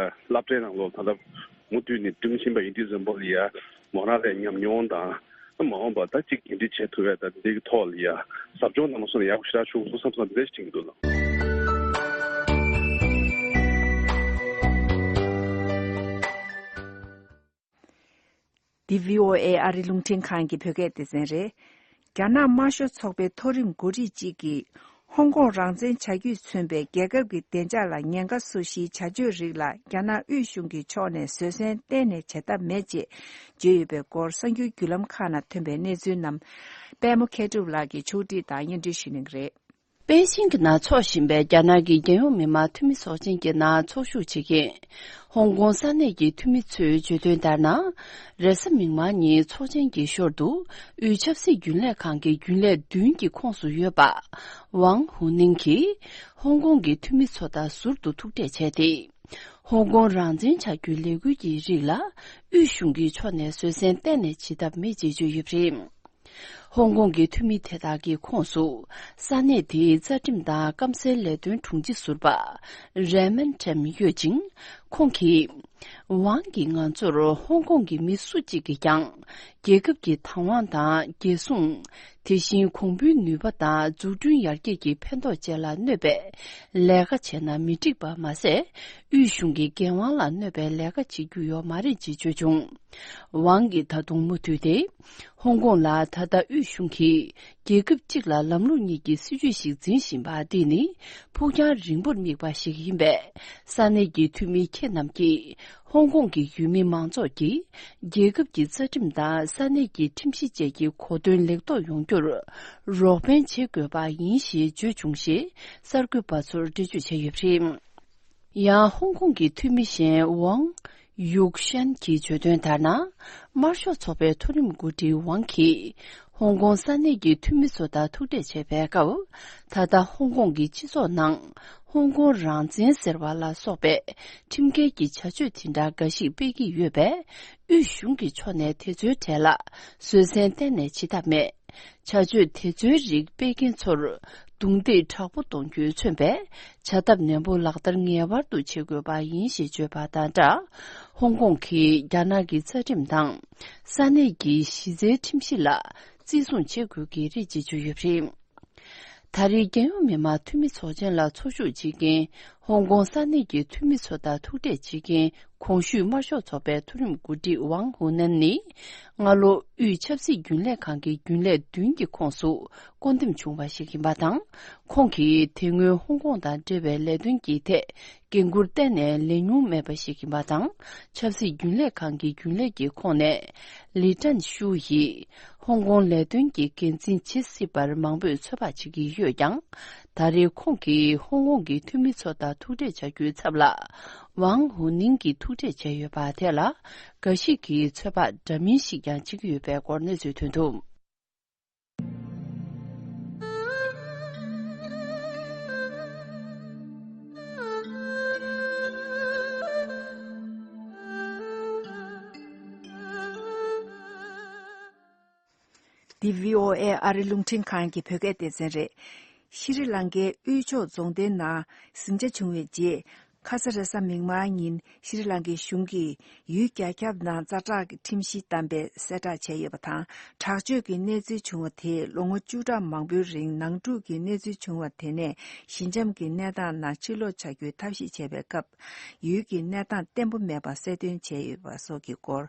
སློབ་གྲྭའི་ནང་ལོགས་ད་ལྟ་མུ་མཐུད་ནས་འགྲིམ་བཞིན་པ་ཡིན་དུས་ཙམ་པ་ལ་ཡ་མོ་རང་ལ་ཉམས་མྱོང་དང་མ་འོངས་པ་ད་ཅིག་འགན་འཁྲི་བྱེད་ཐུབ་ཡ་ད་འདི་གི་ཐོག་ལ་ཡ་ཟབ་སྦྱོང་གནང་མ་སོང་ན་ཡག་པོ་ཞེ་དྲག་བྱུང་སོང་བསམ་བསམ་འདི་འདྲ་ཞིག་དྲན་གྱི་འདུག་ལགས། འདི་བྷི་ཨོ་ཨེ་ཨ་རི་རླུང་འཕྲིན་ཁང་གི་བོད་སྐད་སྡེ་ཚན་རེད། རྒྱ་ནག་དམར་ཤོག་ཚོགས་པའི་མཐོ་རིམ་འགོ་ཁྲིད་ཅིག་གིས་ ཧོང་ཀོང་རང་བཙན་བྱ་རྒྱུས་མཚོན་པའི་རྒྱལ་ཁབ་ཀྱི་བདེ་འཇགས་ལ་ཉེན་ཁ་བཟོ་གཞིའི་བྱ་སྤྱོད་རིགས་ལ་རྒྱ་ནག་དབུས་གཞུང་གི་ཕྱོགས་ནས་བཟོད་བསྲན་གཏན་ནས་བྱེད་ཐབས་མེད་ཅེས་བརྗོད་ཡོད་པའི་སྐོར་གསར་འགྱུར་བརྒྱུད་ལམ་ཁག་ནང་ཐོན་པའི་གནས་ཚུལ་རྣམས། པད་མོ་མཁས་གྲུབ་ལགས་ཀྱིས་ཕྱོགས་སྒྲིག་དང་སྙན་སྒྲོན་ཞུ་གནང་གི་རེད། པེ་ཅིང་གི་ནང་འཚོགས་བཞིན་པའི་རྒྱ་ནག་གི་རྒྱལ་ཡོངས་མི་དམངས་འཐུས་མི་ཚོགས་ཆེན་གྱི་ནང་ཚོགས་ཞུགས་བྱེད་མཁན་ཧོང་ཀོང་ས་གནས་ཀྱི་འཐུས་མི་ཚོས་བརྗོད་དོན་ལྟར་ན། རེས་གཟའ་མིག་དམར་ཉིན་ཚོགས་ཆེན་གྱི་ཞོར་དུ་དབུས་ཆབ་སྲིད་རྒྱུན་ལས་ཁང་གི་རྒྱུན་ལས་བདུན་གྱི་ཁོངས་སུ་ཡོད་པ་ཝང་ཧུ་ནིང་གིས་ཧོང་ཀོང་གི་འཐུས་མི་ཚོ་དང་ཟུར་དུ་ཐུག་འཕྲད་བྱས་ཏེ། ཧོང་ཀོང་རང་བཙན་བྱ་རྒྱུའི་ལས་འགུལ་གྱི་རིགས་ལ་དབུས་གཞུང་གི་ཕྱོགས་ནས་བཟོད་བསྲན་གཏན་ནས་བྱེད་ཐབས་མེད་ཅེས་བརྗོད་ཡོད་པ་རེད། ཧོང་ཀོང་གི་འཐུས་མི་དེ་དག་གི་ཁོངས་སུ་ས་གནས་དེའི་རྩ་ཁྲིམས་དང་སྐམ་སའི་ལས་དོན་དྲུང་ཆེ་ཟུར་པ་རེ་མན་ཁྲེམ་ཡོད་ཅིང་། ཁོང་གིས། ཝང་གིས་ང་ཚོར་ཧོང་ཀོང་གི་མི་སུ་གཅིག་གིས་ཀྱང་རྒྱལ་ཁབ་ཀྱི་བདག་དབང་དང་རྒྱལ་སྲུང་། དེ་བཞིན་གོང་བུའི་ནུས་པ་དང་འཛུགས་སྐྲུན་ཡར་རྒྱས་ཀྱི་ཕན་ཐོགས་བཅས་ལ་གནོད་པའི་ལས་ཀ་བྱས་ན་མི་འགྲིག་པ་མ་ཟད། དབུས་གཞུང་གི་འགན་དབང་ལ་གནོད་པའི་ལས་ཀ་བྱེད་རྒྱུ་ཡོད་མ་རེད་ཅེས་བརྗོད་བྱུང་། ཝང་གིས་ད་དུང་མུ་མཐུད་དེ། ཧོང་ཀོང་ལ་ད་ལྟ་དབུས་གཞུང་གིས་རྒྱལ་ཁབ་གཅིག་ལ་ལམ་ལུགས་གཉིས་ཀྱི་སྲིད་བྱུས་ཤིག་འཛིན་བཞིན་པ་འདི་ནི་ཕུགས་རྒྱང་རིང་པོར་དམིགས་པ་ཞིག་ཡིན་པས། ས་གནས་ཀྱི་འཐུས་མི་ཁྱེད་རྣམས་ཀྱིས་ཧོང་ཀོང་གི་ཡུལ་མི་མང་ཚོགས་ཀྱིས་རྒྱལ་ཁབ་ཀྱི་རྩ་ཁྲིམས་དང་ས་གནས་ཀྱི་ཁྲིམས་གཞི་བཅས་ཀྱི་གོ་དོན་ལེགས་རྟོགས་ཡོང་རྒྱུར་རོགས་ཕན་བྱེད་དགོས་པ་ཡིན་ཞེས་བརྗོད་བྱུང་ཞེས་གསར་འགོད་པ་ཚོར་འགྲེལ་བརྗོད་བྱས་ཡོད་པ་རེད། ཡང་ཧོང་ཀོང་གི་འཐུས་མི་གཞན་ཝང་ཡུག་ཤན་གྱིས་བརྗོད་དོན་ལྟར་ན། དམར་ཤོག་ཚོགས་པའི་མཐོ་རིམ་འགོ་ཁྲིད་ཝང་གིས་ཧོང་ཀོང་ས་གནས་ཀྱི་འཐུས་མི་ཚོ་དང་ཐུག་འཕྲད་བྱས་པའི་སྐབས། ད་ལྟ་ཧོང་ཀོང་གི་སྤྱི་ཚོགས་ནང་ཧོང་ཀོང་རང་བཙན་ཟེར་བ་ལ་སོགས་པའི་ཁྲིམས་འགལ་གྱི་བྱ་སྤྱོད་དེ་འདྲ་འགའ་ཞིག་སྤེལ་གྱི་ཡོད་པས། དབུས་གཞུང་གི་ཕྱོགས་ནས་དེ་ཚོའི་གྲས་ལ་བཟོད་བསྲན་གཏན་ནས་བྱེད་ཐབས་མེད། བྱ་སྤྱོད་དེ་ཚོའི་རིགས་སྤེལ་མཁན་ཚོར་རྡུང་རྡེག་དྲག་པོ་གཏོང་རྒྱུས་མཚོན་པའི་བྱ་ཐབས་ནན་པོ་ལག་བསྟར་ངེས་པར་དུ་བྱེད་དགོས་པ་ཡིན་ཞེས་བརྗོད་པ་དང་སྦྲགས། ཧོང་ཀོང་གིས་རྒྱ་ནག་གི་རྩ་ཁྲིམས་དང་ས་གནས་ཀྱི་གཞི་རྩའི་ཁྲིམས་གཞི་ལ་བརྩི་སྲུང་བྱེད་དགོས་ཀྱི་རེད་ཅེས་བརྗོད་ཡོད་པ་རེད། ད་རེས་རྒྱལ་ཡོངས་མི་དམངས་འཐུས་མི་ཚོགས་ཆེན་ལ་ཚོགས་ཞུགས་བྱེད་མཁན་ཧོང་ཀོང་ས་གནས་ཀྱི་འཐུས་མི་ཚོ་དང་ཐུག་འཕྲད་བྱེད་མཁན་གོང་ཞུས་དམར་ཤོག་ཚོགས་པའི་མཐོ་རིམ་འགོ་ཁྲིད་ཝང་ཧུ་ནན་ནི། སྔ་ལོ་དབུས་ཆབ་སྲིད་རྒྱུན་ལས་ཁང་གི་རྒྱུན་ལས་བདུན་གྱི་ཁོངས་སུ་བསྐོ་འདེམས་བྱུང་བ་ཞིག་ཡིན་པ་དང་། ཁོང་གིས་དེ་སྔོན་ཧོང་ཀོང་དང་འབྲེལ་བའི་ལས་དོན་གྱི་ཐད་འགན་འཁུར་གཏན་ནས་ལེན་མྱོང་མེད་པ་ཞིག་ཡིན་པ་དང་། ཆབ་སྲིད་རྒྱུན་ལས་ཁང་གི་རྒྱུན་ལས་ཀྱི་ཁོངས་ནས་ལི་ཀྲན་ཤུའུ་ཡིས་ཧོང་ཀོང་ལས་དོན་གྱི་འགན་འཛིན་བྱེད་སྲིད་པར་མང་པོས་ཚོད་དཔག་བྱེད་ཀྱི་ཡོད་ཀྱང་། ད་རེས་ཁོང་གིས་ཧོང་ཀོང་གི་འཐུས་མི་ཚོ་དང་ཐུག་འཕྲད་བྱ་རྒྱུའི་ཚབ་ལ། ཝང་ཧུ་ནིང་གིས་ཐུག་འཕྲད་བྱས་ཡོད་པ་དེ་ལ། འགའ་ཞིག་གིས་ཚོད་དཔག་འདྲ་མིན་ཞིག་ཀྱང་བྱེད་ཀྱི་ཡོད་པའི་སྐོར་གནས་ཚུལ་ཐོན་འདུག། འདི་བྷི་ཨོ་ཨེ་ཨ་རི་རླུང་འཕྲིན་ཁང་གི་བོད་སྐད་སྡེ་ཚན་རེད། ཤྲི་ལང་ཀའི་དབུས་ཕྱོགས་རྫོང་སྡེའི་ནང་ཟིང་ཆ་བྱུང་བའི་རྗེས། ཁ་ས་རེས་གཟའ་མིག་དམར་ཉིན་ཤྲི་ལང་ཀའི་གཞུང་གིས་ཡུལ་རྒྱ་ཁྱབ་ནང་ཛ་དྲག་གི་ཁྲིམས་གཞི་བསྡམས་པའི་གསལ་བསྒྲགས་བྱས་ཡོད་པ་དང་། དྲག་སྤྱོད་ཀྱི་གནས་ཚུལ་བྱུང་བ་དེས་ལོ་ངོ་བཅུ་ཕྲག་མང་པོའི་རིང་ནང་འཁྲུག་གི་གནས་ཚུལ་བྱུང་བ་དེ་ནས་ཞི་འཇམ་གྱི་གནས་སྟངས་ནང་ཕྱིར་ལོག་བྱ་རྒྱུའི་ཐབས་ཤེས་བྱས་པའི་སྐབས། ཡུལ་གྱི་གནས་སྟངས་བརྟན་པོ་མེད་པ་གསལ་སྟོན་བྱས་ཡོད་པ་སོགས་ཀྱི་སྐོར།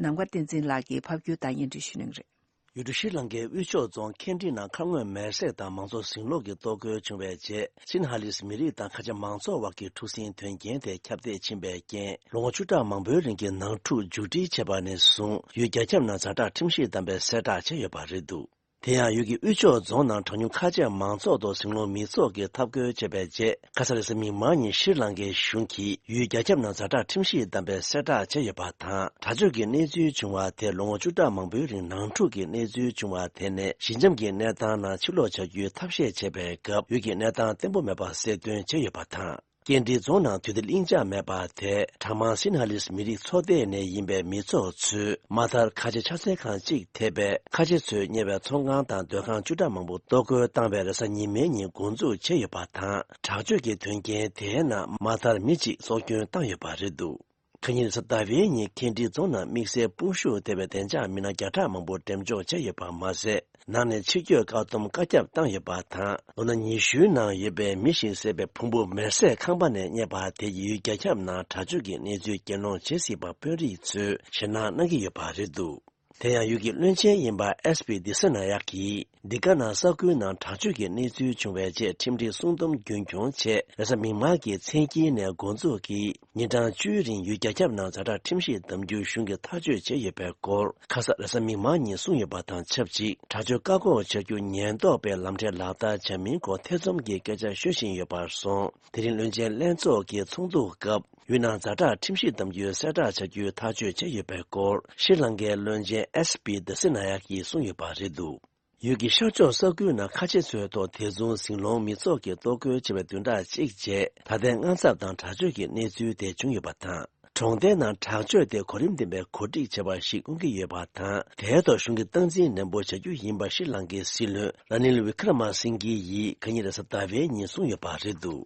ནམ་མཁའ་བསྟན་འཛིན་ལགས་ཀྱིས་ཕབ་སྒྱུར་དང་སྙན་སྒྲོན་ཞུ་གནང་རེད། ཡུལ་གྲུ་ཤྲི་ལང་ཀའི་དབུས་ཕྱོགས་རྫོང་ཁེན་ཏི་ནང་མཁའ་དངོས་མེར་སྲེག་དང་མང་ཚོགས་ཟིང་སློག་གི་གཏོར་རྒོལ་བྱུང་བའི་རྗེས། སིན་ཧ་ལིས་མི་རིགས་དང་ཁ་ཆེ་མང་ཚོགས་དབར་གྱི་འཁྲུག་ཟིང་དོན་རྐྱེན་དེ་ཁྱབ་གདལ་ཕྱིན་པའི་རྐྱེན། ལོ་ངོ་བཅུ་ཕྲག་མང་པོའི་རིང་གི་ནང་འཁྲུག་མཇུག་སྒྲིལ་བྱས་པ་ནས་བཟུང་། ཡུལ་རྒྱ་ཁྱབ་ནང་ཛ་དྲག་ཁྲིམས་གཞི་བསྡམས་པའི་གསལ་བསྒྲགས་བྱས་ཡོད་པ་རེད་འདུག། དེ་ཡང་ཡུལ་གྱི་དབུས་ཕྱོགས་རྫོང་ནང་གྲངས་ཉུང་ཁ་ཆེ་མང་ཚོགས་ཐོག་ཟིང་སློང་མི་ཚོགས་ཀྱིས་འཐབ་རྒོལ་བྱས་པའི་རྗེས། ཁ་ས་རེས་གཟའ་མིག་དམར་ཉིན་ཤྲི་ལང་ཀའི་གཞུང་གིས་ཡུལ་རྒྱ་ཁྱབ་ནང་ཛ་དྲག་ཁྲིམས་གཞི་བསྡམས་པའི་གསལ་བསྒྲགས་བྱས་ཡོད་པ་དང་། དྲག་སྤྱོད་ཀྱི་གནས་ཚུལ་བྱུང་བ་དེ་ལོ་ངོ་བཅུ་ཕྲག་མང་པོའི་རིང་ནང་འཁྲུག་གི་གནས་ཚུལ་བྱུང་བ་དེ་ནས་ཞི་འཇམ་གྱི་གནས་སྟངས་ནང་ཕྱིར་ལོག་བྱ་རྒྱུའི་ཐབས་ཤེས་བྱས་པའི་སྐབས། ཡུལ་གྱི་གནས་སྟངས་བརྟན་པོ་མེད་པ་གསལ་སྟོན་བྱས་ཡོད་པ་དང་། ཀེན་ཏི་རྫོང་ནང་དུས་བདེ་ལྷིང་འཇགས་མེད་པ་དེ། གྲངས་མང་སིན་ཧ་ལིས་མི་རིགས་ཚོ་སྡེ་ནས་ཡིན་པའི་མི་ཚོགས་ཚོས་མ་མཐར་ཁ་ཆེ་ཕྱག་འཚལ་ཁང་གཅིག་ཐེ་བའི་ཁ་ཆེ་ཚོས་གཉེར་བའི་ཚོང་ཁང་དང་སྡོད་ཁང་བཅུ་ཕྲག་མང་པོ་གཏོར་རྒོལ་བཏང་བའི་རེས་གཟའ་ཉི་མའི་ཉིན་འགོ་འཛུགས་བྱས་ཡོད་པ་དང་། དྲག་སྤྱོད་ཀྱི་དོན་རྐྱེན་དེའི་ནང་མ་མཐར་མི་གཅིག་སྲོག་སྐྱོན་བཏང་ཡོད་པ་རེད་འདུག། ཁ་ཉིན་རེས་གཟའ་ཟླ་བའི་ཉིན་ཁེན་ཏི་རྫོང་ནང་དམིགས་བསལ་སྤོ་བཤུད་ཐེབས་པའི་བདེ་འཇགས་མི་སྣ་བརྒྱ་ཕྲག་མང་པོ་འགྲེམས་འཇོག་བྱས་ཡོད་པ་མ་ཟད། ནང་ནས་ཕྱིར་སྐྱོད་བཀག་སྡོམ་བཀའ་ཁྱབ་བཏང་ཡོད་པ་དང་། ལོ་ན་ཉི་ཤུའི་ནང་ཡོད་པའི་མི་ཞིག་བསད་པའི་ཕུང་པོ་མེར་སྲེག་ཁང་པ་ནས་རྙེད་པ་དེ་ཡིས་ཡུལ་རྒྱ་ཁྱབ་ནང་དྲག་སྤྱོད་ཀྱི་གནས་ཚུལ་གྱེན་སློང་བྱེད་སྲིད་པ་དཔོན་རིགས་ཚོས་ཞེད་སྣང་གནང་གི་ཡོད་པ་རེད་འདུག། དེ་ཡང་ཡུལ་གྱི་བློན་ཆེན་ཡིན་པ་ཨེས་པི་དི་སི་ན་ཡག་གིས། འདི་ག་ནང་ས་ཁུལ་ནང་དྲག་སྤྱོད་ཀྱི་གནས་ཚུལ་བྱུང་བའི་རྗེས་ཁྲིམས་སྒྲིག་སྲུང་སྡོམ་རྒྱུན་འཁྱོངས་ཆེད་རེས་གཟའ་མིག་དམར་གྱི་མཚན་དཀྱིལ་ནས་འགོ་འཛུགས་ཀྱིས་ཉིན་གྲངས་བཅུའི་རིང་ཡུལ་རྒྱ་ཁྱབ་ནང་ཛ་དྲག་ཁྲིམས་ཞིབ་གདམ་རྒྱུ་གཞུང་གིས་ཐག་གཅོད་བྱས་ཡོད་པའི་སྐོར་ཁ་ས་རེས་གཟའ་མིག་དམར་ཉིན་གསུངས་ཡོད་པ་དང་ཆབས་ཅིག་དྲག་སྤྱོད་བཀག་འགོག་བྱ་རྒྱུ་ཉེན་རྟོག་པའི་ལམ་ཁྲལ་ལག་བསྟར་བྱ་མིན་སྐོར་ཐེ་ཚོམ་གྱི་སྐད་ཆ་ཤོད་བཞིན་ཡོད་པར་སོང་། དེ་རིང་བློན་ཆེན་ལྷན་ཚོགས་ཀྱི་ཚོགས་འདུ་སྐབས་ཡུལ་ནང་ཛ་དྲག་ཁྲིམས་ཞིབ་གདམ་རྒྱུའི་གསལ་བསྒྲགས་བྱ་རྒྱུའི་ཐག་གཅོད་བྱས་ཡོད་པའི་སྐོར་ཤྲི་ལང་ཀའི་བློན་ཆེན་ཨེས་པི་དི་སི་ན་ཡག་གིས་གསུངས་ཡོད་པ་རེད་འདུག་ཡུལ་གྱི་ཤར་ཕྱོགས་ས་ཁུལ་ནང་ཁ་ཆེ་ཚོའི་ཐོག་དེ་མཚུངས་ཟིང་སློང་མི་ཚོགས་ཀྱིས་གཏོར་རྒོལ་བྱས་པའི་བདུན་ཕྲག་གཅིག་རྗེས་ད་ལྟའི་དངངས་འཚབ་དང་དྲག་སྤྱོད་ཀྱི་གནས་ཚུལ་དེ་བྱུང་ཡོད་པ་དང་། གྲོང་རྡལ་ནང་དྲག་སྤྱོད་དེ་གོ་རིམ་ལྡན་པའི་གོ་སྒྲིག་བྱས་པ་ཞིག་མངོན་གྱི་ཡོད་པ་དང་། དེའི་ཐོག་གཞུང་གིས་སྟངས་འཛིན་ནན་པོ་བྱ་རྒྱུ་ཡིན་པ་ཤྲི་ལང་ཀའི་སྲིད་བློན་ར་ནིལ་ཝི་ཀྲ་མ་སིང་གི་ཡིས་ཁ་ཉིན་རེས་གཟའ་ཟླ་བའི་ཉིན་གསུངས་ཡོད་པ་རེད་འདུག་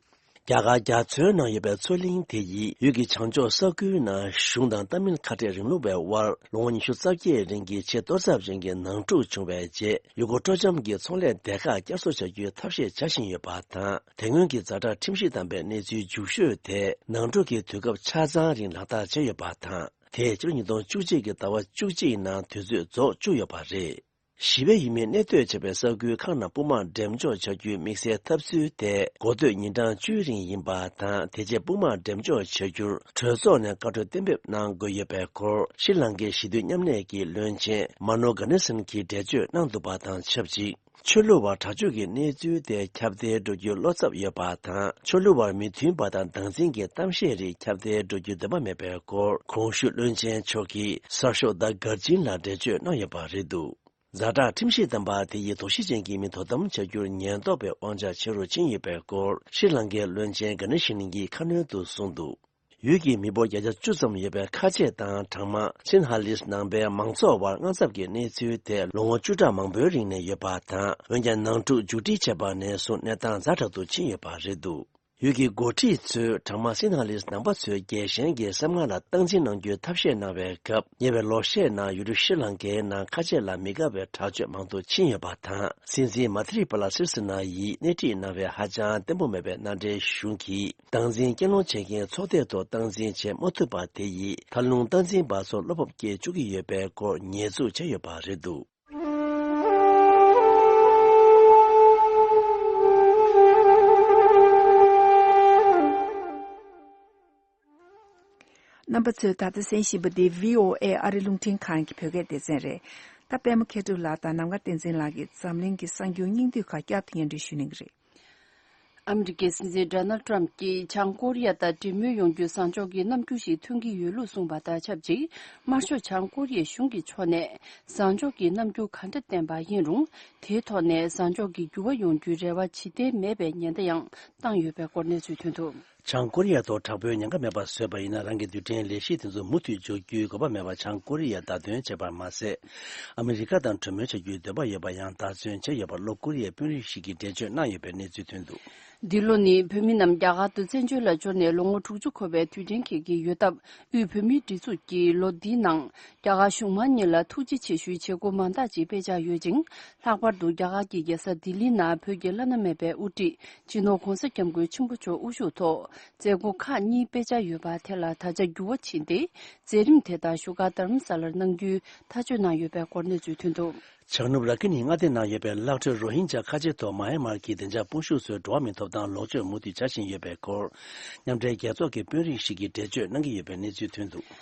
རྒྱ་གར་རྒྱ་མཚོའི་ནང་ཡོད་པའི་མཚོ་གླིང་དེ་ཡིས་ཡུལ་གྱི་བྱང་ཕྱོགས་ས་ཁུལ་ནང་གཞུང་དང་ཏཱ་མིལ་ཁ་བྲལ་རིང་ལུགས་པའི་དབར་ལོ་ངོ་ཉི་ཤུ་རྩ་བརྒྱད་རིང་གི་ཆེས་གཏོར་ཚབས་ཅན་གྱི་ནང་འཁྲུག་བྱུང་བའི་རྗེས་ཡུལ་སྐོར་སྤྲོ་འཆམ་གྱི་ཚོང་ལས་སྡེ་ཁག་བསྐྱར་གསོ་བྱ་རྒྱུའི་ཐབས་ཤེས་བྱ་བཞིན་ཡོད་པ་དང་། དེ་སྔོན་གྱི་ཛ་དྲག་ཁྲིམས་གཞི་དམ་པའི་གནས་ཚུལ་འཇུག་ཤོས་དེ་ནང་འཁྲུག་གི་དུས་སྐབས་ཆ་ཚང་རིང་ལག་བསྟར་བྱས་ཡོད་པ་དང་། དེས་ཕྱི་ལོ་ཉིས་སྟོང་བཅུ་གཅིག་གི་ཟླ་བ་བཅུ་གཅིག་ནང་དུས་ཚོད་རྫོགས་བཅུག་ཡོད་པ་རེད། ཞི་བའི་ཡུལ་མིས་གནས་སྡོད་བྱེད་པའི་ས་ཁུལ་ཁག་ནང་དཔུང་དམག་འགྲེམས་འཇོག་བྱ་རྒྱུའི་དམིགས་བསལ་ཐབས་ཚུལ་དེ་འགོ་སྟོད་ཉིན་གྲངས་བཅུའི་རིང་ཡིན་པ་དང་། དེ་རྗེས་དཔུང་དམག་འགྲེམས་འཇོག་བྱ་རྒྱུར་གྲོས་ཚོགས་ནས་བཀའ་འཁྲོལ་གཏན་འབེབས་གནང་དགོས་ཡོད་པའི་སྐོར་ཤྲི་ལང་ཀའི་ཞི་བདེ་མཉམ་ལས་ཀྱི་བློན་ཆེན་མ་ནོ་ག་ནི་སན་གྱིས་འགྲེལ་བརྗོད་གནང་འདུག་པ་དང་ཆབས་ཅིག་ཆོས་ལུགས་བར་དྲག་སྤྱོད་ཀྱི་གནས་ཚུལ་དེ་ཁྱབ་གདལ་འགྲོ་རྒྱུའི་བློ་འཚབ་ཡོད་པ་དང་། ཆོས་ལུགས་བར་མི་མཐུན་པ་དང་སྡང་འཛིན་གྱི་གཏམ་བཤད་རིགས་ཁྱབ་གདལ་འགྲོ་རྒྱུའི་འདུན་པ་མེད་པའི་སྐོར་གོང་ཞུས་བློན་ཆེན་མཆོག་གིས་གསར་ཤོག་ད་གར་ཇིན་ལ་འགྲེལ་བརྗོད་གནང་ཡོད་པ་རེད་འདུག་ཛ་དྲག་ཁྲིམས་ཞིབ་དམ་པ་དེ་ཡིས་དོགས་གཞི་ཅན་གྱི་མི་དོ་དམ་བྱ་རྒྱུར་ཉེན་རྟོག་པའི་དབང་ཆ་ཆེ་རུ་ཕྱིན་ཡོད་པའི་སྐོར་ཤྲི་ལང་ཀའི་བློན་ཆེན་ག་ནི་ཤི་ལིན་གྱིས་ཁ་སྣོན་དུ་གསུངས་འདུག་ཡུལ་གྱི་མི་འབོར་བརྒྱ་ཆ་བཅུ་ཙམ་ཡོད་པའི་ཁ་ཆེ་དང་གྲངས་མང་སིན་ཧ་ལིས་ནང་པའི་མང་ཚོགས་བར་དངངས་འཚབ་ཀྱི་གནས་ཚུལ་དེ་ལོ་ངོ་བཅུ་ཕྲག་མང་པོའི་རིང་ནས་ཡོད་པ་དང་། འོན་ཀྱང་ནང་འཁྲུག་མཇུག་སྒྲིལ་བྱས་པ་ནས་བཟུང་གནས་སྟངས་ཛ་དྲག་ཏུ་ཕྱིན་ཡོད་པ་རེད་འདུག་ཡུལ་གྱི་འགོ་ཁྲིད་ཚོས་གྲངས་མང་སིན་ཧ་ལིས་ནང་པ་ཚོའི་རྒྱལ་ཞེན་གྱི་སེམས་ངར་ལ་སྟངས་འཛིན་གནང་རྒྱུའི་ཐབས་ཤེས་གནང་བའི་སྐབས། ཉེ་བའི་ལོ་ཤས་ནང་ཡུལ་གྲུ་ཤྲི་ལང་ཀའི་ནང་ཁ་ཆེ་ལ་མི་དགའ་བའི་དྲག་སྤྱོད་མང་དུ་ཕྱིན་ཡོད་པ་དང་། སྲིད་འཛིན་མ་ཐི་རི་པ་ལ་སིར་སི་ན་ཡིས་སྣེ་ཁྲིད་གནང་བའི་ཧ་ཅང་བརྟན་པོ་མེད་པའི་མནའ་འབྲེལ་གཞུང་གིས་སྟངས་འཛིན་གྱེན་ལོག་བྱེད་མཁན་ཚོགས་སྡེ་ཐོག་སྟངས་འཛིན་བྱེད་མ་ཐུབ་པ་དེ་ཡིས་མཐར་ལྷུང་སྟངས་འཛིན་པ་ཚོར་བློ་འབབ་སྐྱེ་བཅུག་གི་ཡོད་པའི་སྐོར་ཉེས་འཛུགས་བྱས་ཡོད་པ་རེད་འདུག་རྣམ་པ་ཚོས་ད་ལྟ་གསན་བཞིན་པ་འདི་བྷི་ཨོ་ཨེ་ཨ་རི་རླུང་འཕྲིན་ཁང་གི་བོད་སྐད་སྡེ་ཚན་རེད། ད་པད་མ་མཁས་གྲུབ་ལགས་དང་ནམ་མཁའ་བསྟན་འཛིན་ལགས་ཀྱིས་འཛམ་གླིང་གི་གསར་འགྱུར་སྙིང་བསྡུས་ཁག་བསྐྱར་དུ་སྙན་སྒྲོན་ཞུ་གནང་གི་རེད། ཨ་མི་རི་ཀའི་སྲིད་འཛིན་ཌོ་ནལ་ཊམ་གྱིས་བྱང་ཀོ་རི་ཡ་དང་འབྲེལ་མོལ་ཡོང་རྒྱུའི་བཟང་ཕྱོགས་ཀྱི་རྣམ་འགྱུར་ཞིག་ཐོན་གྱི་ཡོད་ལུགས་གསུངས་པ་དང་ཆབས་ཅིག་དམར་ཤོག་བྱང་ཀོ་རི་ཡའི་གཞུང་གི་ཕྱོགས་ནས་བཟང་ཕྱོགས་ཀྱི་རྣམ་འགྱུར་ག་འདྲ་བསྟན་པ་ཡིན་རུང་། དེའི་ཐོག་ནས་བཟང་ཕྱོགས་ཀྱི་འགྱུར་བ་ཡོང་རྒྱུའི་རེ་བ་ཇི་བདེ་མེད་པའི་ཉེན་བརྡ་ཡང་བཏང་ཡོད་པའི་སྐོར་གནས་ཚུལ་ཐོན་འདུག་བྱང་ཀོ་རི་ཡ་ཐོག་དྲག་པོའི་ཉེན་ཁ་མེད་པ་བཟོས་པ་ཡིན་ན། རང་གི་རྡུལ་ཕྲན་ལས་གཞི་དེ་ཚོ་མུ་མཐུད་འཇོག་རྒྱུའི་དགོས་པ་མེད་པར་བྱང་ཀོ་རི་ཡས་བརྡ་སྟོན་བྱས་པར་མ་ཟད། ཨ་མི་རི་ཀ་དང་གྲོས་མོལ་བྱ་རྒྱུའི་འདོད་པ་ཡོད་པ་ཡང་བརྡ་མཚོན་བྱས་ཡོད་པར་ལྷོ་ཀོ་རི་ཡའི་དཔོན་རིགས་ཤིག་གིས་འགྲེལ་བརྗོད་གནང་ཡོད་པའི་གནས་ཚུལ་ཐོན་འདུག་འདི་ལོ་ནི་བོད་མི་རྣམས་རྒྱ་གར་དུ་བཙན་བྱོལ་ལ་འབྱོར་ནས་ལོ་ངོ་དྲུག་ཅུ་འཁོར་བའི་དུས་དྲན་འཁེལ་གྱི་ཡོད་སྟབས། དབུས་བོད་མིའི་སྒྲིག་འཛུགས་ཀྱིས་ལོ་འདིའི་ནང་རྒྱ་གར་གཞུང་མང་གཉིས་ལ་ཐུགས་རྗེ་ཆེ་ཞུའི་བྱེད་སྒོ་མང་དག་ཅིག་སྤེལ་འཆར་ཡོད་ཅིང་། ལྷག་པར་དུ་རྒྱ་གར་གྱི་རྒྱལ་ས་ལྡི་ལིའི་ནང་བོད་ཀྱི་བླ་ན་མེད་པའི་དབུ་ཁྲིད་སྤྱི་ནོར་༧གོང་ས་༧སྐྱབས་མགོན་ཆེན་པོ་མཆོག་དབུ་བཞུགས་ཐོག་མཛད་སྒོ་ཁག་གཉིས་སྤེལ་འཆར་ཡོད་པ་དེ་ལ་ད་ཆ་འགྱུར་བ་ཕྱིན་ཏེ། མཛད་རིམ་དེ་དག་བཞུགས་སྒར་རྡ་རམ་ས་ལར་གནང་རྒྱུའི་ཐག་གཅོད་གནང་ཡོད་པའི་སྐོར་གནས་ཚུལ་ཐོན་འདུག་བྱང་ནུབ་ར་ཁི་ནིའི་མངའ་སྡེ་ནང་ཡོད་པའི་གླག་ཁྲོད་རོ་ཧིན་ཇཱ་ཁ་ཆེ་ཐོག་མ་ཧེ་མར་གྱི་བདེ་འཇགས་དཔུང་ཤུགས་ཚོས་འགྲོ་བ་མིའི་ཐོབ་ཐང་ལོག་སྤྱོད་མུ་མཐུད་བྱ་བཞིན་ཡོད་པའི་སྐོར། མཉམ་འབྲེལ་རྒྱལ་ཚོགས་ཀྱི་དཔོན་རིགས་ཤིག་གིས་འགྲེལ་བརྗོད་གནང་གི་ཡོད་པའི་གནས་ཚུལ་ཐོན་འདུག་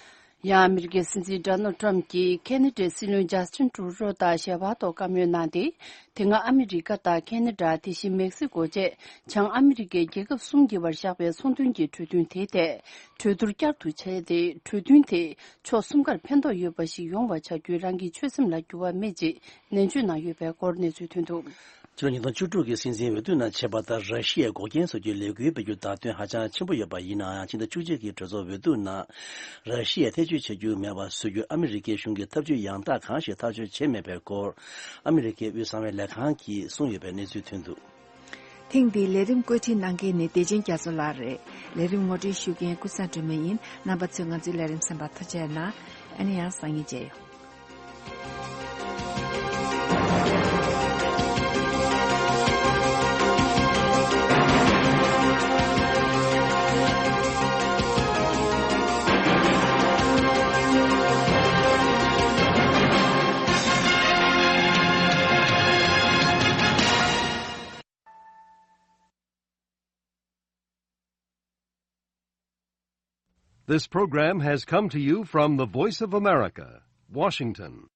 ཡང་ཨ་མི་རི་ཀའི་སྲིད་འཛིན་ཌོ་ནལ་ཊམ་གྱིས་ཁེ་ན་ཌའི་སྲིད་བློན་ཇཱ་སི་ཊིན་ཊུ་རུ་ཌོ་དང་ཞལ་པར་ཐོག་བཀའ་མོལ་གནང་སྟེ། དེ་སྔ་ཨ་མི་རི་ཀ་དང་ཁེ་ན་ཌ། དེ་བཞིན་མེག་སི་ཀོ་བཅས་བྱང་ཨ་མི་རི་ཀའི་རྒྱལ་ཁབ་གསུམ་གྱི་བར་བཞག་པའི་ཚོང་དོན་གྱི་གྲོས་མཐུན་དེའི་ཐད། གྲོས་བསྡུར་བསྐྱར་དུ་བྱས་ཏེ། གྲོས་མཐུན་དེས་ཕྱོགས་གསུམ་ཀར་ཕན་ཐོགས་ཡོད་པ་ཞིག་ཡོང་བ་བྱ་རྒྱུའི་རང་གི་ཆོད་སེམས་ལ་འགྱུར་བ་མེད་ཅེས་ནན་བརྗོད་གནང་ཡོད་པའི་སྐོར་གནས་ཚུལ་ཐོན་འདུག་ཕྱི་ལོ་ཉིས་སྟོང་བཅུ་དྲུག་གི་སྲིད་འཛིན་འོས་བསྡུ་ནང་ཆད་པ་ལྟར་ར་ཤི་ཡས་འགོག་རྐྱེན་བཟོ་རྒྱུའི་ལས་འགུལ་སྤེལ་རྒྱུ་བརྡ་སྟོན་ཧ་ཅང་ཆེན་པོ་ཡོད་པ་ཡིན་ནའང་། ཕྱི་ཟླ་བཅུ་གཅིག་གི་གྲོས་ཚོགས་འོས་བསྡུ་ནང་ར་ཤི་ཡས་ཐེ་བྱུས་བྱེད་རྒྱུ་མེད་པ་བཟོ་རྒྱུར་ཨ་མི་རི་ཀའི་གཞུང་གིས་ཐབས་ཇུས་ཡང་དག་གང་ཞིག་ཐག་གཅོད་བྱས་མེད་པའི་སྐོར་ཨ་མི་རི་ཀའི་དབུས་གསང་བའི་ལས་ཁང་གིས་གསུངས་ཡོད་པའི་གནས་ཚུལ་ཐོན་འདུག་ཐེངས་འདིའི་ལས་རིམ་བཀོད་སྒྲིག་གནང་མཁན་ནི་བདེ་ཆེན་རྒྱ་མཚོ་ལགས་རེད། ལས་རིམ་ངོ་སྤྲོད་ཞུ་མཁན་ཀུན་བཟང་སྒྲོལ་མ་ཡིན། རྣམ་པ་ཚོས་ང་ཚོའི་ལས་རིམ་གསན་པར་ཐུགས་རྗེ་གནང་། ཨ་ནི་ཡང་སང་ཉིན་མཇལ་ཡོང་། This program has come to you from the Voice of America, Washington.